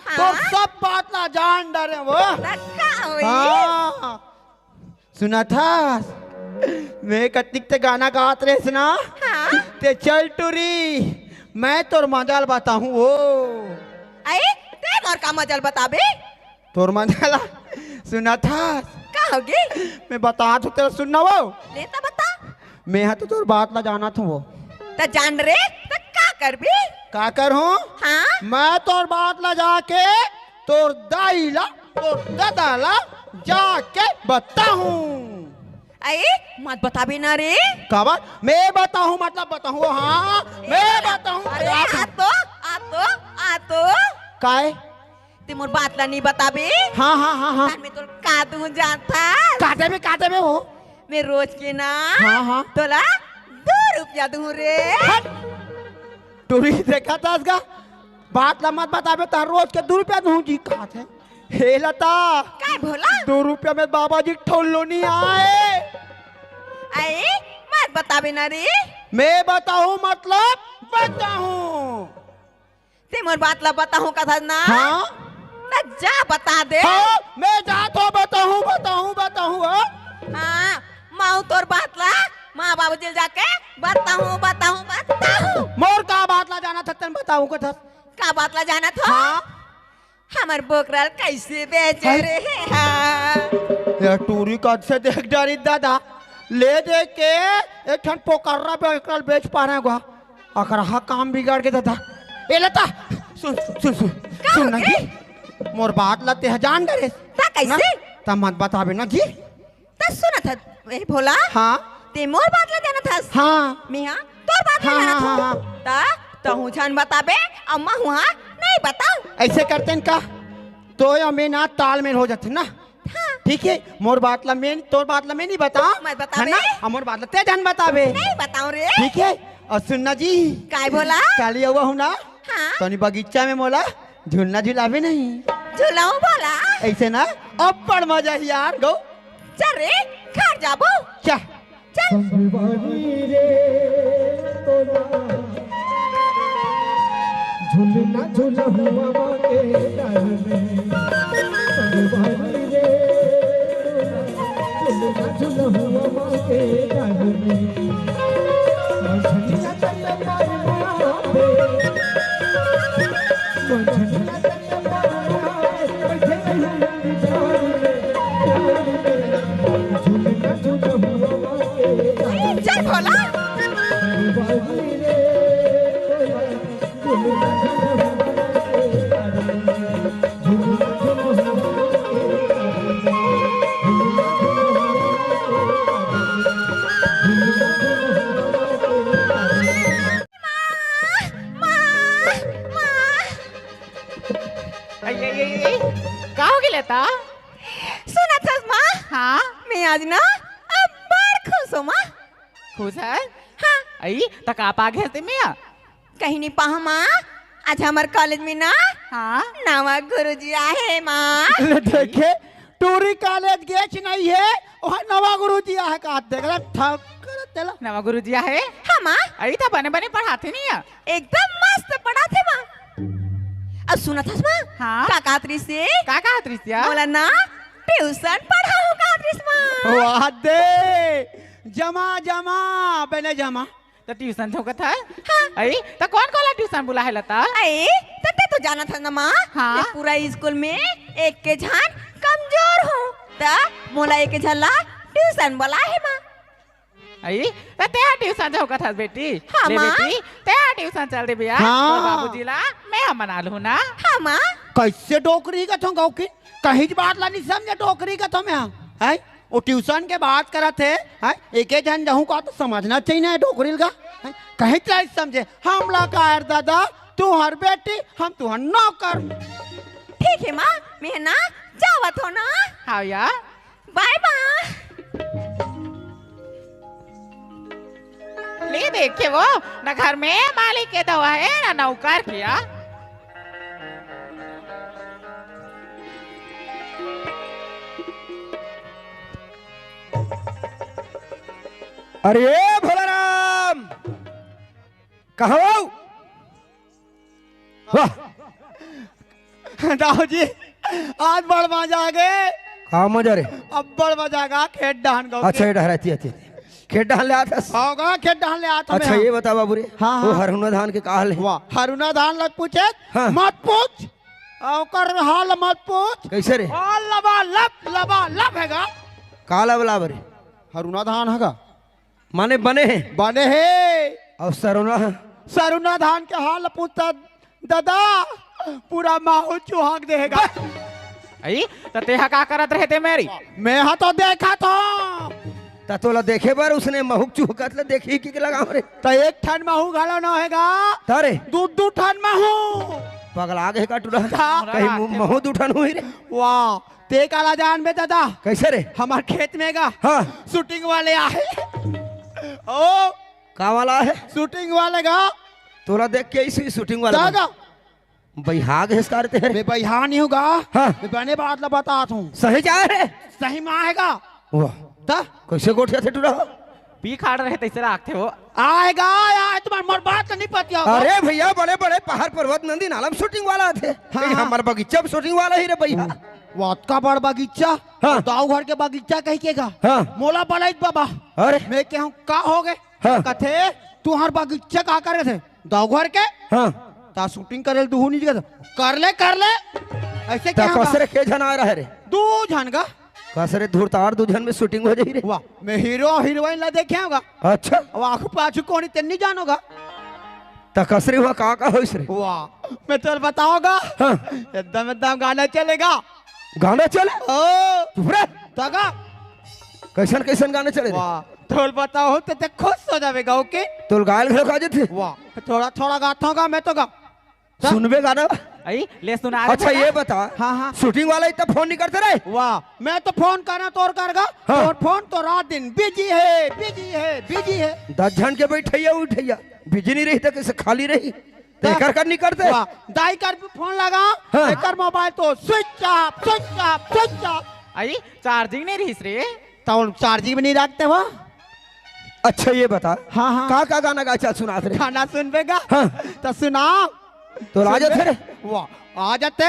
हाँ? तो सब बात ना जान डरे वो। त का होई? हाँ। सुनथस? मैं कतिक ते गाना गात रहेस ना? हाँ। ते चल टुरी, मैं तोर मजाल बताहूँ वो। अई, ते मोर का मजाल बताबे? तोर मजाल सुनथस? का होगे? मैं बतात हूँ तेला सुनना वो। ले त बता। मैं हा तो तोर बात ला जानत हूँ वो। त जान रे, त का करबे? का करहूँ? हाँ? मैं तोर बात ला जाके तोर दाई ला, तोर ददा ला जाके बताहूँ। अई, मत बताबे ना रे। काबर? मैं बताहूँ, मतलब बताहूँ, हाँ, मैं बताहूँ। अरे, आ तो, आ तो, आ तो। काय? ते मोर बात ला नहीं बताबे। हाँ, हाँ, हाँ, हाँ। त मैं तोर का दूँ जानथस? का देबे, का देबे वो? मैं रोज के ना, हाँ, हाँ। तोला दो रुपया दूं रे। हट! टूरी देखत हस गा, बात ला मत बताबे, तोर रोज के दू रुपया दूं जी कहत हे। हे लता, काय भोला? दू रुपया में बाबा जी ठोलो नहीं आए। अई, मत बताबे ना रे। मैं बताहूँ मतलब बताहूँ। ते मोर बात ला बताहूँ कथस ना? हाँ? त जा बता दे। हाँ, मैं जात हूँ, बताहूँ, बताहूँ, बताहूँ, हाँ? हाँ, मैं तोर बात ला माँ बाबूजी ल जाके बताहूँ, बताहूँ, बताहूँ। मोर का बात ला जानत हस तेन बताहूँ कथस? का बात ला जानत हो? हाँ? हमर बोकरा ल कइसे बेचे हाय। रे हे, हाँ। ये टूरी कब से देख डरी दादा, ले दे के एक ठन पोकर्रा बोकरा ल बेच पारे गा। अकरहा काम बिगड़ गे दादा। ए लता, सुन, सुन, सुन, का सुन ना होगे? जी, मोर बात ला तेह जान डरेस। त कइसे? ना, त मत बताबे ना जी। त सुनत हस, ए भोला? हाँ। ते मोर बात ला जानत हस? हाँ। मेहा तोर बात ला हाँ, जानत हाँ, हूँ। हाँ, हाँ। त तहूँ झन बताबे, अउ महूँ हा नहीं बताऊँ। अइसे करतेन का? तोय अउ मैं ना तालमेल हो जातेन ना। हाँ। ठीक हे, मोर बात ला मैं, तोर बात ला मैं नहीं बताऊँ। मत बताबे। हे ना? अउ मोर बात ला ते झन बताबे। नहीं बताऊँ रे। ठीक हे, अउ सुन ना जी। काय भोला? काली अउवा हूँ ना? हाँ। तनी बगीचा में मोला झुलना झुलाबे नहीं। झुलाऊँ भोला? अइसे ना, अब्बड़ मजा ही यार, गो। चल रे, घर जाबो। चा। चल। संगवारी रे तोला, झुलना झुलहुआ के डार में। संगवारी रे तोला, झुलना झुलहुआ के डार में। मझनिया तन पर माथे, मझनिया तन चल भोला। माँ, माँ, माँ। अई, अई, अई, अई, का होगे लता? सुनत हस माँ? हाँ? मैं आज ना अब्बड़ खुश हूँ माँ। खुश हस? हाँ। अई, त का पा गे हस ते में? कहीं नहीं पाहूँ माँ, आज हमर कॉलेज में ना हाँ? नवा गुरुजी आहे माँ। ले देखे, टूरी कॉलेज गेच नहीं हे, ओहा नवा गुरुजी आहे का देख ला, ठक कर तेला। नवा गुरुजी आहे? हाँ माँ। अई, त बने बने पढ़ाथे नहीं हे? एकदम मस्त पढ़ाथे माँ। अउ सुनत हस माँ? हाँ? का कहत रिहिस हे? का कहत रिहिस हे? मोला ना ट्यूशन पढ़ाहू कहत रिहिस माँ। वाह दे, जमा जमा, बने जमा। त ट्यूशन झोंकत हस? हाँ। अई, त कोन कोन ला ट्यूशन बुलाए हे लता? अई, त ते तो जानत हस ना माँ, हाँ। ये पूरा स्कूल में एक के झन कमजोर हूँ, त मोला एक के झन ला ट्यूशन बुलाए हे माँ। अई, त तेहा ट्यूशन झोंकत हस बेटी? हाँ, ले माँ। बेटी, तेहा ट्यूशन चल दे भैया। हाँ। तोर बाबूजी ला मैं ह मना लूँ ना। हाँ, माँ। कइसे डोकरी कथों गौकी? कहींच बात ला नहीं समझे डोकरी कथों मैं, हैं? ओ ट्यूशन के बात करत हे, हैं? एके झन जहूँ का तो समझना चाहिए ना डोकरी ल का, हैं? कहींच ला नहीं समझे। हमला का यार दादा, तुँहर बेटी, हम तुँहर नौकर। ठीक हे माँ, मैं ना जावत हूँ ना। हाँ यार। बाय माँ। ले देखे वो, ना घर में मालिक के दवा हे, ना नौकर के, आ। अरे भोलाराम, कहाँ हो? वाह। दाऊ जी, आज बड़ मजा आ गे। का मजा रे? अब्बड़ मजा आ गे, खेत डहन गो अच्छा, के। ये डहर आती, आती, आती। खेत डहन ले आत हस? हाँ गा, खेत डहन ले आत हस अच्छा, मैं। ये बता बाबू रे, हाँ, वो हाँ। हरुना धान के का हाल हे? वाह, हरुना धान ला पूछे, हाँ। मत पूछ, ओकर हाल मत पूछ। कइसे रे? ओ लबालब, लबालब हे गा। का लबालब रे? हरुना धान हे गा। माने बने हे? बने हे। अउ सरुना? सरुना धान के हाल पूछत हस दादा, पूरा महू चुहक दे हे गा। अई, त तेहा का करत रहे ते मेरी? मैं हा तो देखत हूँ। त तोला देखे बर उसने महू चुहकत ल देखही कि लगाव रे। त एक ठन महू घलो नोहे गा। त रे? दू, दू ठन महू। पगला गे हे का टूरा? हाँ। कहीं मु-, महू दू ठन होही रे। वाह, ते काला जानबे दादा? कइसे रे? हमर खेत में गा हाँ। शूटिंग वाले आहे। ओ, का वाला हे? शूटिंग वाले गा। तोला देख के इसी शूटिंग वाला का बन- गा? बइहा गेस का रे तेरे। मैं बइहा नहीं हूँ गा। हाँ। मैं बने बात ला बतात हूँ। सही जा रे। सही में आएगा। वाह। त? कैसे गोठियाथे टूरा? पी खाड़ रहे तैसे लागथे वो। आएगा, आए तुम्हार मोर बात नहीं पतिया होगा। अरे भैया, बड़े-बड़े पहाड़ पर्वत नदी नाला में शूटिंग वाला आथे। हाँ, कहीं हाँ। हमर बगीचा में शूटिंग वाला ही रे भैया। वो अतका बड़ बगीचा, हाँ। दाऊ घर के बगीचा कही के गा। हाँ। मोला बलाइत बाबा। अरे। मैं कहूँ, का हो गए? हाँ। कथे, तुहार बगीचा का करे थे? दाऊ घर के? हाँ। ता शूटिंग करे ल दुहू नहीं गए। कर ले, कर ले। ऐसे त क्या होगा? कसरे के झन आ रहे रे? दू झन गा। कसरे धुरतार दू झन में शूटिंग हो जाही रे। वाह, मैं हीरो हीरोइन ला देखे होगा। अच्छा। अब आखू पाछू कोनी तेन नहीं जानोगा। त कसरे हुआ का का होइस रे? वाह, मैं तो बताओगा। हाँ। एकदम, एकदम गाना चलेगा। गाना चले? ओ। चुप रे। तगा। कैसन, कैसन गाना चले रे? वाह, तोल बताओ तो ते खुश हो जावेगा, ओके? तोल गायल घलो का जथे? वाह, थोड़ा, थोड़ा गाता हूँ गा, मैं तो गा। सुनबे गाना? आई, ले सुना दे अच्छा, बेटा। ये बता। हाँ, हाँ। शूटिंग वाला इतना फोन नहीं करते रे? वाह, मैं तो फोन करना तोर कर गा। हाँ। तोर फोन तो रात दिन बिजी है, बिजी है, बिजी है। दस झन के बैठैया उठैया, बिजी नहीं रही तो कैसे खाली रही? तो हाँ। एकर कर नहीं करते? वाह, दाई कर फोन लगा, हाँ। एकर मोबाइल तो switch off, switch off, switch off. आई, चार्जिंग नहीं रहीस रे। तो चार्जिंग में नहीं रखते हो? अच्छा, ये बता, हाँ, हाँ। का, का गाना गा, चल सुना दे रे। गाना सुनबे गा? हाँ। तो सुना। तो आ जाते रे। वाह, आ जाते।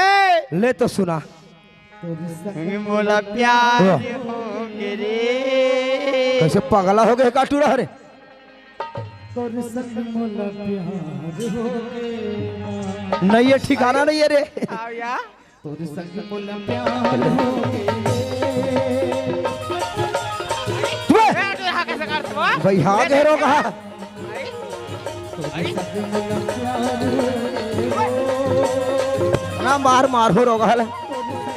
ले तो सुना। मोला प्यार वाह। हो गे रे। कैसे पगला हो गए का टूरा रे? तोर संग मोला प्यार हो गे। नहीं, ये ठिकाना नहीं है रे। आओ या। तोर संग मोला प्यार हो गे। तू ए! ए, तू यहाँ कैसे करते हो? भाई, हाँ, ए, कह रहा हूँ, कहा? भाई, भाई। ना, मार, मार हो रहा है।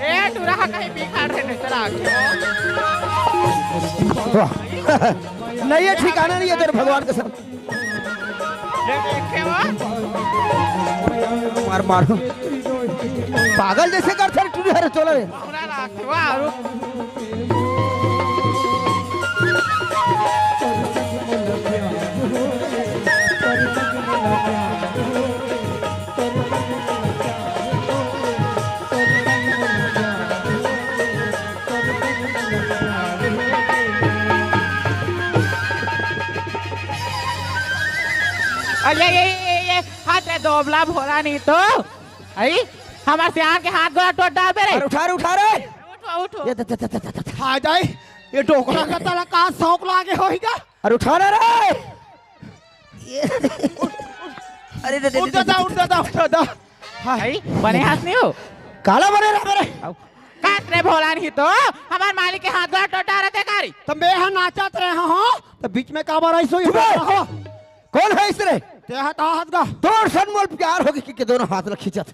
ए, टूरा हा कहीं बिखार रहे नहीं, चला आगे। वाह। नहीं, ये ठिकाना नहीं है तेरे भगवान कसम। मार, मार। पागल जैसे करथे रे टूरी हरे चोला रे। अरे, ये, ये, ये, हाथ रे दोबला भोला नहीं तो। आई, हमार सियान के हाथ गोड़ा टोट डालबे रे। अरे उठा रे, उठा रे। उठो, उठो। ये, ये, ये, ये, ये, ये। हाय दाई, ये डोकरा का तला का शौक लागे होइगा। अरे उठा ना रे। ये, अरे, रे, रे, उठ रे, दादा, रे, उठ दादा, उठ दादा। हाय। आई, बने हाथ नहीं हो। काला बने रहा मेरे। काट रे भोला नहीं तो, हमार मालिक के हाथ गोड़ा टोटा रहते कारी। तो मैं यहाँ नाचत रहे हो, तो बीच में काबर आई सोई चुप रहे। हो? कौन है इसने? ते हाथ, हाथ गा। तोर सन मोल प्यार होगे कि, कि दोनों हाथ ल खींचत।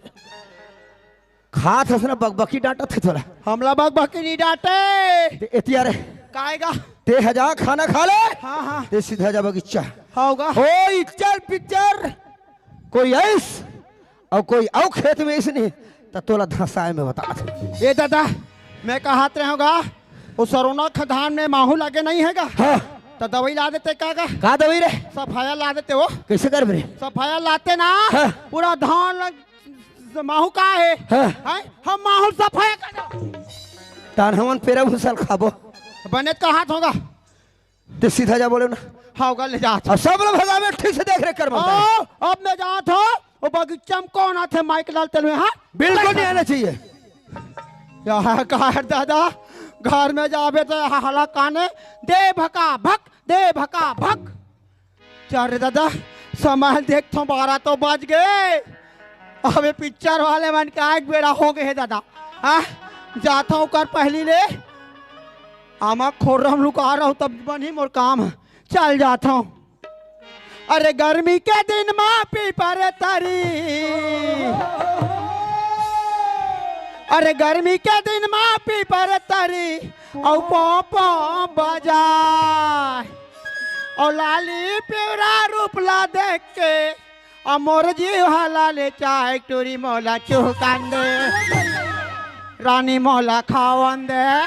खात हस ना बकबकी डांटत हे तोला। हमला बकबकी नहीं डांटे। ते एतिया रे। काएगा? ते हजा खाना खा ले। हाँ, हाँ। ते सीधा जा बगीचा। होगा। कोई चल पिक्चर, कोई ऐस, अउ कोई अउ खेत में ऐस नहीं, त तोला धसाए में बता। ए दादा, मैं कहत रहे होगा, वो सरोना खदान में माहू लागे नहीं है का? हाँ। त दवाई ला देते का का? का दवाई रे? सफाया ला देते हो। कैसे करबे रे? सफाया लाते ना, हाँ। पूरा धान लग माहू का है? हाँ। हैं? हम माहू सफाया कर दो। तान हमन पेरा भूसल खाबो। बने कहात होगा। ते सीधा जा बोले ना। हाँ, ओकर ले जा। और सब लोग भगावे, ठीक से देख रेख कर बनता है। ओ, अब मैं जात हो, वो बगीचा में कौन आथे माइक डालते हुए, हाँ? बिल्कुल नहीं आना चाहिए। यार, का है दादा, घर में जाबे तो हला काने, दे भका भक, दे भका भक। चल रे दादा, समय देखथों, बारह तो बज गए। अबे पिक्चर वाले मन के आए के बेरा हो गए हे दादा। हाँ, जाथों ओकर पहली ले। आमा खोर्रम लुका रहूं तब बनही मोर काम। चल जाथों। अरे गर्मी के दिन मा पीपर तरी, अरे गर्मी के दिन मा पीपर तरी, अउ पों पों बजाय। अउ लाली पिवरा रूप ला देख के, अउ मोर जीव ह लाले चाहे टूरी मोला चुहकन दे। रानी मोला खावन दे।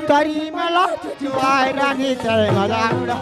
तरी मला चुचुआय रानी तय मला उड़ा।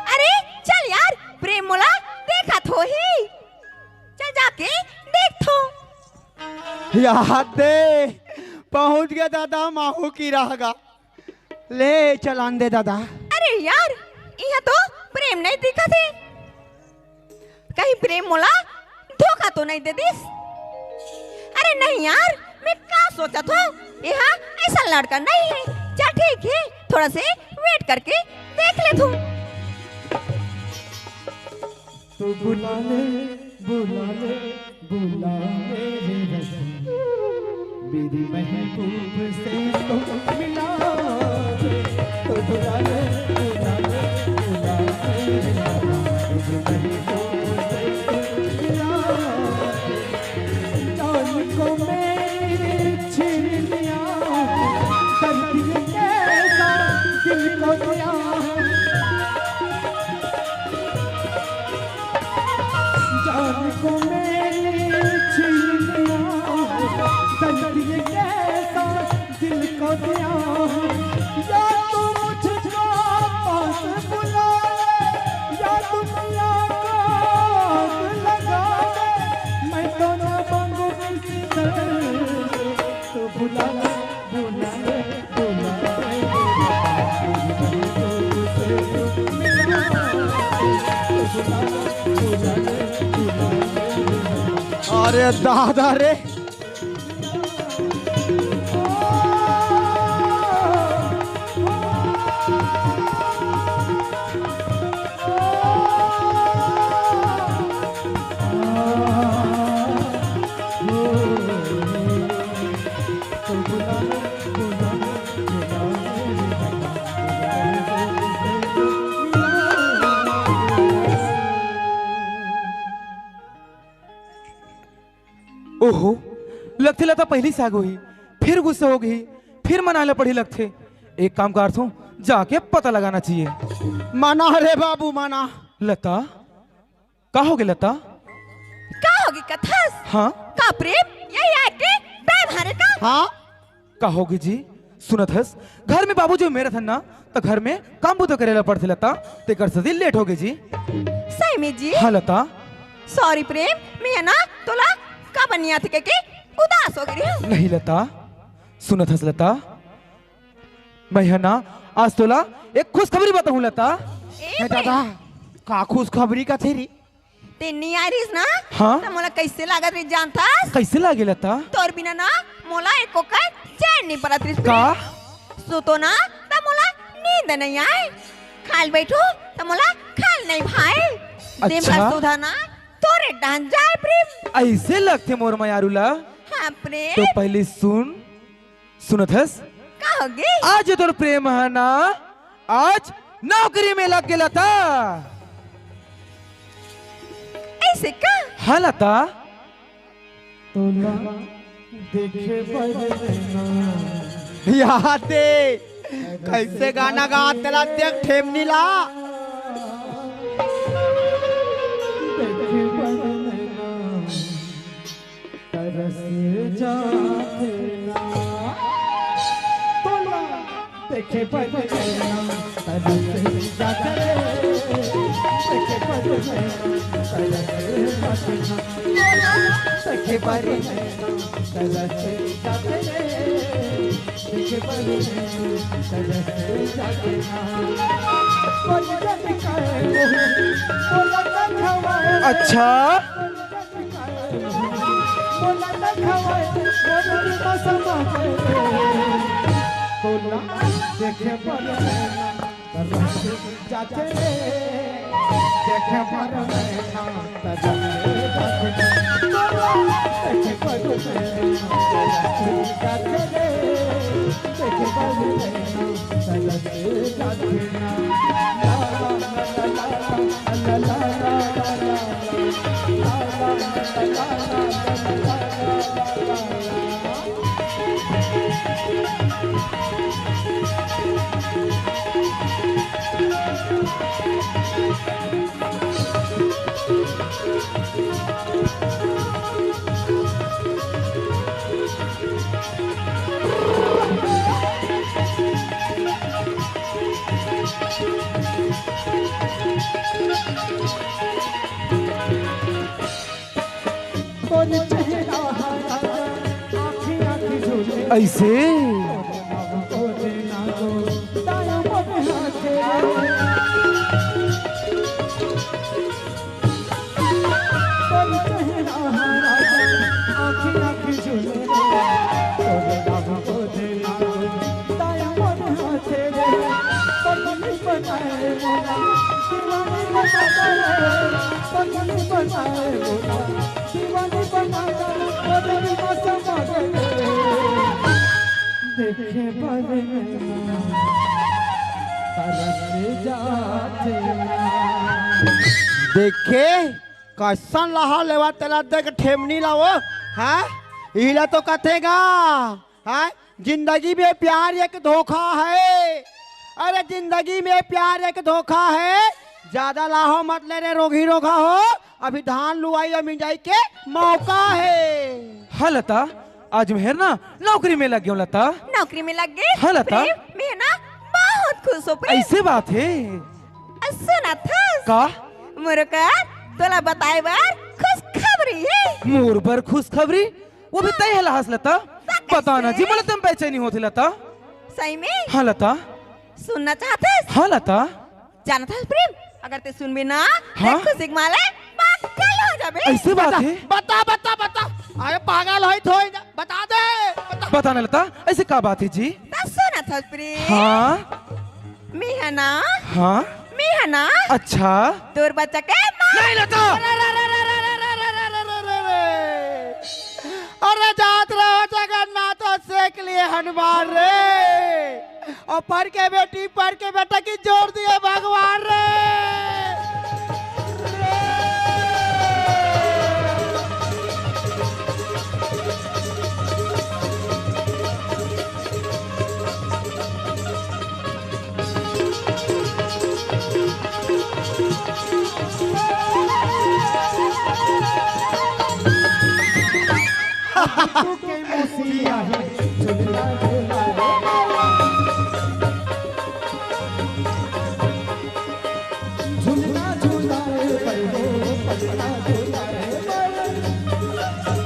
अरे चल यार, प्रेम मोला देखत होही। चल जाके देखथों। याद दे, पहुंच गे दादा, माहू कीरा ह गा। ले चल आन दे दादा। अरे यार, इहाँ तो प्रेम नहीं दिखत हे। कहीं प्रेम मोला धोखा तो नहीं दे दिस? अरे नहीं यार, मैं का सोचत हों, एहा ऐसा लड़का नहीं हे। चल ठीक हे, थोड़ा से wait करके देख लेथों। तो बुला ले, बुला ले, बुला ले रे रजनी, मेरी महबूब से तो मिला दे। तो बुला ले, बुला ले, बुला ले रे रजनी, मेरी महबूब से तो मिला दे। जान को मेरी छीन लिया, दर्द ये कैसा दिल को दिया। जान को मेरी छीन लिया, दर्द ये कैसा दिल को दिया। या तू मुझको पास बुला ले, या दुनिया को आग लगा दे, मैं तो ना मांगू किसी दर से। तो बुला ले, बुला ले, बुला ले, बुला ले। अरे दादा रे। ओहो, लगथे लता पहिली से आगे होही, फिर गुस्सा हो गई, फिर मनाए ला पड़ही लगथे। एक काम करथों, जाके पता लगाना चाहिए। मना रे बाबू, मना। लता, का होगे लता? का होगे कथस? हाँ? का प्रेम यही आके बैठ हरे का? हाँ? का होगे जी? सुनत हस, घर में बाबू जो मेरत हन ना, त घर में काम बुता करे ला पड़थे लता, तेकर सेती लेट होगे जी। सही में जी? हाँ लता। Sorry प्रेम, मैं ना तोला का बनिया थे के उदास हो गई हूँ। नहीं लता, सुनत हस लता, मैं ह ना आज तोला एक खुशखबरी बताहूँ लता। ए हे प्रेम। दादा, का खुशखबरी कथे रे? ते नहीं आ रहिस ना? हाँ? त मोला कैसे लागत रहिस जानथस? कैसे लागे लता? तोर बिना ना मोला एको कन चैन नहीं परत रहिस। का? सुतो ना त मोला नींद नहीं आए, खाल बैठो त मोला खाल नहीं भाए। दिन भर अच्छा। सुधा ना तोरे डान जाए प्रेम। ऐसे लगथे मोर मयारू ला। हाँ प्रेम। तो पहले सुन, सुनत हस? का होगे? आज तोर प्रेम ह ना, आज नौकरी में लग गे लता। ऐसे का? हाँ लता। तोला देखे बर नैना। याद दे, कैसे गाना गात तेला देख ठेमनी ला। देखे बर नैना। तरस जाथे ना। तोला देखे बर नैना तरस जाथे रे। देखे बर नैना तरस जाथे ना। तोला देखे बर नैना तरस जाथे रे। देखे बर नैना तरस जाथे ना। बोल जब काहे तोला ना खवाए। अच्छा। अइसे। देखे बर तरस जाथे। देखे, कइसन लहा लेवा तेला देख ठेमनी ला वो, हाँ? इला तो कथेगा, हाँ? जिंदगी में प्यार एक धोखा है। अरे, जिंदगी में प्यार एक धोखा है। ज्यादा लाहो मत ले रे रोगही रोगहा हो, अभी धान लुवाई अउ मिंजाई के मौका है। हाँ लता, आज मेहर ना नौकरी में लग गेंव लता। नौकरी में लग गे? हाँ लता। प्रेम, मैं ना बहुत खुश हों प्रेम। अइसे बात हे। अ, सुनथस? का? मोर कर तोला बताए बर खुशखबरी हे। मोर बर खुशखबरी? वो भी तैं हला हस लता। बता ना जी, मोला तम बेचैनी होथे लता। सही में? हाँ लता। सुनना चाहथस? हाँ लता। जानथस प्रेम, अगर तैं सुनबे ना, हाँ? तैं खुशी के मारे पागल हो जाबे। अइसे बात हे? बता, बता, बता। अरे पागल होई थोई ना, बता दे, बता। बता ना लता, अइसे का बात हे जी? त सुनथस प्रेम। हाँ। मैं हे ना? हाँ। मैं हे ना? अच्छा। तोर बच्चा के माँ। नहीं लता। अरे जात रहो जगन्नाथ और सेक लिए हनुमान रे। और पर के बेटी, पर के बेटा की जोर दिए भगवान रे।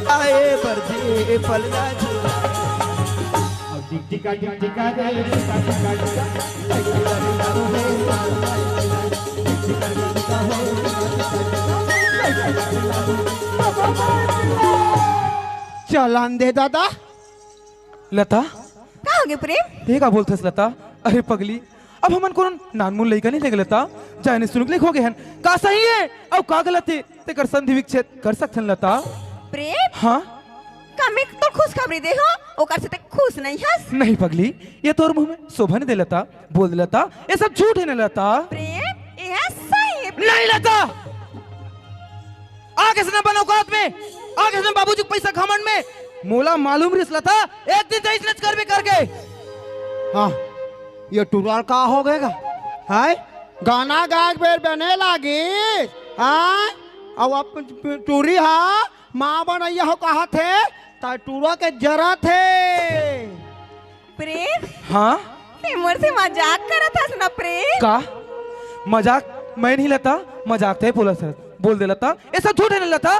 आए बरदी पलना झूला। चलन दे दादा। लता। का होगे प्रेम? तैं का बोलथस लता? अरे पगली, अब हमन कोनो नानमुन लइका नइ रहे गे लता, जाने सुनुक लइक हो गे हन। का सही हे अउ का गलत हे, तेकर संधि विच्छेद कर सकथन लता। प्रेम? हाँ? का मैं तोर खुशखबरी दे हों, ओकर से तैं खुश नइ हस? नहीं पगली, ये तोर मुँह में शोभा नइ दे लता। बोल दे लता, ये सब झूठ हे ना लता? प्रेम, ये सही हे। नहीं लता, आगे से ना बन औकात में, आगे से ना बाबूजी के पैसा घमंड में। मोला मालूम रिहिस लता, एक दिन तैं अइसनेच करबे करके। हाँ, ये टुरा ल का होगे गा? हाय, गाना गाए के बेर बने लागिस। हाँ, अउ अब टुरी हा माँ बनइया हों कहत हे, त टुरा के जरत हे। प्रेम? हाँ? तैं मोर से मजाक करत हस ना प्रेम? का? मजाक मैं नहीं लता, मजाक तैं बोलत हस। बोल दे लता, ये सब झूठ हे ना लता?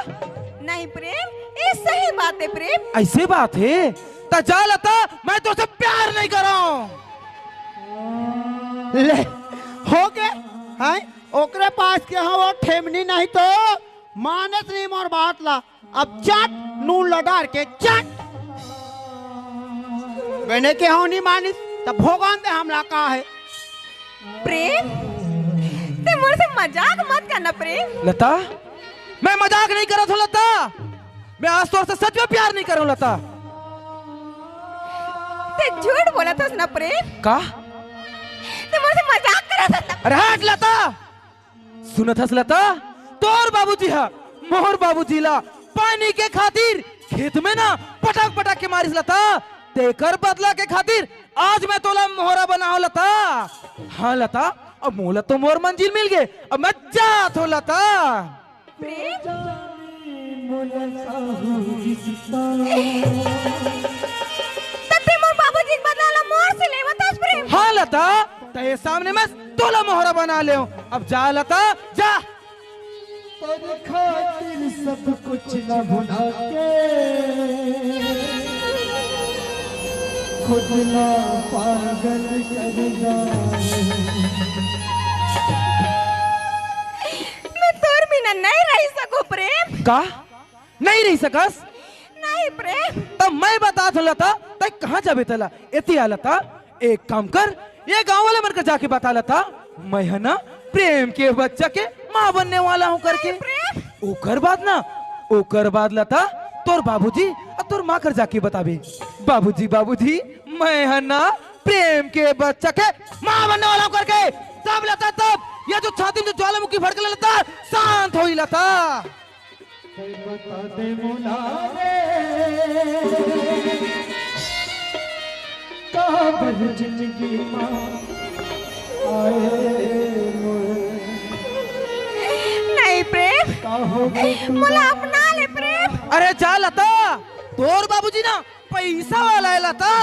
नहीं प्रेम, ये सही बात हे प्रेम। अइसे बात हे? त जा लता, मैं तोर से प्यार नहीं करँव। ले, होगे, हाँ? ओकरे पास के हाँ वो ठेमनी नहीं तो मानस नहीं मोर बात ला। अब चट, नून ल डार के चट। बने के हो नहीं मानिस, त भोगन दे हमला का हे। प्रेम? तैं मजाक मत करना प्रेम। लता, मैं मजाक नहीं करत हूँ लता, मैं आज तोर से सच में प्यार नहीं करत हूँ लता। तैं झूठ बोलत हस ना प्रेम। का? तैं मोर से मजाक करत हस ना। अरे हट लता, सुनत हस लता, तोर बाबूजी हा मोर बाबूजी ला पानी के खातिर खेत में ना पटक पटक के मारिस लता, तेकर बदला के खातिर आज मैं तोला मोहरा बनाहूँ लता। हाँ लता, अब मोला तो मोर मंजिल मिल गे, अब मैं जात हूँ लता। प्रेम? त तैं मोर बाबूजी के बदला ला मोर से लेवत हस प्रेम? हाँ लता, तेरे सामने मैं तोला मोहरा बना लेहूँ। अब जा लता, जा। तोर खातिर सब कुछ न भुला के खुद ला पागल कर डारे। मैं तोर बिना नहीं रह सकूं प्रेम। का? नहीं रह सकस? नहीं प्रेम। तब मैं बतात हूँ लता, तैं कहाँ जाबे तेला? एती आ लता, एक काम कर, ये गाँव वाले मन कर जाके बता लता, मैं ह ना प्रेम के बच्चा के माँ बनने वाला हूँ करके। नहीं प्रेम। ओकर बाद ना, ओकर बाद लता, तोर बाबूजी अउ तोर माँ कर जाके बताबे, "बाबूजी, बाबूजी, मैं ह ना प्रेम के बच्चा के माँ बनने वाला हूँ" करके। तब लता, तब ये जो छाती में जो ज्वालामुखी भड़के लता, शांत होई लता। तैं बता दे मोला रे, काबर जिंदगी मा आए मोर। नहीं प्रेम, का हो गे तू मोला अपना ले प्रेम। अरे जा लता, तोर बाबूजी ना पैसा वाला है लता,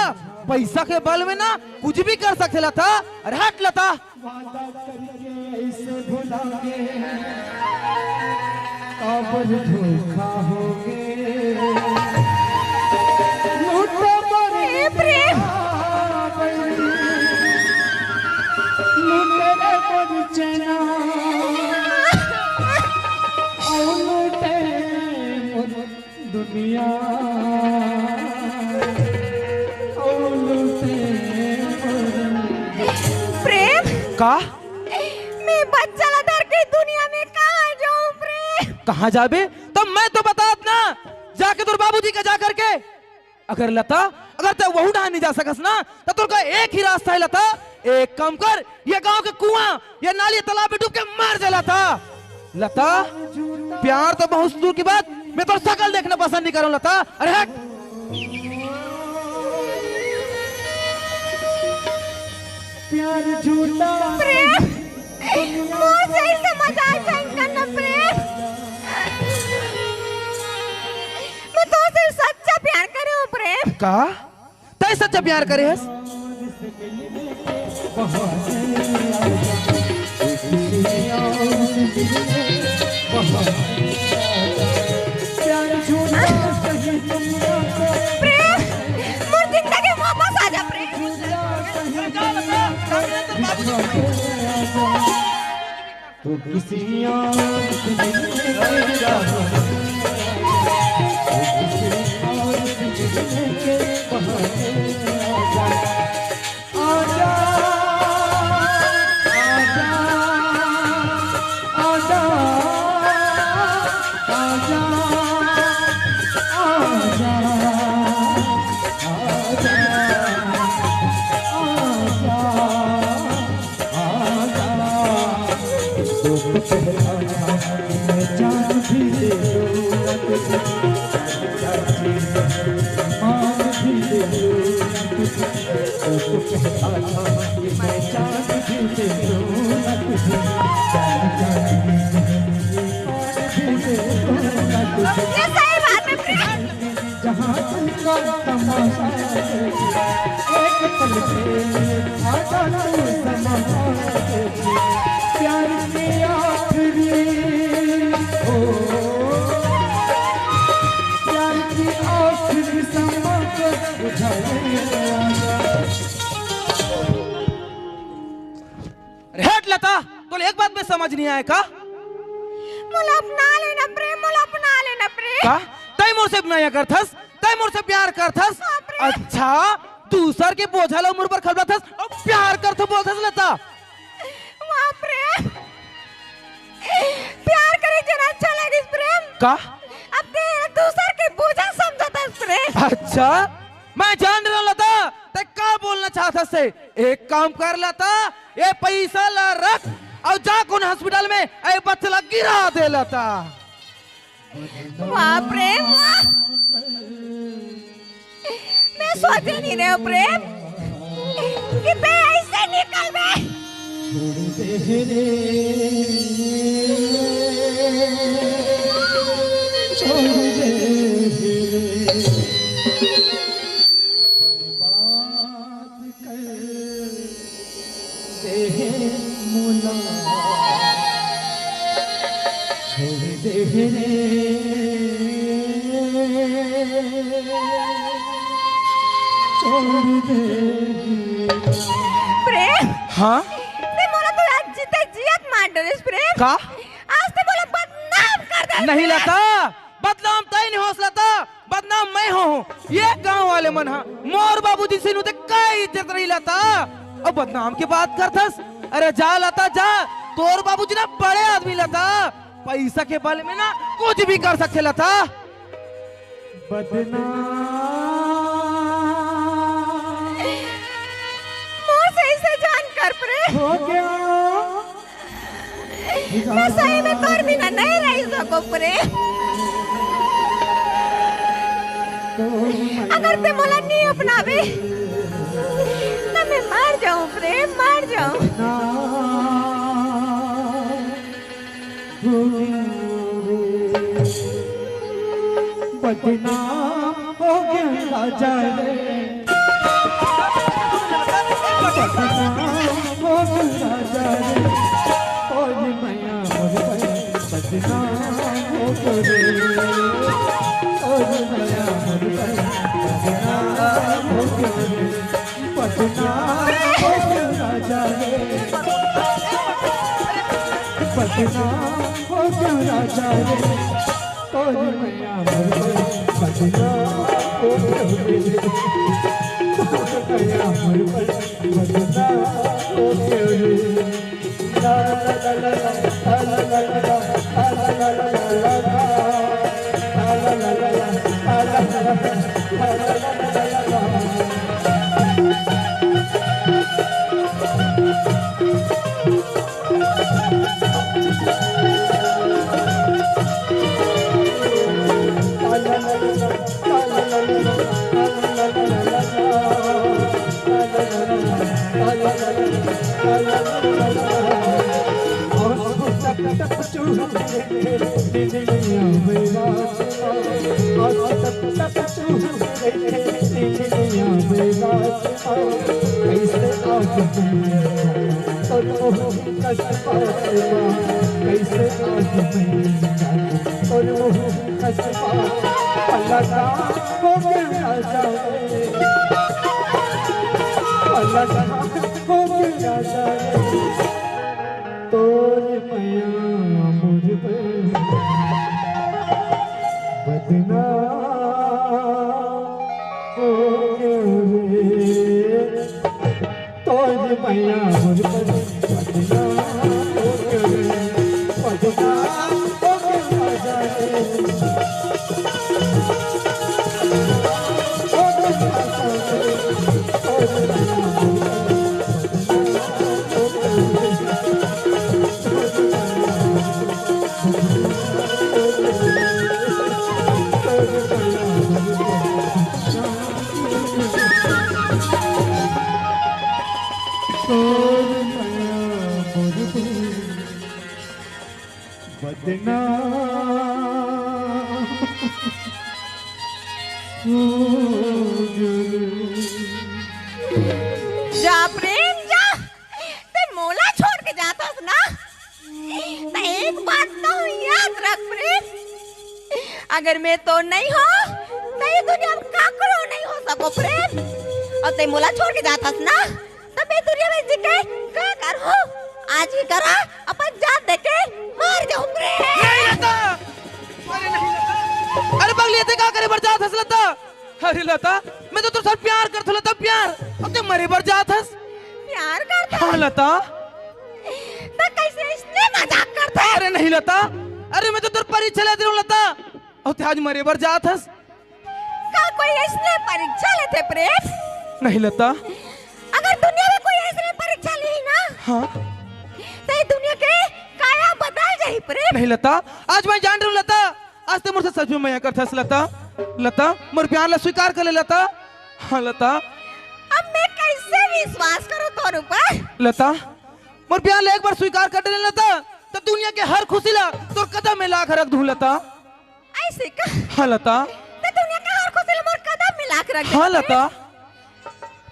पैसा के बल में ना कुछ भी कर सकथे लता। अरे हट लता। वादा करके ऐसे भुला गे, काबर धोखा हो गे। लूटे मोर ए प्रेम। लूटे रे मोर चैना, ओ लूटे मोर दुनिया, ओ लूटे मोर। प्रेम? का? मैं बच्चा ला धर के दुनिया में कहाँ जाऊँ प्रेम? कहाँ जाबे? तब मैं तो बतात ना, जाके तोर बाबूजी का जा करके। अगर लता, अगर तैं वहू डहान नहीं जा सकस ना, त तोर का एक ही रास्ता है लता। एक काम कर, ये गांव के कुआं, ये नाली, तालाब में डूब के मर जा लता। लता, प्यार तो बहुत दूर की बात, मैं तोर शकल देखना पसंद नहीं करूँ लता। अरे हट। प्यार झूठा। प्रेम, मोर सही समझ आ जाए ना प्रेम। मैं तोर से सच्चा प्यार करे हूँ प्रेम। का? तैं सच्चा प्यार करे हस? प्रेम, मोर जिंदगी में वापस आ जा प्रेम। तू किसी और से मिलने जा, तू किसी और से मिलने के बहाने आ जा। आजा, आजा, आजा, आजा, आजा, आजा, आजा। ये सही बात है प्रेम। जहाँ तुमका तमाशा, एक पल के लिए आजा तू समा, प्यार के आखिरी, ओ, प्यार के आखिरी समा को बुझा ले आजा। अरे हट लता, तोला एक बात में समझ नहीं आए का? मोला अपना लेना प्रेम, मोला अपना लेना प्रेम। का? तैं मोर से अपनाया करथस? तैं मोर से प्यार करथस? बाप रे। अच्छा, दूसर के बोझा ला मोर बर खलबथस अउ प्यार करथो बोलथस लता। बाप रे। तेला अच्छा लगिस प्रेम। का? अब तेला दूसर के बोझा समझत हस प्रेम। अच्छा, मैं जान रहा लता, ते का बोलना चाहत हस से। एक काम कर लता, ये पैसा ला रख अउ जा कोन हॉस्पिटल में ए बच्चा ला गिरा दे लता। वाह प्रेम, वाह। मैं सोचे नहीं रहे प्रेम कि ते ऐसे निकलबे। प्रेम, हाँ? ते मोला तो आज जीते जियत मार डरेस प्रेम। का? आज ते मोला बदनाम कर दे नहीं प्रेम। लता, बदनाम तैं नहीं होस लता, बदनाम मैं होहूं। ये गांव वाले मन हा मोर बाबूजी से नु ते का इज्जत रही लता। अब बदनाम के बात करथस। अरे जा लता जा, तोर बाबूजी ना बड़े आदमी लता, पैसा के बल में ना कुछ भी कर सकथे लता। बदनाम। मोर सही से जान कर प्रेम। हो गया। मैं सही में तोर बिना नहीं रह सको प्रेम। अगर ते मोला नहीं अपनावे, तो मैं मर जाऊं प्रेम, मर जाऊं। बदनाम हो गया राजा रे। बदनाम हो गया राजा रे। ओ जी मैया मोर पर बदनाम हो गया रे। ओ जी मैया मोर पर बदनाम हो गया रे। बदनाम हो गया राजा रे। बदनाम हो गया राजा रे। तोरी मैया मोर पर बदनाम हो गयो रे। तोरी मैया मोर पर बदनाम हो गयो रे। ला ला ला ला ला, ला ला ला ला, ला ला ला ला। कैसे आज मैं तोर मुँह कस पात माँ, कैसे आज मैं तोर मुँह कस पात। पलटा हो गया राजा रे, पलटा हो गया राजा रे। तोर मया मोर पर बदनाम हो गयो रे। तोर मया मोर पर बदनाम हो गयो रे। बदनाम हो गयो राजा रे। बदनाम हो गयो रे। जा प्रेम जा, ते मोला छोड़ के जात हस ना, त एक बात तो याद रख प्रेम, अगर मैं तो नहीं हो, त ये दुनिया में काकरो नहीं हो सको प्रेम। अउ ते मोला छोड़ के जात हस ना, त मैं दुनिया में जी के का करहूं? आज ही करा, अपन जान दे के मर जाऊं प्रेम। नहीं लता, अरे नहीं लता, अरे पगली, ते का करे बर जात हस लता? अरे लता, मैं तो तोर साथ प्यार करथों लता, प्यार। अउ ते मरे बर जात हस। प्यार करथस? हाँ लता। त कैसे इसने मजाक करथस? अरे नहीं लता, अरे मैं तो तोर परीक्षा लेत रहेंव लता, अउ तैं आज मरे बर जात हस। का कोई अइसने परीक्षा लेथे प्रेम? नहीं लता। अगर दुनिया में कोई अइसने परीक्षा लिही ना, हाँ। त ये दुनिया के काया बदल जाही प्रेम। नहीं लता, आज मैं जान रहेंव लता, आज तैं मोर से सच में मया करथस लता। लता, मोर प्यार ला स्वीकार कर ले लता। हाँ लता। अब मैं कइसे विश्वास करंव तोर ऊपर? लता, मोर प्यार ला एक बार स्वीकार कर ले लता, त दुनिया के हर खुशी ला तोर कदम में ला के रख दूं लता। अइसे का? हाँ लता। त दुनिया के हर खुशी ला मोर कदम में ला के रख दे। हाँ लता।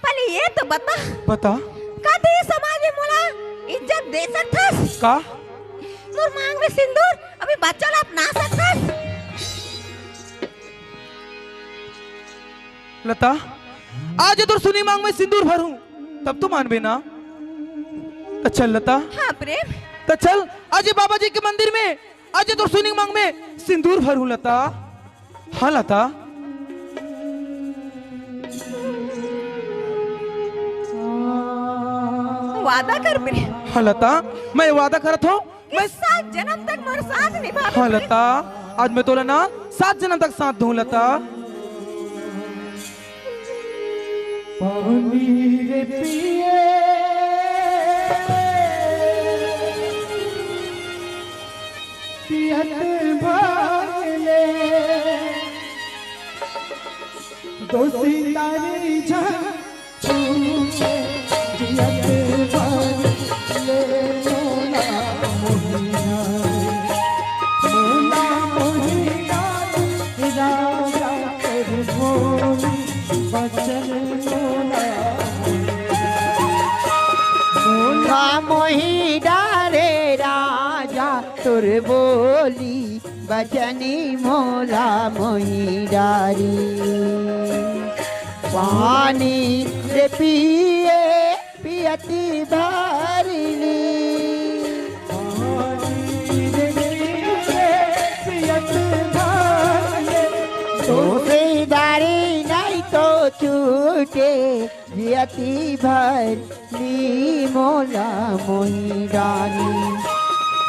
पहले ये तो बता। बता। का तैं ये समाज में मोला इज्जत दे सकथस? का? मोर मांग में सिंदूर अभी बच्चा ला अपना सकथस? लता, आज ये तोर सुनी मांग में सिंदूर भरूं, तब तो मानबे ना? त चल लता। हाँ प्रेम। त चल, आज ये बाबा जी के मंदिर में आज ये तोर सुनी मांग में सिंदूर भरूं लता। हाँ लता। वादा कर प्रेम। हाँ लता, मैं वादा करत हंव, कि मैं सात जनम तक मोर साथ निभाबे हाँ प्रेम। लता, आज मैं तोला ना सात जनम तक साथ दूं लता। पानी रे पिए, पियत भाग ले, दोषी तारी झन छूटे, जियत भाग ले मोला मोहिया रे, मोला मोहिया रे, राजा तोर बोली बचन मोला मोहिया रे। मोला मोही डारे राजा तोर बोली बचनी मोला मोही डारी। पानी रे पिए पियती भरली। पानी रे पिए पियती भरली। दोषी दारी नहीं तो छूटे जियती भर नी मोला मोही डारी,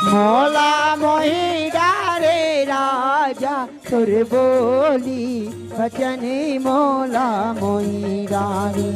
मोला मोही डारे राजा तोर बोली बचन मोला मोही डारी।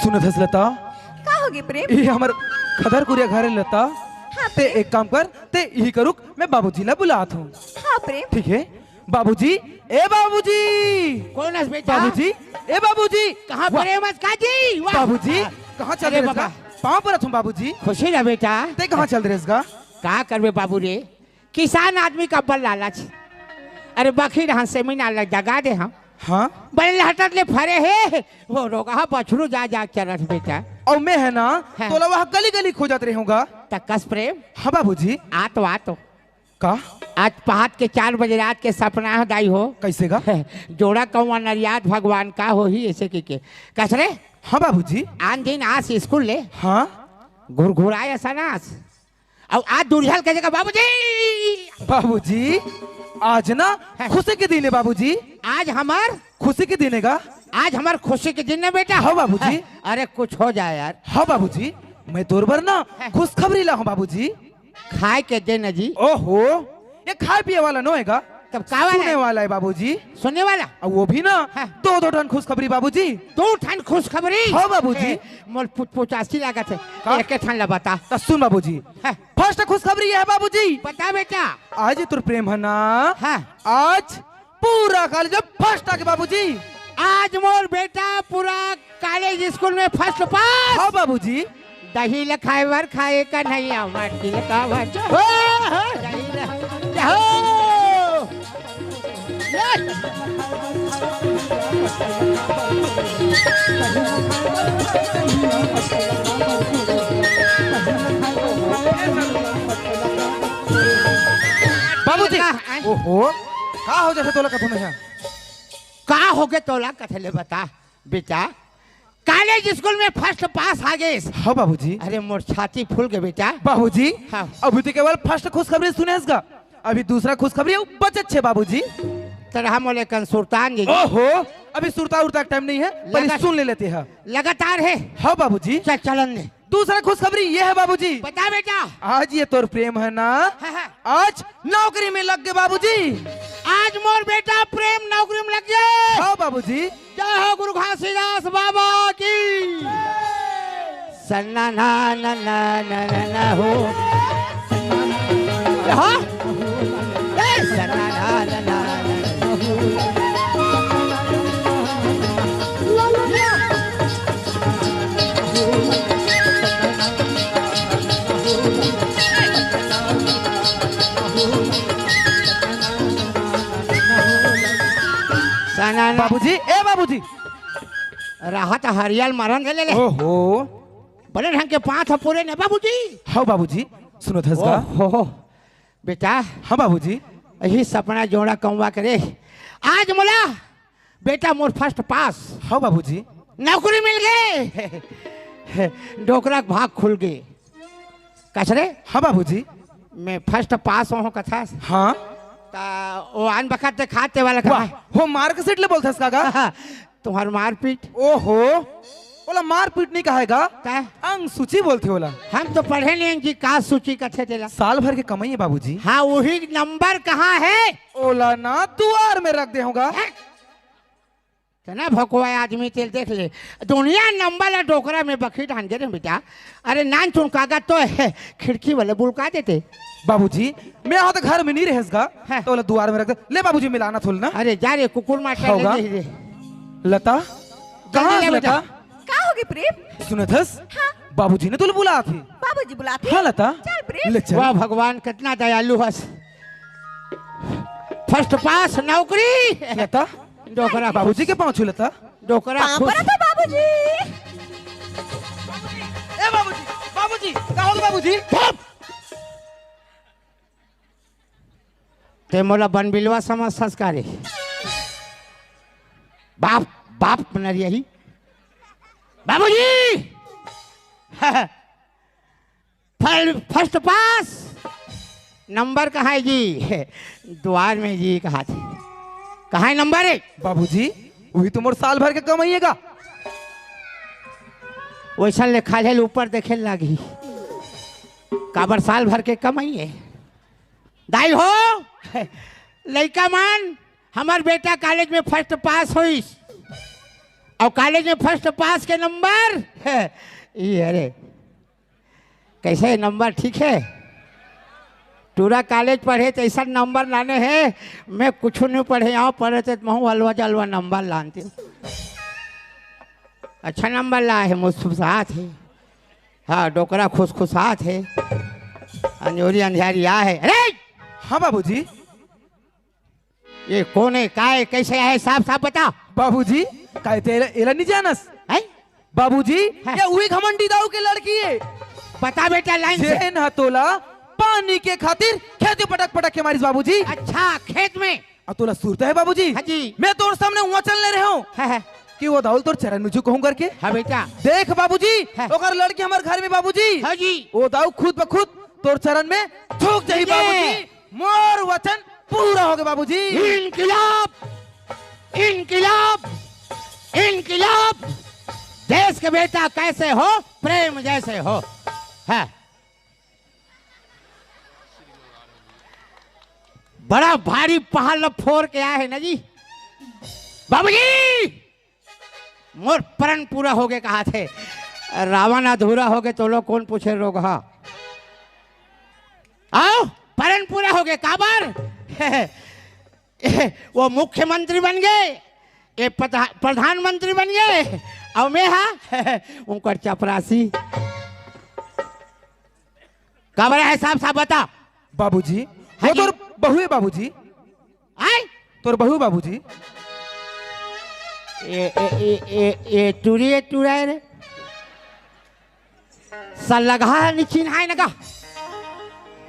सुनत हस लता? का होगे प्रेम? ये हमर खदर कुरिया घर हे लता। हाँ ते प्रेम। एक काम कर, ते इही करुक, मैं बाबूजी ला बुलात हंव। हाँ प्रेम। ठीक हे। बाबूजी, ए बाबूजी। कोन हस बेटा? बाबूजी, ए बाबूजी। कहाँ वाह। परे हस का जी? वाह। बाबूजी, कहाँ चल अरे रहे हस बाबा। गा? पाँव परत हंव बाबूजी। खुशी रह बेटा। ते कहाँ चल रहे हस गा? का करबे बाबू रे, किसान आदमी का अब्बड़ लालच। अरे बखरी रहन सेमिनार लग जगा दे हम। हाँ। बड़े लहटत ले फरे हे, वो रोगहा बछरू जा जा चरत बेटा। अउ मैं हे ना, हाँ। तोला वहाँ गली गली खोजत रहे हंव गा। त कस प्रेम। हाँ बाबूजी। आ तो, आ तो। का? आज पहात के चार बजे रात के सपना ह दाई हो। कइसे गा? जोड़ा कौआ नरियात भगवान का होही अइसे कहिके। कस रे? हाँ बाबूजी। आन दिन आस स्कूल ले। हाँ। घुरघुराए असन आस। अउ आज दुरिहा ल कहे गा बाबूजी। बाबूजी, आज ना हाँ। खुशी के दिन हे बाबूजी। आज हमर खुशी के दिन हे गा। आज हमर खुशी के दिन हे बेटा। हाँ बाबूजी। हाँ, अरे कुछ हो जाए यार। हाँ बाबूजी, मैं तोर बर ना हाँ। खुशखबरी लाहूँ बाबूजी। खाए के दे न जी। ओहो, ये खाए पिए वाला नो हे गा। तब का वाला सुने हे? वाला हे बाबूजी। सुने वाला? अउ वो भी ना, हाँ। दो दो ठन खुशखबरी बाबूजी। दो ठन खुशखबरी? हाँ बाबूजी। ए, मोर पुचपुचासी लागत हे। का? एक ठन ला बता। त सुन बाबूजी। हाँ। फर्स्ट खुशखबरी ये हे बाबूजी। बता बेटा। आज तोर प्रेम हे ना। हाँ। आज पूरा कॉलेज में फर्स्ट आगे बाबूजी। आज मोर बेटा पूरा कॉलेज स्कूल में फर्स्ट पास। हाँ बाबूजी। दही ल खाए बर खाए का नहीं आवत, तिल का बर। हो, हो, दही ल, हो। बाबूजी। का, आय? ओहो, का हो जाथे तोला कथों में हा? का होगे तोला कथे ले बता बेटा, कॉलेज स्कूल में फर्स्ट पास आ गेस। हाँ बाबूजी। अरे मोर छाती फूल गे बेटा। बाबूजी, हाँ। अभी तो केवल फर्स्ट खुशखबरी सुने हस गा, अभी दूसरा खुशखबरी अउ बचत हे बाबूजी। तरह मोले कन सुरतान जी। ओहो, अभी सुरता उरता का टाइम नहीं है, पहले लगा-, सुन ले लेते हैं। लगातार है। हाँ बाबूजी। चल चलन ने। दूसरा खुशखबरी ये है बाबूजी। बता बेटा। आज ये तोर प्रेम है ना, हाँ, हाँ। आज नौकरी में लग गे बाबूजी। आज मोर बेटा प्रेम नौकरी में लग गे। हाँ बाबूजी। जय हो गुरु घासीदास बाबा की। सन्ना ना ना ना ना ना ना हो। हाँ? ए, सन्ना ना ना ना ना ना हो। सना ना। बाबूजी, ए बाबूजी। राहत हरियल मरन ले ले। ओहो। बड़े ढंग के पाँच ह पूरे ने बाबूजी। हाँ बाबूजी, सुनत हस गा? ओहो। बेटा। हाँ बाबूजी। यही सपना जोड़ा कमवा करे। आज मोला बेटा मोर फर्स्ट पास। हाँ बाबूजी। नौकरी मिल गे। डोकरा के भाग खुल गे। कस रे? हाँ बाबूजी। मैं फर्स्ट पास हों कथस। हाँ। ता वो आन बखत देखाते वाला वाह, कहा। हो मार्कशीट ले बोलथस का गा? तुम्हार मारपीट। ओहो, ओला मारपीट नहीं कहे गा। का? अंग सूची बोलथे ओला। हम तो पढ़े नहीं जी, का सूची कथे तेला। साल भर के कमाई है बाबूजी। हाँ, वही नंबर कहाँ है? ओला ना दुआर में रख दे होगा। हैं? तना भकुआ आदमी तेल देख ले। दुनिया नंबर ला डोकरा में बखी ढान गे रे बेटा। अरे नान चुन कागज तो है, खिड़की वाले बुलका देते। बाबूजी, मैं यहाँ तो घर में नहीं रहस गा, हैं। तो बोला दुआर में रख दे। ले बाबूजी, मिलाना थोल ना। अरे जा रे, कुकुर मार होगा। ले दे। लता, कहाँ ले है बेटा। लता? का होगे प्रेम? सुनत हस? हाँ। बाबूजी ने तोला बुलात हे। बाबूजी बुलात हे? हाँ लता। चल प्रेम। ले चल। वाह भगवान, कितना दयालु हस। फर्स्ट पास नौकरी। लता, डोकरा बाबूजी के पाँव छू लता। डोकरा पाँव खुश। परा था बाबूजी। ए बाबूजी, बाबूजी, का होगे बाबूजी? चुप। ते मोला बनबिलवा समझ संस्कारी। बाप, बाप नरिया ही। बाबूजी! फल-, फर्स्ट पास। नंबर कहाँ है जी? द्वार में जी कहा थे। कहाँ है नंबर एक? बाबूजी, वही तो मोर साल भर के कमाई है गा। वैसा लेखा ले ऊपर देखे लागी। काबर साल भर के कमाई है। दाई हो, लइका मन, हमर बेटा कॉलेज में फर्स्ट पास होइस। अउ कॉलेज में फर्स्ट पास के नंबर, ये अरे, कैसे नंबर ठीक है? टूरा कॉलेज पढ़े त ऐसा नंबर लाने हे, मैं कुछु नहीं पढ़े, यहाँ पढ़े त महू अलवा जलवा नंबर लानते। अच्छा नंबर लाए हे, मुस्कुरात हे। हाँ, डोकरा खुसखुसात हे। अंजोरी अंधियारी आ हे। अरे! हाँ बाबूजी। ये कोन हे, काय हे, कैसे आए, साफ साफ बता। बाबूजी, काय ते एला, एला नहीं जानस? हैं? बाबूजी, हाँ। ये उही घमंडी दाऊ के लड़की हे। बता बेटा लाइन से। जेन ह तोला पानी के खातिर खेत में पटक पटक के मारिस बाबूजी। अच्छा, खेत में? अउ तोला सुरता हे बाबूजी? हाँ जी। मैं तोर सामने वचन ले रहे हूँ हाँ, हाँ। कि वो दाऊ ल तोर चरण में झुकाहूँ करके। हाँ बेटा। देख बाबूजी, हाँ। ओकर लड़की हमर घर में बाबूजी। हाँ जी। वो दाऊ खुद ब खुद तोर चरण में झुक जाही ये। बाबूजी। मोर वचन पूरा होगे बाबूजी। इनकलाब, इनकलाब, इनकलाब। देश के बेटा कैसे हो, प्रेम जैसे हो। हाँ। बड़ा भारी पहाड़ ल फोर के आए हे ना जी। बाबूजी, मोर परन पूरा होगे कहा थे। रावण अधूरा होगे तो लोग कोन पूछे रोगहा। आओ, परन पूरा होगे काबर? वो मुख्यमंत्री बन गे, ये प्रधा-, प्रधानमंत्री बन गे, अउ मैं हा उनकर चपरासी। काबर हे साफ साफ बता। बाबूजी, हाँ वो जी। तोर बहू हे बाबूजी। आय? तोर बहू बाबूजी। ए, ए, ए, ए, ए, टुरी, ए, टुरा है रे। सलगहा नि चिन्हाय न गा।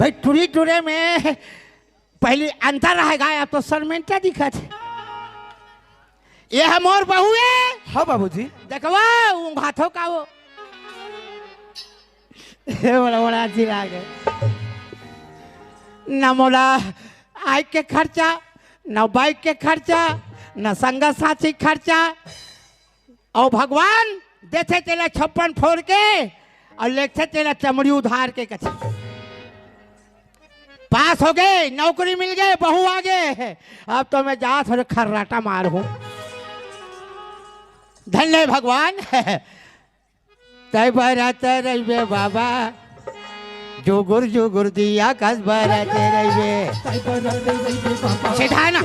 भाई, टुरी टुरे में पहली अंतर रहेगा, अब तो सरमेंटा दिखत हे। ये है मोर बहू है। हाँ बाबूजी। देखवा, ऊँघाथो का वो। हे मोला, मोला अच्छी लागे। न मोला आय के खर्चा, न बाइक के खर्चा, न संग साथी खर्चा। अउ भगवान देथे तेला छप्पन फोर के, अउ लेथे तेला चमड़ी उधार के कथे। पास हो गए, नौकरी मिल गए, बहू आ गए। अब तो मैं जात हूँ, खर्राटा मार हूँ। धन्य भगवान। तै बरत रहिबे बाबा, जुगुर जुगुर दिया कस बरत रहिबे। सीधा ना।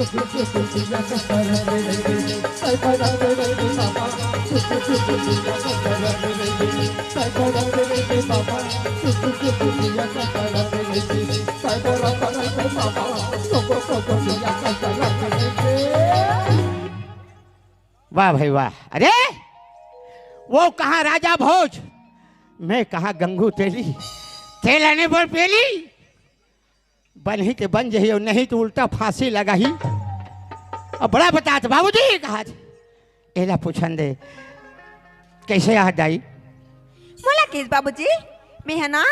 वाह भाई वाह। अरे, वो कहाँ राजा भोज, मैं कहाँ गंगू तेली। तेला ने बोल पेली, बनही ते बन जही, अउ नहीं तो उल्टा फांसी लगाही। अब बड़ा बतात बाबूजी कहा, एला पूछन दे, कैसे आह दाई? मोला किस बाबूजी, मैं है ना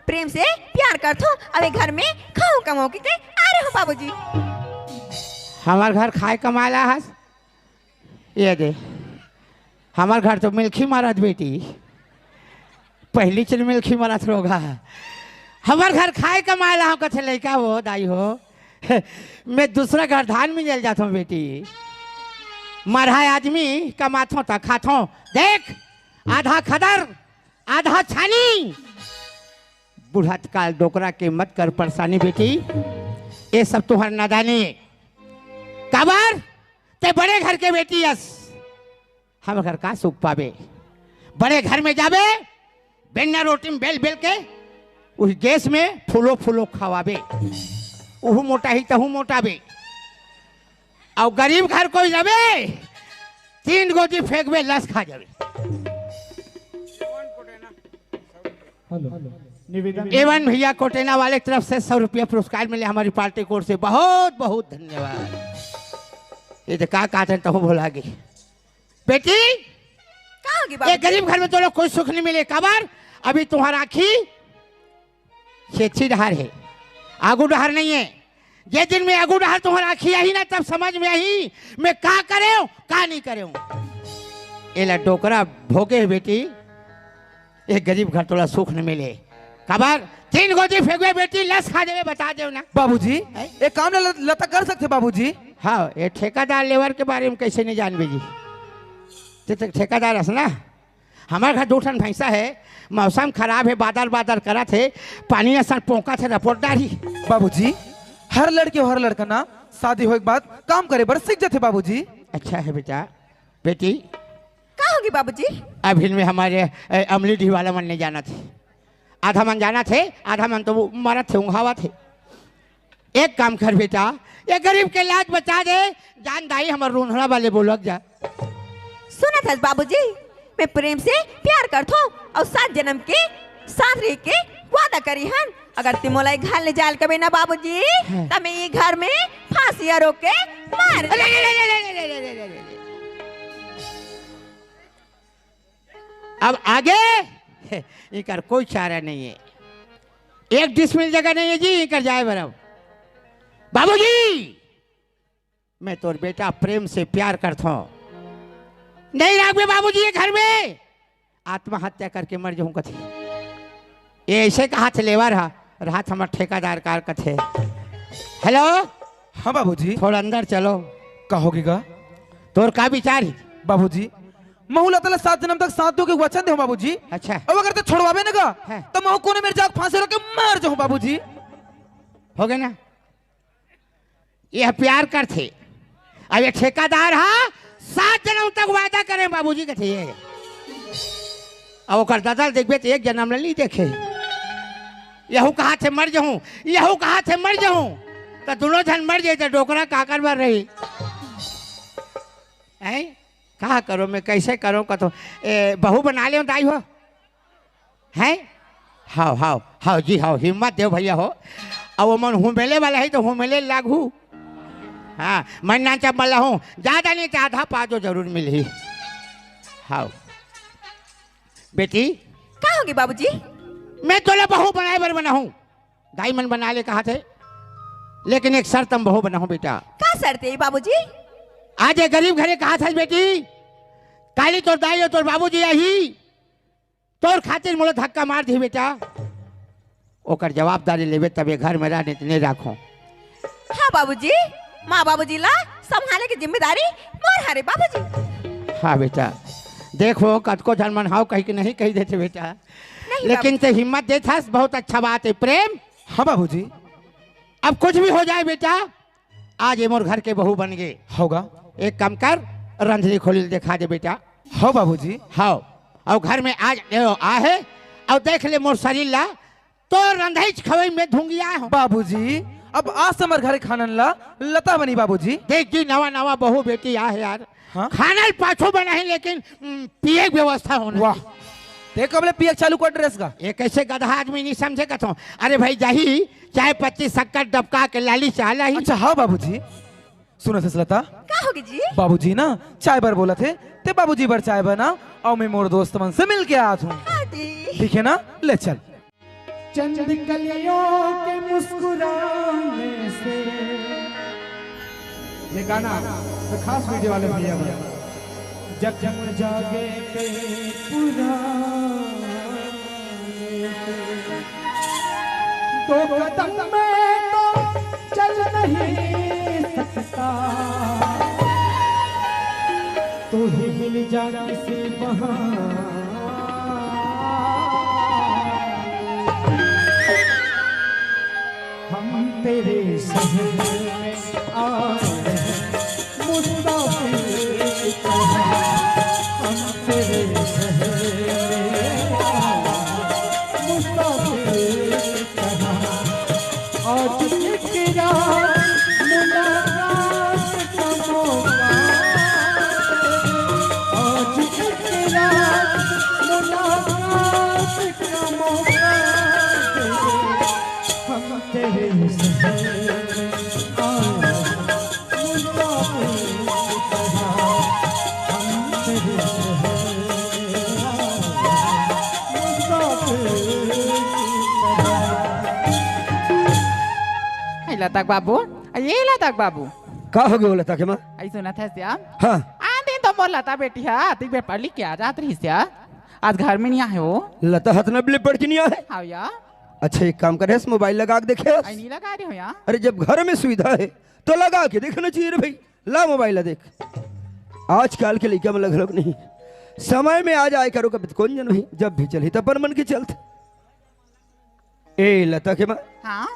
प्रेम से प्यार करथो, अबे घर में खाऊं कमाऊं के, के आ रहे हो बाबूजी। हमार घर खाए कमाए ला हस? ये दे, हमार घर तो मिलखी मारत बेटी, पहली चल मिलखी मारत रोगा। हमार घर खाए कमाए ला हो कथे लइका हो, दाई हो। मैं दूसरा घर धान मिंजे ल जाथों बेटी। मरहा आदमी कमाथों त खाथों। देख, आधा खदर, आधा छानी। बुढ़त काल डोकरा के मत कर परेशानी बेटी, ये सब तुहर नादानी। काबर? ते बड़े घर के बेटी अस, हमर घर का सुख पाबे? बड़े घर में जाबे, बेन्ना रोटी में बेल बेल के उही गैस में फूलो फूलो खवाबे, उहू मोटाही तहू मोटाबे। अउ गरीब घर कोई जाबे, तीन गोदी फेंकबे, लस खा जाबे। हेलो, निवेदन। एवन भैया कोटेना वाले तरफ से सौ रुपया पुरस्कार मिले हमारी पार्टी कोर से, बहुत बहुत धन्यवाद। ये तो का काटन तहूँ भुला गई बेटी। का होगी ये बाबूजी? गरीब घर में तो लोग कोई सुख नहीं मिले। काबर? अभी तुम्हारा आँखी छेछी डहर है, आगू डहर नहीं है। जे दिन में आगू डहर तुम्हारा आँखी आही ना, तब समझ में आही मैं का करे हूँ, का नहीं करे हूँ। एला डोकरा भोगे हे बेटी, ये गरीब घर तोला सुख न मिले। काबर? तीन गोदी फेंकबे बेटी, लस खा देबे, बता देव ना। बाबूजी, हैं? एक काम ल-, लता कर सकथे बाबूजी। हाँ, ये ठेकादार लेबर के बारे में कैसे नहीं जानबे जी? ते तक ठेकादार हस ना? हमार घर दो ठन भैंसा है, मौसम खराब है, बादर बादर करत है, पानी असन पोंकत है, रपोट डारी। बाबूजी, हर लड़के हर लड़का ना शादी होए के बाद काम करे बर सीख जाथे बाबूजी। अच्छा है बेटा। बेटी, का होगी बाबूजी? अभी में हमारे, ए, अमली ढी वाला मन नहीं जानत हे, आधा मन जानत हे, आधा मन तो मरत हे, उंघावत हे। एक काम कर बेटा, ये गरीब के लाज बचा दे, जान दाई हमर रोन्हरा वाले बोलक जा। सुनत हस बाबूजी, मैं प्रेम से प्यार करथों अउ सात जन्म के साथ रह के वादा करी हन। अगर ते मोला ये घर ले जाल कबे ना बाबूजी, हाँ। त मैं ये घर में फांसी रोक के मार अरे, अरे, अरे, अरे, अरे, अरे, अरे, अरे। अब आगे इकर कोई चारा नहीं है। एक डिसमिल जगह नहीं है जी इकर जाए बर। अब बाबूजी, मैं तोर बेटा प्रेम से प्यार करथों, नहीं राखबे बाबूजी ये घर में, आत्महत्या करके मर जाऊं कथे। ये ऐसे कहा थे लेबर हा, रात हमर ठेकादार कार कथे। हेलो। हाँ बाबूजी। थोड़ा अंदर चलो। का होगी गा? तोर का विचार ही? बाबूजी, महू ला तला सात जन्म तक साथ दो के वचन दे हूँ बाबूजी। अच्छा। अब अगर ते छोड़वाबे न गा, हाँ। तो महू कोने मेर जाके फांसी रोक के मर जाऊँ बाबूजी। हो गए ना? ये प्यार करथे। अब ये ठेकादार हा, सात जन्म तक वादा करे बाबूजी कथे ये। अब ओकर दादा ल देखबे त एक जन्म ल नहीं देखे। यहू कहा थे मर जाऊं, यहू कहा थे मर जाऊं, त दोनों झन मर जाए त डोकरा काकर बर रही। हैं? का करो, मैं कैसे करो कथो? ए, बहू बना ले दाई हो, हैं? हाव, हाव, हाव जी, हाव, हिम्मत देव भैया हो। अब ओमन हुमेले वाला है तो हुमेले लागू। हाँ, मैं नाचा वाला हूँ, ज्यादा नहीं तो आधा पाजो जरूर मिलही। हाव। बेटी। का होगे बाबूजी? मैं तोला बहू बनाए बर बना हूँ। दाई मन बना ले कहा थे, लेकिन एक शर्त हम बहू बना हूँ बेटा। का शर्त है बाबूजी? आज ये गरीब घरे कहा था बेटी, काली तोर दाई और तोर बाबूजी आही, तोर खातिर मोला धक्का मार दी बेटा। ओकर जवाबदारी लेबे तबे घर में रह, नहीं तो नहीं राखो। हाँ बाबूजी, माँ बाबूजी ला संभाले के जिम्मेदारी मोर हरे बाबूजी। हाँ बेटा, देखो कतको झन मन हाव कही के नहीं कही देते बेटा, नहीं लेकिन बाबूजी। ते हिम्मत देत हस, बहुत अच्छा बात है प्रेम। हाँ बाबूजी। अब कुछ भी हो जाए बेटा, आज ये मोर घर के बहू बन गए। होगा। एक काम कर, रंधरी खोली दिखा दे बेटा। हो बाबूजी। हाव, और घर में आज ये आ है, और देख ले मोर शरीर ला, तो रंधई खवई में धुंगिया हो। बाबूजी, अब आज से हमर घरे खानन ला लता बनी बाबूजी। देख जी, नवा नवा बहू बेटी आ है यार। हाँ? खाना पाछो बना है, लेकिन, उम, पिए के व्यवस्था होना वाह। चाहिए। ते कब ले पिए के चालू कर ड्रेस का? ये कैसे गधा आदमी नहीं समझे कथो? अरे भाई, जाही चाय पत्ती शक्कर डबका के लाली चाह लाही। अच्छा, हाँ बाबूजी। सुनो सस लता। का होगे जी? बाबूजी ना चाय बर बोला थे, ते बाबूजी बर चाय बना, और मैं मोर दोस्त मन से मिल के आत हूँ। हाँ जी। ठीक है ना, ले चल। चंद कलियों के मुस्कुराने से, ये गाना तो खास वीडियो वाले भैया बना। जख्म जागे कई पुराने से। दो कदम मैं तो चल नहीं सकता, तू ही मिल जा किसी बहाने। हम तेरे शहर में आ रहे मुसाफिर की तरह, हम तेरे शहर में आ रहे मुसाफिर की तरह। आज एक रात मुलाकात का मौका दे, आज एक रात मुलाकात का मौका दे। हम तेरे शहर में आए मुसाफिर की तरह, हम तेरे शहर में आए मुसाफिर की तरह। ए लता के बाबू, ए लता के बाबू। का हो गयो लता के माँ? ए सुनत हस या? हाँ। आन दिन तो मोर लता बेटी हा, ती बेपाली क्या जात रहिस या? आज घर में नहीं आए हो? लता हतना बिले पड़ के नहीं आए? हाँ या। अच्छा, एक काम करे, मोबाइल लगा के देखे। ए नहीं लगा रहे हो या? अरे, जब घर में सुविधा है, तो लगा के देखना चाहिए रे भाई। ला मोबाइल ला देख। आजकल के लइका मन ला घलोक नहीं। समय में आ जाए करो कभी, कौन जन भाई, जब भी चलही त अपन मन के चलत। ए लता के माँ। हाँ?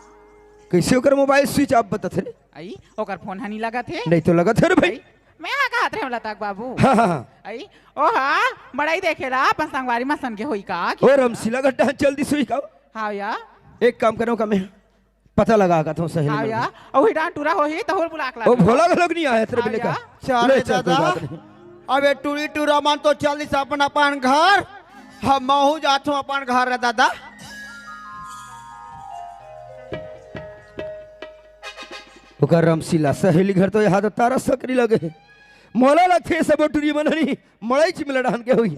कैसे ओकर मोबाइल स्विच ऑफ बतात हे रे? अई, ओकर फोन ह नहीं लगत हे। नहीं तो लगत हे रे भाई। अई, मैं हा कहत रहे लता के बाबू। हाँ, हाँ, हाँ। अई, ओ हा, मड़ई देखे ला अपन संगवारी मन संगे होई का? ओ रमसीला गड्ढा चल दिस होई का? हाँ या। एक काम करो का मैं पता लगा कथों सहेली हाँ मन। या, अउ ही डांड टूरा होही, तहुल बुला के ओ लाबो। भोला घलोक नहीं आए तेरे हाँ बिले का। या। चल ले रे चल, कोई दादा, बात नहीं। अब ये टूरी टूरा मन तो चल दिस अपन अपन घर, हम महू जाथों अपन घर रे दादा। ओकर रमसीला सहेली घर तो यहाँ तो तारा सकरी लगे हे। मोला लगथे सबो टूरी मन हनी मड़ई चिमला डहन के होई।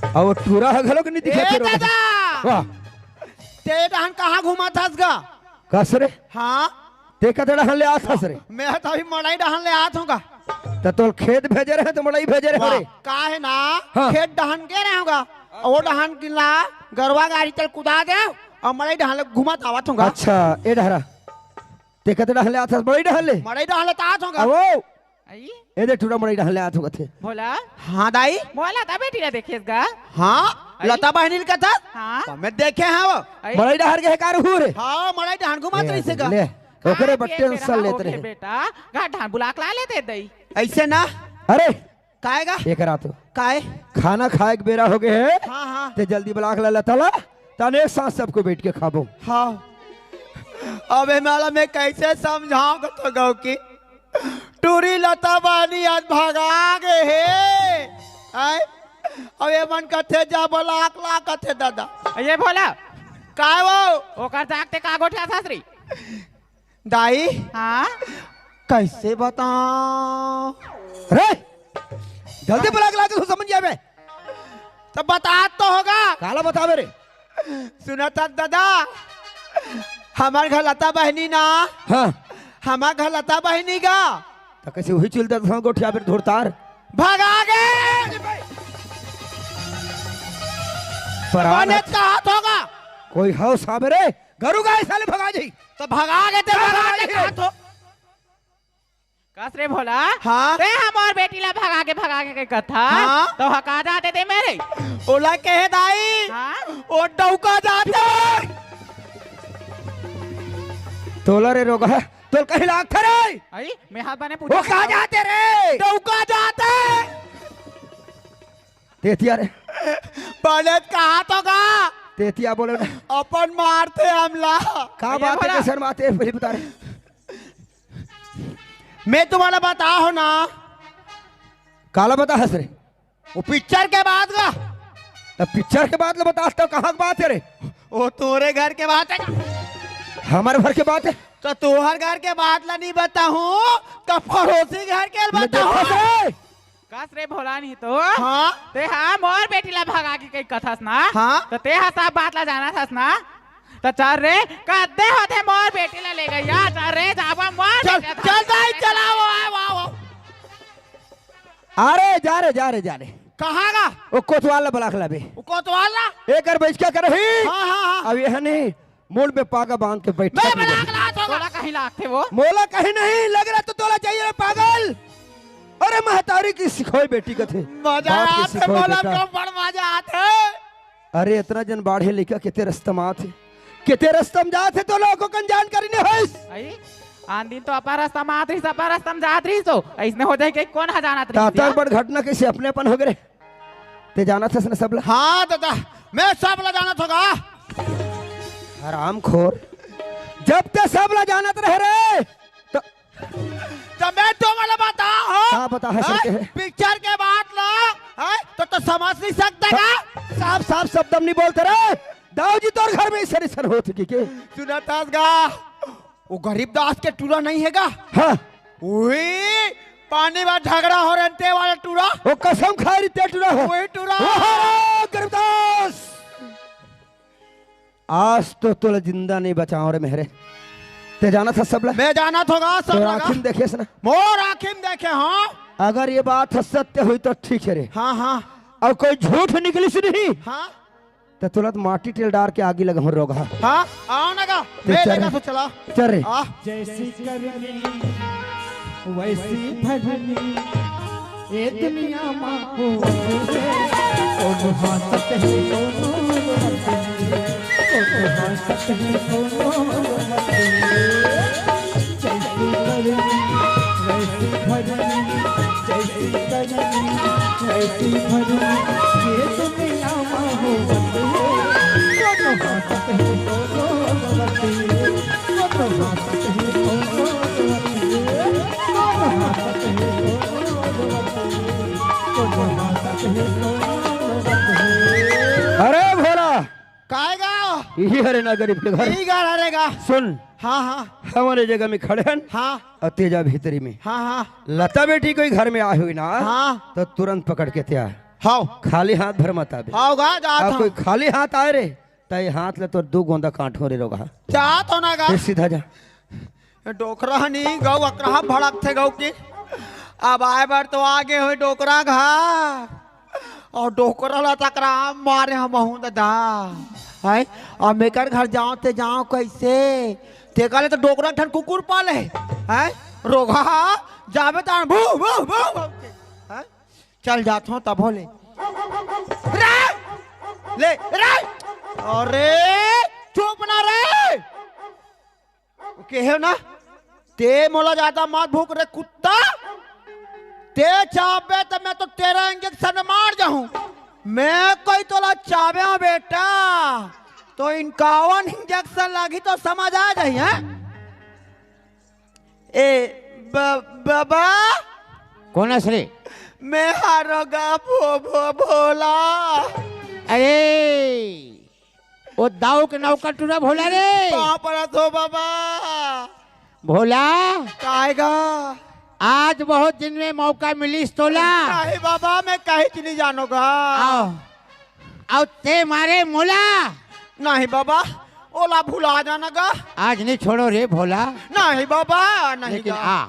अउ टूरा ह घलोक नहीं दिखत ए हे रो। दादा! वाह। ते डहन कहाँ घूमत हस गा? कस रे? हाँ? ते कते डहन ले आत हस रे? मैं तो अभी मड़ई डहन ले आत हूँ गा। त तोल खेत भेजे रहे तो मड़ई भेजे रहे वाह, रे? का हे ना? हाँ। खेत डहन गे रहे हूँ गा। ओ डहन गिला गरवा गाड़ी चल कुदा दे अउ मड़ई डहन ले घूमत आवत हूँ गा। अच्छा, ए डहरा। ते कते डहन ले आत हस? मड़ई डहन ले? मड़ई डहन ले त आत हूँ गा। अवो। अई? ए दे टूरा मड़ई डहन ले आत हूँ कथे। भोला? हाँ दाई? मोला त बेटी ला देखेस गा। हाँ? अई? लता बहिनी ल कथस? हाँ। त मैं देखे हँव। अई? मड़ई डहर गे हे का रहू रे? हाँ, मड़ई डहन घूमत ए, रहिसे गा। ले, ओकरे हाँ, बर ये tension बेरा लेत होगे रहे। बेटा, गा डहन बुला के ला लेते दई। अइसे ना। अरे, काय गा? एकरा तो। काय? खाना खाए के बेरा होगे हे। हाँ, हाँ। ते जल्दी बुला के ला लता ला, तने एक साथ सबको बैठ के खाबो। हाँ। अबे माला मैं कैसे समझाऊँ कथों गौ की? टूरी लता बहनी आज भगा गे हे। आय, अब ये मन कथे जा बोला आकला कथे दादा। ये भोला। काय वो? ओकर जाग ते का गोठियाथस रे? दाई। हाँ? कैसे बताओ? रे, जल्दी बोला आकला के तू समझ जाबे। तो बता तो होगा। काला बताबे रे? सुना था दादा, हमार घर लता बहनी ना। हाँ। हमार घर लता बहनी गा। तो कैसे वही चल देता था गोठिया पे धोरतार? भगा गे। पर बने चाहत होगा। कोई हव साबे रे, गरु गाय साले भगा जाई। तो भगा गे ते भगा गे कहा तो। कस रे भोला? हाँ? ते हमर बेटी ला भगा के, भगा के कथा? हाँ? तो हका जाते ते मेरे? ओला कहे दाई। हाँ? ओ डौका जाते। तोला रे रोगा, तोल कहीं लागथे रे? आई, मैं हाथ बने वो पूछा कहाँ था। जाते रे? डौका जाते। तेतिया रे। बने कहा तो का? तेतिया बोले ना। अपन मारते हमला। का ये बात है भोला। के शर्माते हैं, पहले बता रे। मैं तुम्हारा बता हो ना। काला बता हंस रे। वो पिक्चर के बाद का। तो पिक्चर के बाद ला बता, तो कहाँ की बात है रे? वो तोरे घर के बात है। हमारे घर के बात है। तो तोहर घर के बात ला नहीं बताहूँ, तो पड़ोसी घर के ले बताहूँ। देखो रे। कस रे भोला नहीं तो। हाँ? ते हा मोर बेटी ला भगा के कही कथस ना। हाँ? तो ते हा सब बात ला जाना थस ना। तो चल रे, कद्दे होथे मोर बेटी ला ले गया। चल रे, जाबो मोर चल, बेटी ला चल दाई, चलाओ, आओ, आओ। अरे जा रे, जा रे, जा रे। कहाँ गा? वो कोतवाल ला बलाक लाबे। वो कोतवाल ला? एक बार बैठ के करही। हाँ, हाँ, हाँ। अब यह नहीं, मूड़ में पागा बांध के बैठ मैं के बलाक लात होगा। तोला कहीं लागथे वो? मोला कहीं नहीं लग रहा तो तोला चाहिए रे पागल। अरे महतारी की सिखोई बेटी कथे। मजा बाप की आथे, सिखोई मोला बेटा। कम बड़ मजा आथे। अरे, इतना जन बाढ़े लइका केते रस्ता म आथे, केते रस्ता म जाथे, तो लोगों कन जानकारी नहीं होइस। आई, आन दिन तो अपन रस्ता म आत रहिस, अपन रस्ता म जात रहिस, तो अइसने हो जाए कि कोन ह जानत रहिस तातर या? बड़ घटना कैसे अपने अपन हो गए रे? ते जानत हस न सबला? हाँ दादा, मैं सबला जानत होगा। हरामखोर, जब ते सबला जानत रहे रे, तो तो मैं तो वाला बता हो। का बता है हैं? सर के? पिक्चर के बात ला, हैं? तो, तो समझ नहीं सकते का? साफ, साफ शब्द में नहीं बोलते रे। दाऊ जी तोर घर में इसन, इसन होत की के? सुना तास गा, वो गरीब दास के टूरा नहीं है गा? हाँ। वही पानी में झगड़ा हो रहे ते वाला टूरा। वो कसम खा रही ते टूरा हो। वही टूरा। वो हरा गरीब दास। आज तो तोला जिंदा नहीं बचाओ रे मेहरे। ते जानत हस सबला? मैं जानत होगा सब तोर लगा। आँखी म देखेस ना? मोर आँखी म देखे, हाँ। अगर ये बात ह सत्य हुई तो ठीक है रे। हाँ, हाँ। अउ कोई झूठ निकलिस नहीं, हाँ। तो तोला तो माटी तेल डार के आगी लगाहूँ रोगहा। हाँ, आओ ना गा। तो ले चल लेगा रे। तो चला। चल रे। आ। जैसी करनी, वैसी भरनी। ए दुनिया मा हो कोनो हासत हे, कोनो रोवत हे, कोनो हासत हे, कोनो रोवत हे। जैसी करनी, वैसी भरनी, जैसी करनी, वैसी भरनी। ए दुनिया मा हो कोनो हासत हे, कोनो रोवत हे, कोनो हासत हे, कोनो रोवत हे। अरे भोला, काय गा? इही हरे ना गरीब के घर। इही घर हरे गा। सुन, हाँ, हाँ। हमरे जगह में खड़े हन। हाँ। अउ तेजा भीतरी में। हाँ, हाँ। लता बेटी कोई घर में आए हुई ना, हाँ। तो तुरंत पकड़ के तैयार। हाँ। खाली हाथ भर मत आबे। हाँ गा, जात अउ हाँ। कोई खाली हाथ आए रे, त ए हाथ ले तोर दू गोंदा काटहूँ रे रोगहा। जात हो ना गा। ए, सीधा जा। डोकरा नी गऊ अकरहा भड़कथे गऊ की। अब आए बर तो आगे होय डोकरा घा। अउ डोकरा ला तकरा मारे हमहूँ दादा। हैं? अब मेकर घर जाओ ते जाओ कैसे? ते कहले तो डोकरा ठन कुकुर पाले। हैं? रोगहा जाबे तान भू, भू, भू, भू। हैं? चल जात हो तब हो ले। रे! ले, रे! अरे, चुप ना रे! केहे ना, ते मोला ज्यादा मत भूक रे कुत्ता। ते चाबे त मैं तो तेरा इंजेक्शन मार जाहूं। मैं कोई तोला चाबे हूं बेटा, तो इनकावन इंजेक्शन लागी तो समझ आ जाही, हैं? ए, ब-, बाबा। कोन हस रे? मैं हरों गा भो-, भो-, भोला। अरे, ओ दाऊ के नौकर टूरा भोला रे। पाँव परत हों बाबा। भोला। काय गा? आज बहुत दिन में मौका मिलिस तोला। नहीं बाबा, मैं कहीं च नहीं जानों गा। आओ। अउ ते मारे मोला। नहीं बाबा, ओला भुला जाना गा। आज नहीं छोड़ों रे भोला। नहीं बाबा, नहीं लेकिन गा। आ,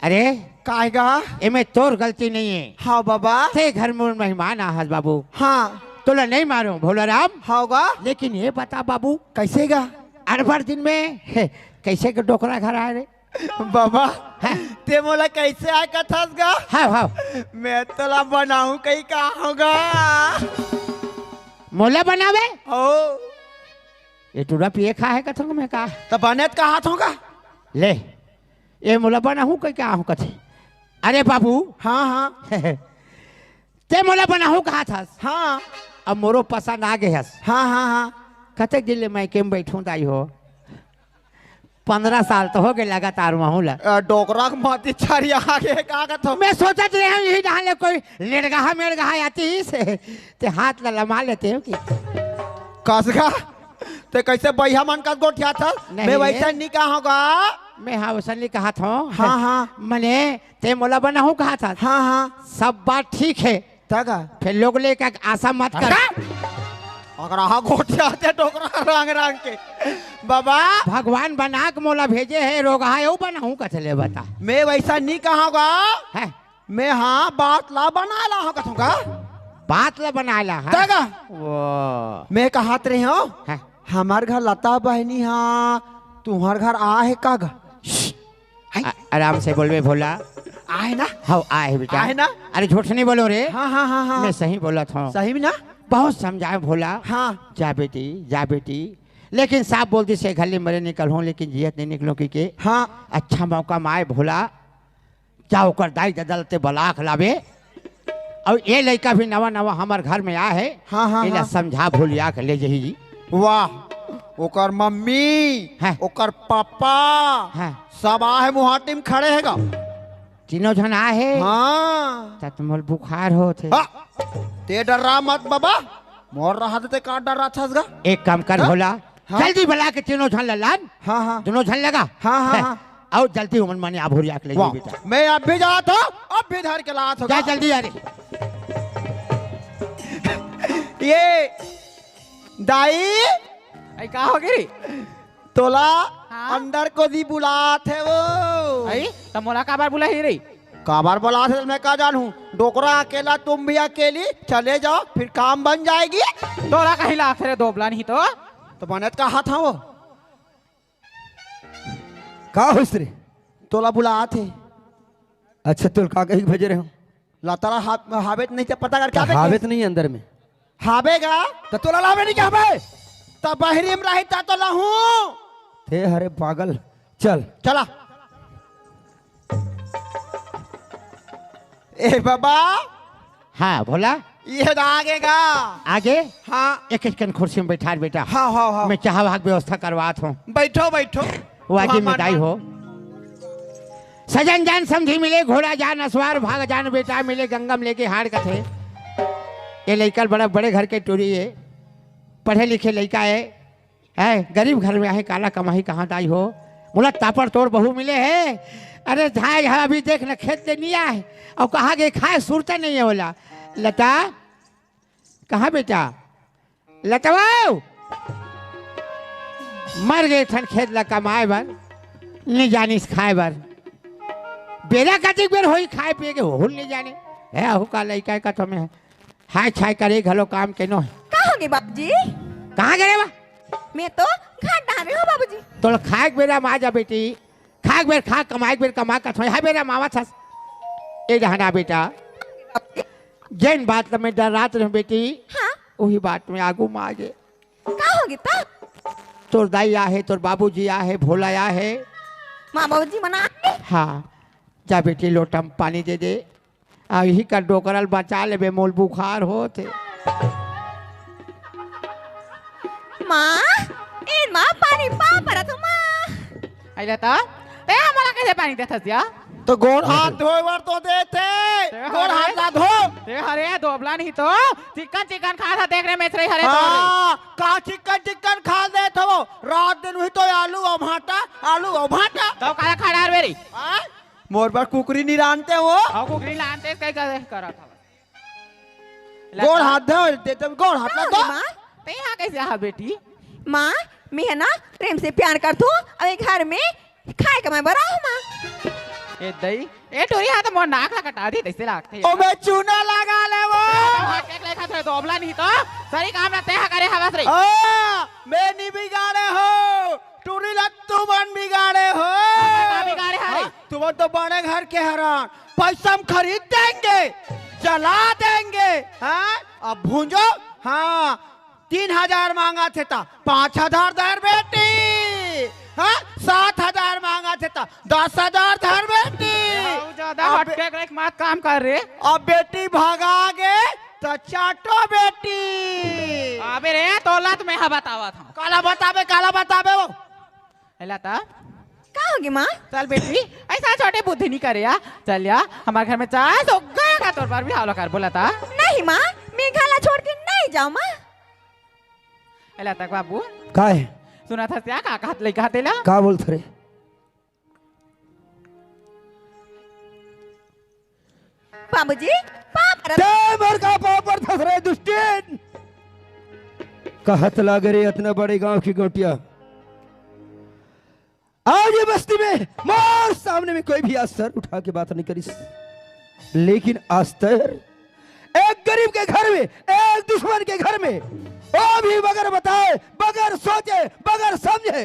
अरे, काय गा? एमे तोर गलती नहीं हे। हाँ बाबा। ते घर में मेहमान आहस बाबू। हाँ। तोला नहीं मारों भोला राम। हाँ गा। लेकिन ये बता बाबू। कैसे गा? अड़बड़ दिन में, हे, कैसे के डोकरा घर आय रे? बाबा, हैं? ते मोला कैसे आय कथस गा? हाँ, हाँ। मैं तोला बनाहूँ कहीं कहूँ गा। मोला बनाबे? हो। ये टूरा पिए खा हे कथों मैं का? त बने त कहत हों गा। ले, ये मोला बनाहूँ कहीं कहूँ कथे। अरे बाबू। हाँ, हाँ। ते मोला बनाहूँ कहत हस। हाँ। अब मोरो पसंद आ गे हस। हाँ, हाँ, हाँ। कतेक दिन ले मइके में बइठों दाई हो? पंद्रह साल तो हो गे लगातार महूँ ला। अ, डोकरा के माटी छरिया गे का कथों? मैं सोचत रहेंव यही डहन ले कोई लेड़गहा मेड़गहा आतिस, ते हाथ ला लमा लेतेंव कि। कस गा, ते कैसे बइहा मन कस गोठियाथस? नहीं मैं रे। वैसा नहीं कहूँ गा। मैं हाँ, वैसा नहीं कहत हों। हाँ, हाँ। मने ते मोला बनाहूँ कहत हस। हाँ, हाँ। सब बात ठीक हे। त का? फेर लोग लेके आशा मत कर। अरे! अगर आहा गोठियाथे डोकरा रंग रंग के। बाबा। भगवान बना के मोला भेजे हे, रोगहा अउ बनाहूँ कथे ले बता। मैं वैसा नहीं कहूँ गा। हैं? मैं हाँ बात ला बनाय ला हूँ कथों गा। बात ला बनाय ला, हैं? त का? वो। मैं कहत रहेंव। हैं? हमर घर लता बहिनी हा, तुम्हर घर आय हे का गा? श्श! हाय। आ-, आराम से बोलबे भोला। आय हे ना? हव, आय हे बेटा। आय हे ना? अरे झूठ नहीं बोलों रे। हाँ, हाँ, हाँ, हाँ। मैं सही बोलत हों। सही में ना? बहुत समझाएंव भोला। हाँ। जा बेटी, जा बेटी। लेकिन साफ बोल दिस हे घर ले मरे निकलहूँ, लेकिन जियत नहीं निकलों कहिके। हाँ। अच्छा मौका म आय भोला। जा ओकर दाई ददा ल ते बला के लाबे। अउ ये लइका भी नवा नवा हमर घर में आय हे। हाँ, हाँ, एला हाँ। समझा भुलिया के ले जही जी। वाह, ओकर मम्मी, हाँ। ओकर पापा, हाँ। सब आय हे मुहाटी म खड़े हे गा। तीनों झन आय हे। हाँ। त मोला बुखार होत हे। हाँ। ते डर्रा मत बाबा, मोर रहत ते का डर्राथस गा? एक काम कर हाँ? भोला, हाँ। जल्दी बला के तीनों झन ला लान। हाँ, हाँ। दूनों झन लगा। हाँ, हाँ, हैं, हाँ। अउ जल्दी ओमन मने आभुरिया के ले वाह, जी बेटा। मैं अभी जात हों, अभी धर के लात हों। जा जल्दी आ रे। ये दाई। अई का हो गे रे? तोला हाँ? अंदर कोती बुलात हे वो। अई, त मोला काबर बुलाही रे? काबर बुलात हे मैं का जानहूँ? डोकरा अकेला, तुम भी अकेली, चले जाओ, फिर काम बन जाएगी। तोला कहीं लागथे रे दोबला नहीं तो। त बने त कहत हों वो। का होइस रे? तोला बुलात हे। अच्छा, तोला का कहिके भेजे रहेंव? लता ला हा-, हावे त नहीं ते पता करके त आबे हावे के? त नहीं अंदर में। हावे गा? त तोला लावे नहीं के हावे? त बहिरी में रही त तो लाहूँ। ते हरे पागल। चल। चला। ए बाबा। हाँ, भोला। ये त आगे गा। आगे? हाँ। एक एक कन कुर्सी में बैठार बेटा। हाँ, हाँ, हाँ। मैं चाह भाग व्यवस्था करवात हों। बैठो, बैठो। वो आगे वहाँ में दाई हो। सजन जान समधी मिले, घोड़ा जान असवार, भाग जान बेटा मिले, गंगा में लेके हाड़ कथे। ये लइका बड़ा बड़े घर के टूरी हे, पढ़े लिखे लइका हे, हैं, गरीब घर में आहे, काला कमाही कहाँ दाई हो। मोला तापड़ तोड़ बहू मिले हे। अरे झाय हा अभी देख न खेत ले नहीं आए, अउ कहाँ गे खाए सुरता नहीं हे ओला। लता, कहाँ बेटा? लतवा! मर गे ठन खेत ला कमाए बर, नी जानिस खाए बर। बेरा कतिक बेर होई खाए पिए के, ओहू ल नी जाने। हे, अहू का लइका का तो में हाय छाय करे घलो काम के नो हे। का हो गे बाबूजी? कहाँ गे रे बा? मैं तो घर डारे हों बाबूजी। तोला खाए के बेरा म आ जा बेटी, खाए के बेर खा, कमाए के बेर कमा, कथों, हाय बेरा मावत हस। ए डहना बेटा, जेन बात ल मैं डर्रात रहेंव बेटी, हाँ? उही बात में आगू म आ गे। का हो गे त? तोर दाई आहे, तोर बाबूजी आहे, भोला आहे। माँ बाबूजी मन आहे? हाँ, जा बेटी लोटा म पानी दे दे। आ, इही कर डोकरा ल बचा लेबे, मोल बुखार होत हे। माँ, ए माँ, पानी पाँव परत हों माँ। अइला त, ते हमला कइसे पानी देथस या? तो गोड़ हाथ धोए बर तो देथे। ते गोड़ हरे। हाथ ला धो। ते हरे दोबला नहीं तो चिकन चिकन खात हा, देख रे मेचरई हरे तो। हाँ, का चिकन चिकन खा देत हवो? रात दिन उही तो आलू अउ भांटा, आलू अउ भांटा। तो काला खा डार बेरी? हाँ? मोर बर कुकरी नहीं रांधते हो? अउ कुकरी लानते कई करे करत हवस। गोड़ हाथ धो देते, गोड़ हाथ ला का धो। होगे माँ? ते यहाँ कइसे आहा बेटी? माँ, मैं है ना प्रेम से प्यार करथूं, अउ ये घर में खाए कमाए बर आए हंव माँ। ए दई, ए टूरी हा तो मोर नाक ला कटा दी, तइसे लागथे। ओमे चूना लगा ले वो। तो हाथ एक लेखा थोड़े दोबला नहीं तो, सरी काम ना ते हा करे हवस रे। आ, मैं नहीं बिगाड़े हो, टूरी ला तुमन बिगाड़े हो। का बिगाड़े हरे? हाँ, तुमन तो बड़े घर के हरन, पैसा हम खरीद देंगे, जला देंगे, हाँ, अब भूंजो, हाँ, तीन हजार मांगथे त पाँच हजार धर बेटी, हाँ, सात हजार मांगथे त दस हजार धर बेटी। ए, हाउ ज्यादा अब हटके के मत काम कर रे। अब बेटी भगा गे त चाटो बेटी। अबे रे, तोला तो मैं हा बतावत हंव। काला बताबे, काला बताबे वो। एला त का होगे माँ? चल बेटी, अइसा छोटे बुद्धि नहीं करे या। चल या, हमर घर में चाय सो गया का तोर बर भी हावला कर बोला था। नहीं माँ, मैं घर ला छोड़ के नहीं जांव माँ। एला तक बाबू। का हे? सुनत हस या का कहत लइका तेला? का बोलत रे? बाबूजी, पाँव परत। ते मोर का पाँव परथस रे दुष्टिन? कहत लागे रे अतना बड़े गांव की गोटिया। आज ये बस्ती में मोर सामने में कोई भी आज सर उठा के बात नहीं करिस, लेकिन आज तैं एक गरीब के घर में, एक दुश्मन के घर में, वो भी बगैर बताए, बगैर सोचे, बगैर समझे,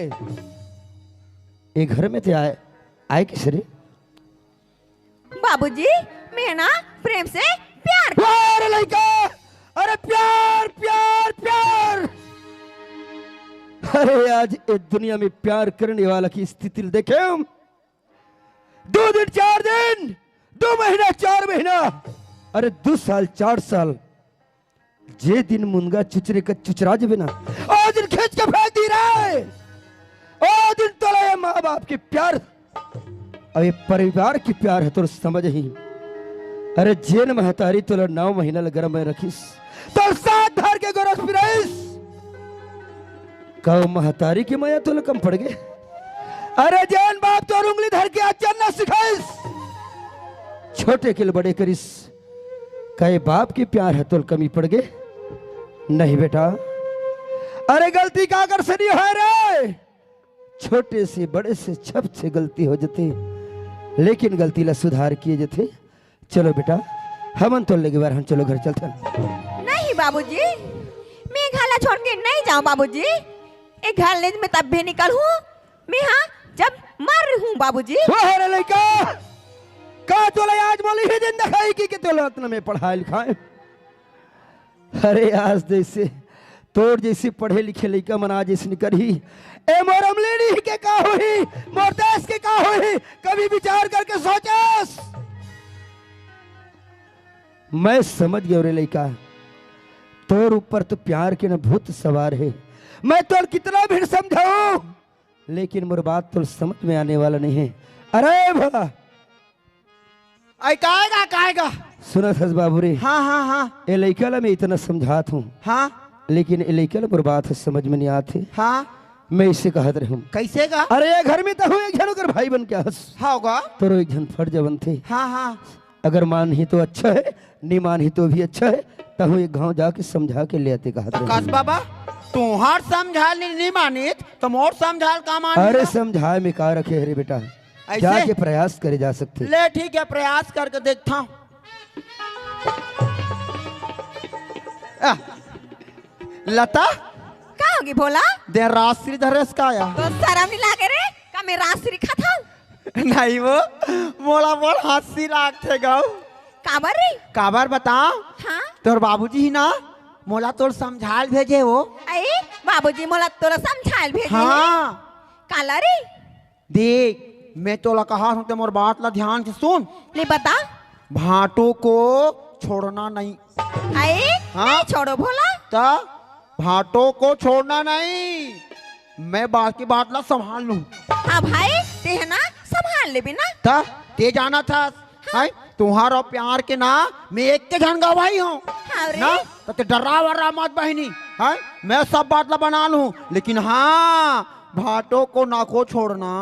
ये घर में ते आए, आए किस रे? बाबूजी, मैं ना प्रेम से प्यार कर वाह रे लइका, अरे प्यार, प्यार, प्यार। अरे आज इस दुनिया में प्यार करने वाला की स्थिति देखे हम। दो दिन, चार दिन, दो महीना, चार महीना, अरे दो साल, चार साल, जे दिन मुनगा चुचरे का चुचरा जबे ना, ओ दिन खींच के फेंक दी रे। ओ दिन तोला ये माँ बाप के प्यार, अब ये परिवार के प्यार हे तोर समझ ही। अरे जेन महतारी तोला नौ महीना ले गर्भ में रखिस, तोर साथ धर के गोरस पिराइस, का वो महतारी की मया तोला कम पड़ गे? अरे जेन बाप तोर उंगली धर के आज चलना सिखाइस, छोटे के ले बड़े करिस, का ये बाप के प्यार हे तोला कमी पड़ गे? नहीं बेटा, अरे गलती काकर से नहीं होय रे, छोटे से बड़े से छप से गलती हो जथे, लेकिन गलती ला सुधार किए जथे। चलो बेटा, हमन तो लेगे बर हम, चलो घर चलथन। नहीं बाबूजी, मैं घर ला छोड़ के नहीं जांव बाबूजी। ये घर ले मैं तब भी निकलहूं, मैं हाँ जब मरहूं बाबूजी। वाह रे लइका, का तोला आज मोला ही दिन देखाही कि, कि तोला अतना मैं पढ़ाए लिखाए। अरे आज जइसे तोर जइसे पढ़े लिखे लइका मन आज अइसने करही, ए मोर अमलेरी के का होही, मोर देश के का होही, कभी विचार करके सोचस? मैं समझ गेंव रे लइका, तोर ऊपर तो प्यार के न भूत सवार हे। मैं तोला कितना भी समझाऊं, लेकिन मोर बात तोला समझ में आने वाला नहीं हे। अरे भला, आई कायगा, कायगा। सुनत हस बाबू रे। हाँ, हाँ, हाँ। ए लइका ला मैं इतना समझात हूँ। हाँ। लेकिन ए लइका ला मोर बात ह समझ में नहीं आत हे। हाँ। मैं इसे कहत रहूँ। कइसे गा? अरे ये घर में तहूँ एक झन ओकर भाई बन के हस। हाँ गा। तोरो एक झन फर्ज बनथे। हाँ, हाँ। अगर मानही तो अच्छा हे, नहीं मानही तो भी अच्छा हे। तहूँ एक घांव जाके समझा के ले आते कहत रहूँ। आकाश बाबा, तुंहर समझाल नहीं, नहीं मानित, तो मोर समझाल का मानित? अरे समझाए में का रखे हे रे बेटा? अइसे? जाके प्रयास करे जा सकथे। ले ठीक हे, प्रयास करके देखथंव। आ, लता? का होगे भोला? दे राजश्री धरेस का या? तो सरम नहीं लागे रे, का मैं राजश्री खात हंव? नहीं वो, मोला बड़ हंसी लागथे गऊ। काबर रे? काबर बतांव? हाँ? तोर बाबूजी ही ना, मोला तोर समझाल भेजे वो। अई, बाबूजी मोला तोला समझाल भेजे हे? हाँ। काला रे? देख, मैं तोला कहत हंव, ते मोर बात ला ध्यान से सुन। ले बता। भांटों को छोड़ना नहीं। अई, हाँ? नहीं छोड़ों भोला। त भांटों को छोड़ना नहीं, मैं बाकी बात ला संभाल लूं। हाँ भाई, ते हे ना, संभाल लेबे ना। त ते जानत हस, हैं? तुहार अउ प्यार के ना, मैं एक के झन गवाही हूँ। हाँ रे। ना, त ते डर्रा वर्रा मत बहिनी, हैं? मैं सब बात ला बना लूँ, लेकिन हाँ, भाटो को ना को छोड़ना।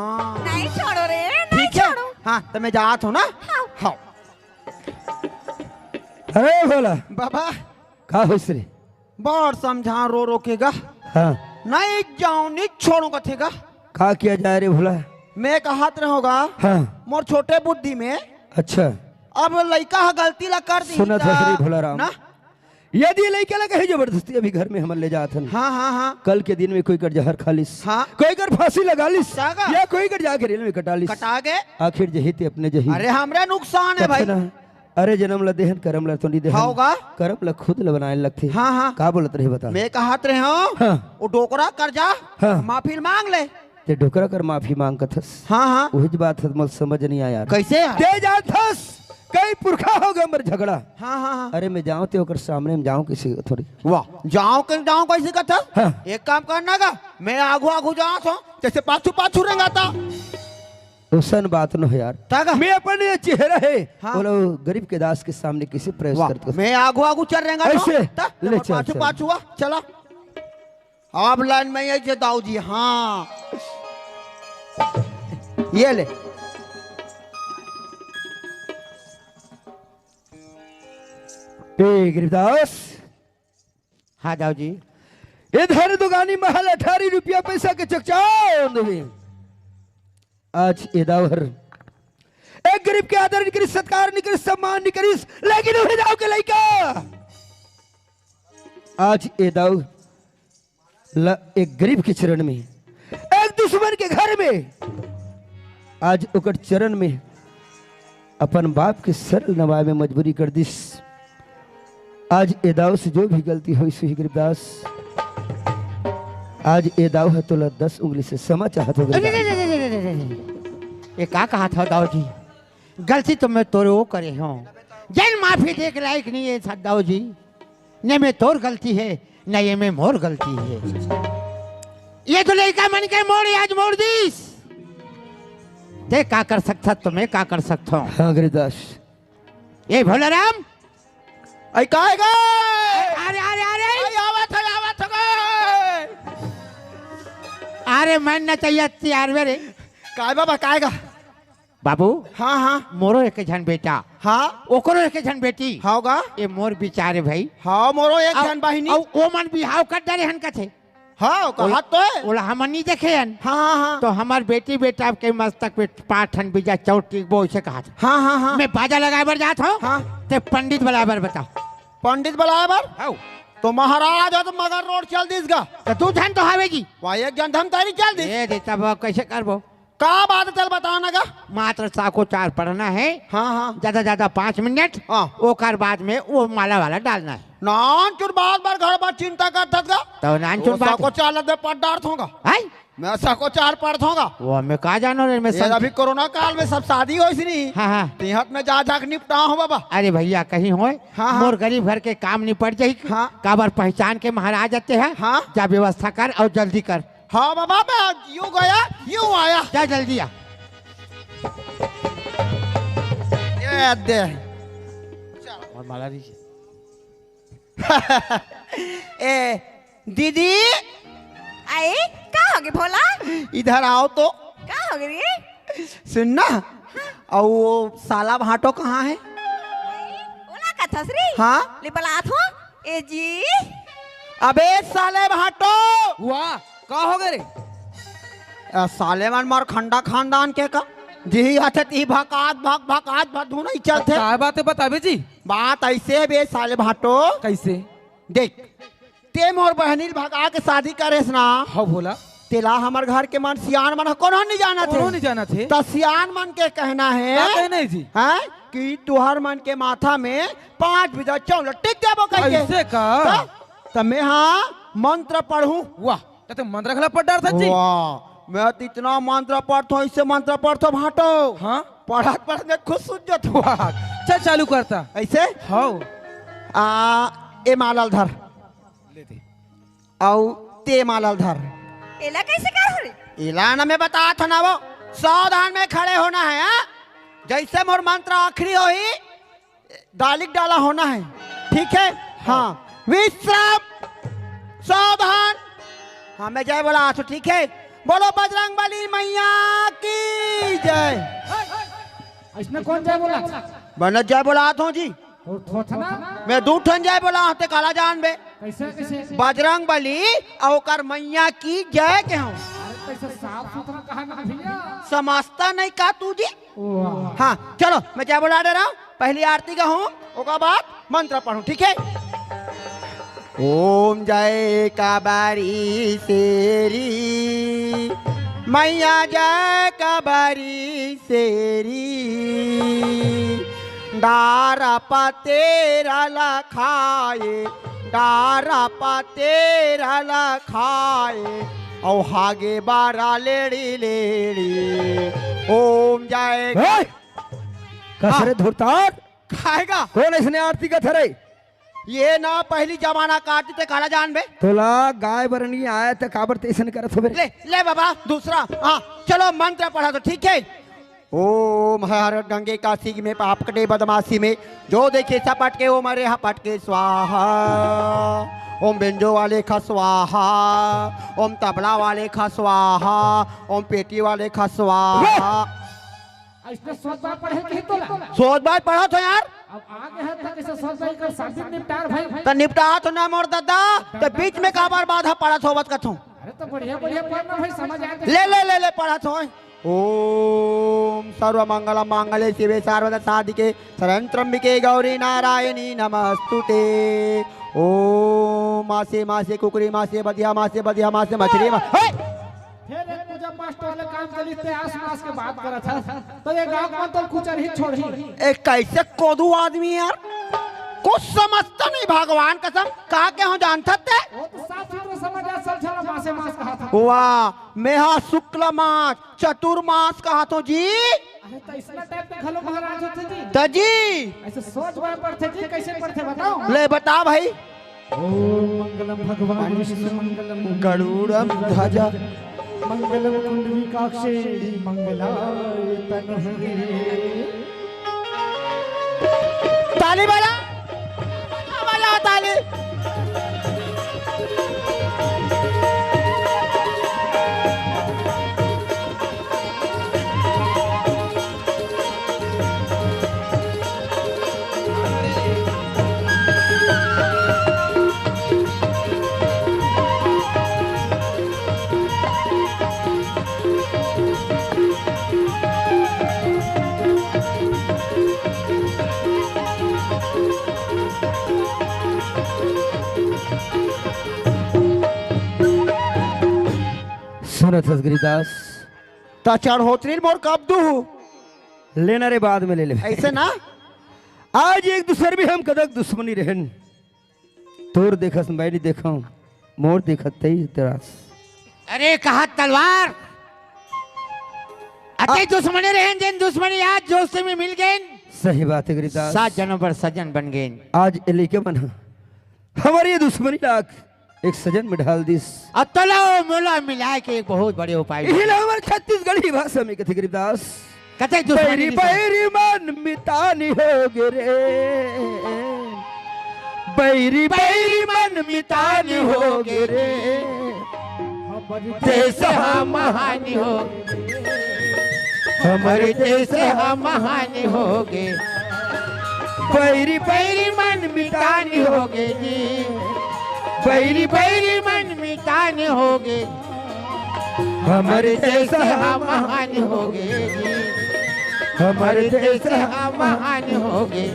नहीं छोड़ो रे, नहीं ठीक है? छोड़ो। हाँ, त मैं जात हूँ ना। हाँ। हाँ। अरे भोला। बाबा। का होइस रे? बड़ समझा रो रो के गा। हाँ। नहीं जाऊं, नहीं छोड़ूं कथे गा। का किया जाए रे भोला? मैं कहत रहूं गा, हाँ। मोर छोटे बुद्धि में। अच्छा। अब लइका ह गलती ला कर दी सुनत हस रे भोला राम। ना? यदि लइका ला कहीं जबरदस्ती अभी घर में हमन ले जात हन। हाँ, हाँ, हाँ। कल के दिन में कोई कर जहर खा लिस। हाँ। कोई कर फांसी लगा लिस। अच्छा गा? या कोई कर जाके रेल में कटा लिस। कटा गे। आखिर जही ते अपने जही। अरे हमरे नुकसान है भाई। ना। अरे जनम ला देहन, करम ला तो नइ देहन। हव गा? करम ला खुद ला बनाए लगथे। हाँ, हाँ। का बोलत रहे बता? मैं कहत रहे हूँ, हाँ। वो डोकरा कर जा, हाँ। माफी मांग ले। ते डोकरा कर माफी मांग कथस। हाँ, हाँ। उहीच बात ह, मोला समझ नइ आय यार। कैसे यार? ते जानथस, कई पुरखा हो गे हमर झगड़ा। हाँ, हाँ, हाँ। अरे मैं जाऊँ ते ओकर सामने में जाऊँ किसी थोड़ी। वाह, जाऊँ के जाऊँ कैसे कथस? हाँ। एक काम करना गा, मैं आगू आगू जात हूँ, जैसे पाछू पाछू रेंगाता। ओसन बात न हो यार। तागा। मैं अपन ये चेहरा है, हाँ। वो लोग गरीब के दास के सामने किसी प्रवेश वाह, करते हो? मैं आगू आगू चल रहेगा तो? ऐसे? ता? ले चल, पाछू चल। पाछू आ, चला। अब लाइन में ये जे दाऊ जी, हाँ। ये ले। ए, गरीब दास। हाँ, दाऊ जी। इधर दुकानी महल अठारह रुपया पैसा के चकचांद हुई। आज ए दाऊ हर एक गरीब के आदर नइ करिस, सत्कार नइ करिस, सम्मान नइ करिस, लेकिन उही दाऊ के लइका आज ए दाऊ ल एक गरीब के चरण में, एक दुश्मन के घर में, आज ओकर चरण में अपन बाप के सर नवाए में मजबूरी कर दिस। आज ए दाऊ से जो भी गलती होइस होही गरीबदास, आज ए दाऊ ह तोला दस उंगली से समा चाहत हो अरे, अरे, गरीबदास। अरे, अरे, अरे, अरे, अरे। ये का कहा था दाऊ जी? गलती तो मैं तोरो करे हूँ, जन माफी दे के लायक नहीं है दाऊ जी। न मैं तोर गलती है, न ये में मोर गलती है। ये तो लइका मन के मोड़ आज मोड़ दिस। ते का कर सकत हस, तो मैं का कर सकत हूँ। हाँ गरीबदास। ए भोलाराम। आई काहे गा? अरे, अरे, अरे। आई आवत है, आवत है गा। अरे, मैं न चाहिए तैयार वे रे। काय बाबा, काहे गा? बाबू। हाँ, हाँ। मोरो एक झन बेटा। हाँ। ओकरो एक झन बेटी। हाँ गा। ए मोर बिचारे भाई। हाँ, मोरो एक अउ, झन बहिनी। अउ ओमन बिहाव कर डरे हन कथे। हाँ, ओला, कहत तो है। ओला हमन नहीं देखे हन। हाँ, हाँ, हाँ। तो हमर बेटी बेटा के मस्तक पे पाँच ठन बीजा चौर टिकबो, इसे कहा था। हाँ, हाँ, हाँ। मैं बाजा लगाए बर जात हूँ। हाँ। ते पंडित बुलाए बर बता। पंडित बुलाए बर? हाँ। तो महाराज हो तो मगर रोड चल दिस गा। तो दू झन तो हवे जी। वहाँ एक झन धमतारी चल दिस। ए दे तब कैसे करबो? का बात है, चल बता ना गा। मात्र साको चार पढ़ना है। हाँ, हाँ। ज्यादा, ज्यादा पाँच मिनट। हाँ। ओकर बाद में वो माला वाला डालना है। नानचुन बात बर घर बर चिंता करत हस गा। तो नानचुन वो बात। साको चार लग पढ़ डारत हूँ गा। हैं? मैं साको चार पढ़त हूँ गा। वो मैं का जानो रे, मैं ये संत अभी कोरोना काल में सब शादी होइस नहीं। हाँ, हाँ। तिहत में जा जा के निपटा हूँ बाबा। अरे भैया, कहीं होए, हाँ, हाँ। मोर गरीब घर के काम निपट जाई। हाँ। काबर पहचान के महाराज आते हैं। हाँ। जा व्यवस्था कर और जल्दी कर। हाँ बाबा, मैं यूं गया, यूं आया। जा जल्दी आ। ये दे। और माला री। ए, दीदी। आई, का होगे भोला? इधर आओ तो। का होगे रे? सुन ना, हाँ। अउ वो साला भाटो कहाँ है? ओला कथस रे? हाँ? ले बलात हो। ए जी। अबे साले भाटो। वाह, का होगे रे? ए, साले मन मार खंडा खानदान के का? जिही आथे तिही भकात भक भकात भक धुन ही चलथे। का बात है बताबे जी? बात ऐसे है बे साले भाटो। कैसे? देख, ते मोर बहनी ल भगा के शादी करेस ना। हाँ भोला। तेला हमर घर के मन सियान मन ह कोनो नहीं जानत हे। कोनो नहीं जानत हे। त सियान मन के कहना है। का कहना है जी? हैं? कि तुहर मन के माथा में पाँच बीघा चौला टिक जाबो कहिके। ऐसे का? त, त मैं हाँ मंत्र पढ़ूं। वाह, त ते मंत्र घला पढ़ डारथस जी। वाह, मैं तो इतना मंत्र पढ़थो, ऐसे मंत्र पढ़थो भाटो। हाँ? पढ़त पढ़त मैं खुद सूझ जाथो। वाह, चल चालू करता। ऐसे? हाँ। आ, ए माला ल धर। ले दे। अउ ते माला ल धर। एला कैसे करहूं रे? एला ना मैं बतात हंव ना वो। सावधान में खड़े होना हे, हाँ? जइसे मोर मंत्र आखिरी होही, डालिक डाला होना हे, ठीक हे? हाँ, विश्राम, सावधान। हाँ, मैं जय बोलात हों, ठीक हे? बोलो बजरंग बली मैया की जय। अइसने कोन जय बोलात? बनत जय बोलात हों जी। अउ थोथना? मैं दू ठन जय बोलात हों, तें काला जानबे। कइसे, कइसे? बजरंग बली अउ ओकर मैया की जय केहेंव। अरे, कइसे साफ सुथरा कहा ना भइया। समझता नहीं का तू जी? वाह। हाँ, चलो, मैं जय बोला दे रहा हूँ, पहली आरती गाहूँ, ओकर बाद मंत्र पढ़हूँ, ठीक हे? ओम जय काबारी शेरी, मैया जय काबारी शेरी, डारा पतेरा ला खाए, डारा पतेरा ला खाए, अउ हागे बारा लेड़ी लेड़ी। ओम जय हे! कस रे हाँ। धुरतार? खाएगा? कोन अइसने आरती गाथे रे? ये ना पहली जमाना काटी ते काला जानबे। तोला गाय बर नइ आय ते काबर ते अइसन करत होबे रे? ले, ले बाबा, दूसरा। हाँ, चलो मंत्र पढ़ा तो ठीक हे। ओम हर हर गंगे काशी में पाप कटे बदमाशी में, जो देखे सपट के ओम अरे हपट के स्वाहा। ओम बेंजो वाले खा स्वाहा, ओम तबला वाले खा स्वाहा, ओम पेटी वाले खा स्वाहा। अइसने सौ बार पढ़े के हे तोला? सौ बार पढ़त हों यार। अब आगे हे त कइसे सौ बार कर शादी निपटार भाई। त निपटात हों ना मोर दादा, त बीच में काबर बाधा पड़त होवत कथों। अरे त बढ़िया बढ़िया पढ़ना भाई, समझ आए तो। ले, ले, ले, ले, पढ़त हों। ओम सर्व मंगल मांगल्ये शिवे सर्वदा साधिके शरण त्र्यंबिके गौरी नारायणी नमस्तुते। ओम मासे मासे कुकरी मासे बधिया मासे बधिया मासे मछली मा-, हे! फेर एक पूजा पाठ वाले काम चली ते आस मास के बात करत हस। त ये गाँव में तो कुचरही छोड़ही। ए, कइसे कोदू आदमी यार, कुछ समझता नहीं भगवान कसम, का केहेंव जानथस ते? वो तो साफ सुथरा समझ आ, सब झन ला मासे मास कहाथे। वाह, मैं हा शुक्ल मास, चतुर्मास कहाथों जी। अरे, त अइसना टाइप के घलो महाराज होथे जी। त जी। अइसे सोच बार पढ़थे जी, कइसे पढ़थे बताओ। ले बता भाई। ओम मंगलम भगवान विष्णु मंगलम गरुड़म ध्वजा मंगलम कुंडली काक्षे मंगलाय तनुहरे। ताली बजा, बजा ताली। सुनत हस गिरिदास, त चढ़ोतरी मोर कब दूहू? लेना रे, बाद में ले ले। अइसे ना? आज एक दूसर में हम कतक दुश्मनी रहेन। तोर देखस मैं नइ देखंव, मोर देखत तैं इतरास। अरे कहा तलवार, अतई दुश्मनी रहेन जेन दुश्मनी आज दोस्ती में मिल गेन। सही बात हे गिरिदास। सात जनम बर सज्जन बन गेन। आज ए लइका मन ह हमर ये दुश्मनी ला एक सजन में ढाल दिस। अउ तोला अउ मोला मिलाय के एक बहुत बड़े उपाय। इही ला हमर छत्तीसगढ़ी भाषा में कथे गिरिदास। कथे दुश्मनी बैरी, बैरी मन मितानी होगे रे। बैरी, बैरी मन मितानी होगे रे। हमर देश हा महान होगे। हमर देश हा महान होगे। बैरी, बैरी मन मितानी होगे जी। बैरी, बैरी मन मितानी होगे। हमर देश हा महान होगे जी। हमर देश हा महान होगे।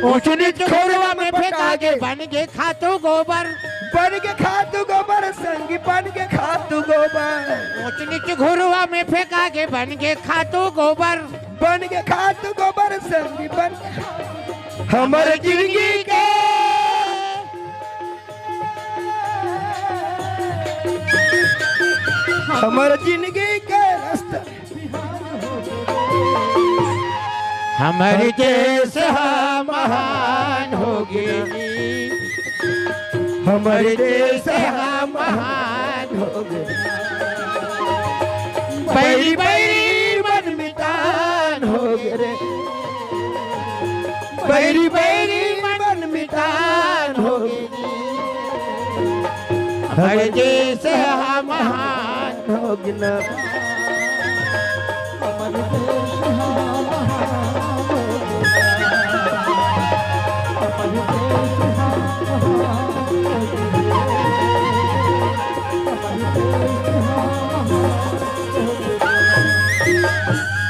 ऊंच नीच घुरवा में फेंका गे, बन गे खातू गोबर। बन गे खातू गोबर संगी, बन गे खातू गोबर। ऊंच नीच घुरवा में फेंका गे, बन गे खातू गोबर। बन गे खातू गोबर संगी, बन हमर जिंदगी के, हमर जिंदगी के रास्ता। हमर देश हा महान होगे, हमर देश हा महान होगे। बैरी बैरी मन मितान होगे रे, बैरी बैरी मन मितान होगे। हमर देश हा महान होगे ना।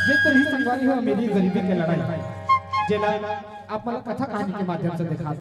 ये तो ही संगवारी हो अमीरी गरीबी के लड़ाई, जेला आप मन ला कथा कहानी के माध्यम से देखा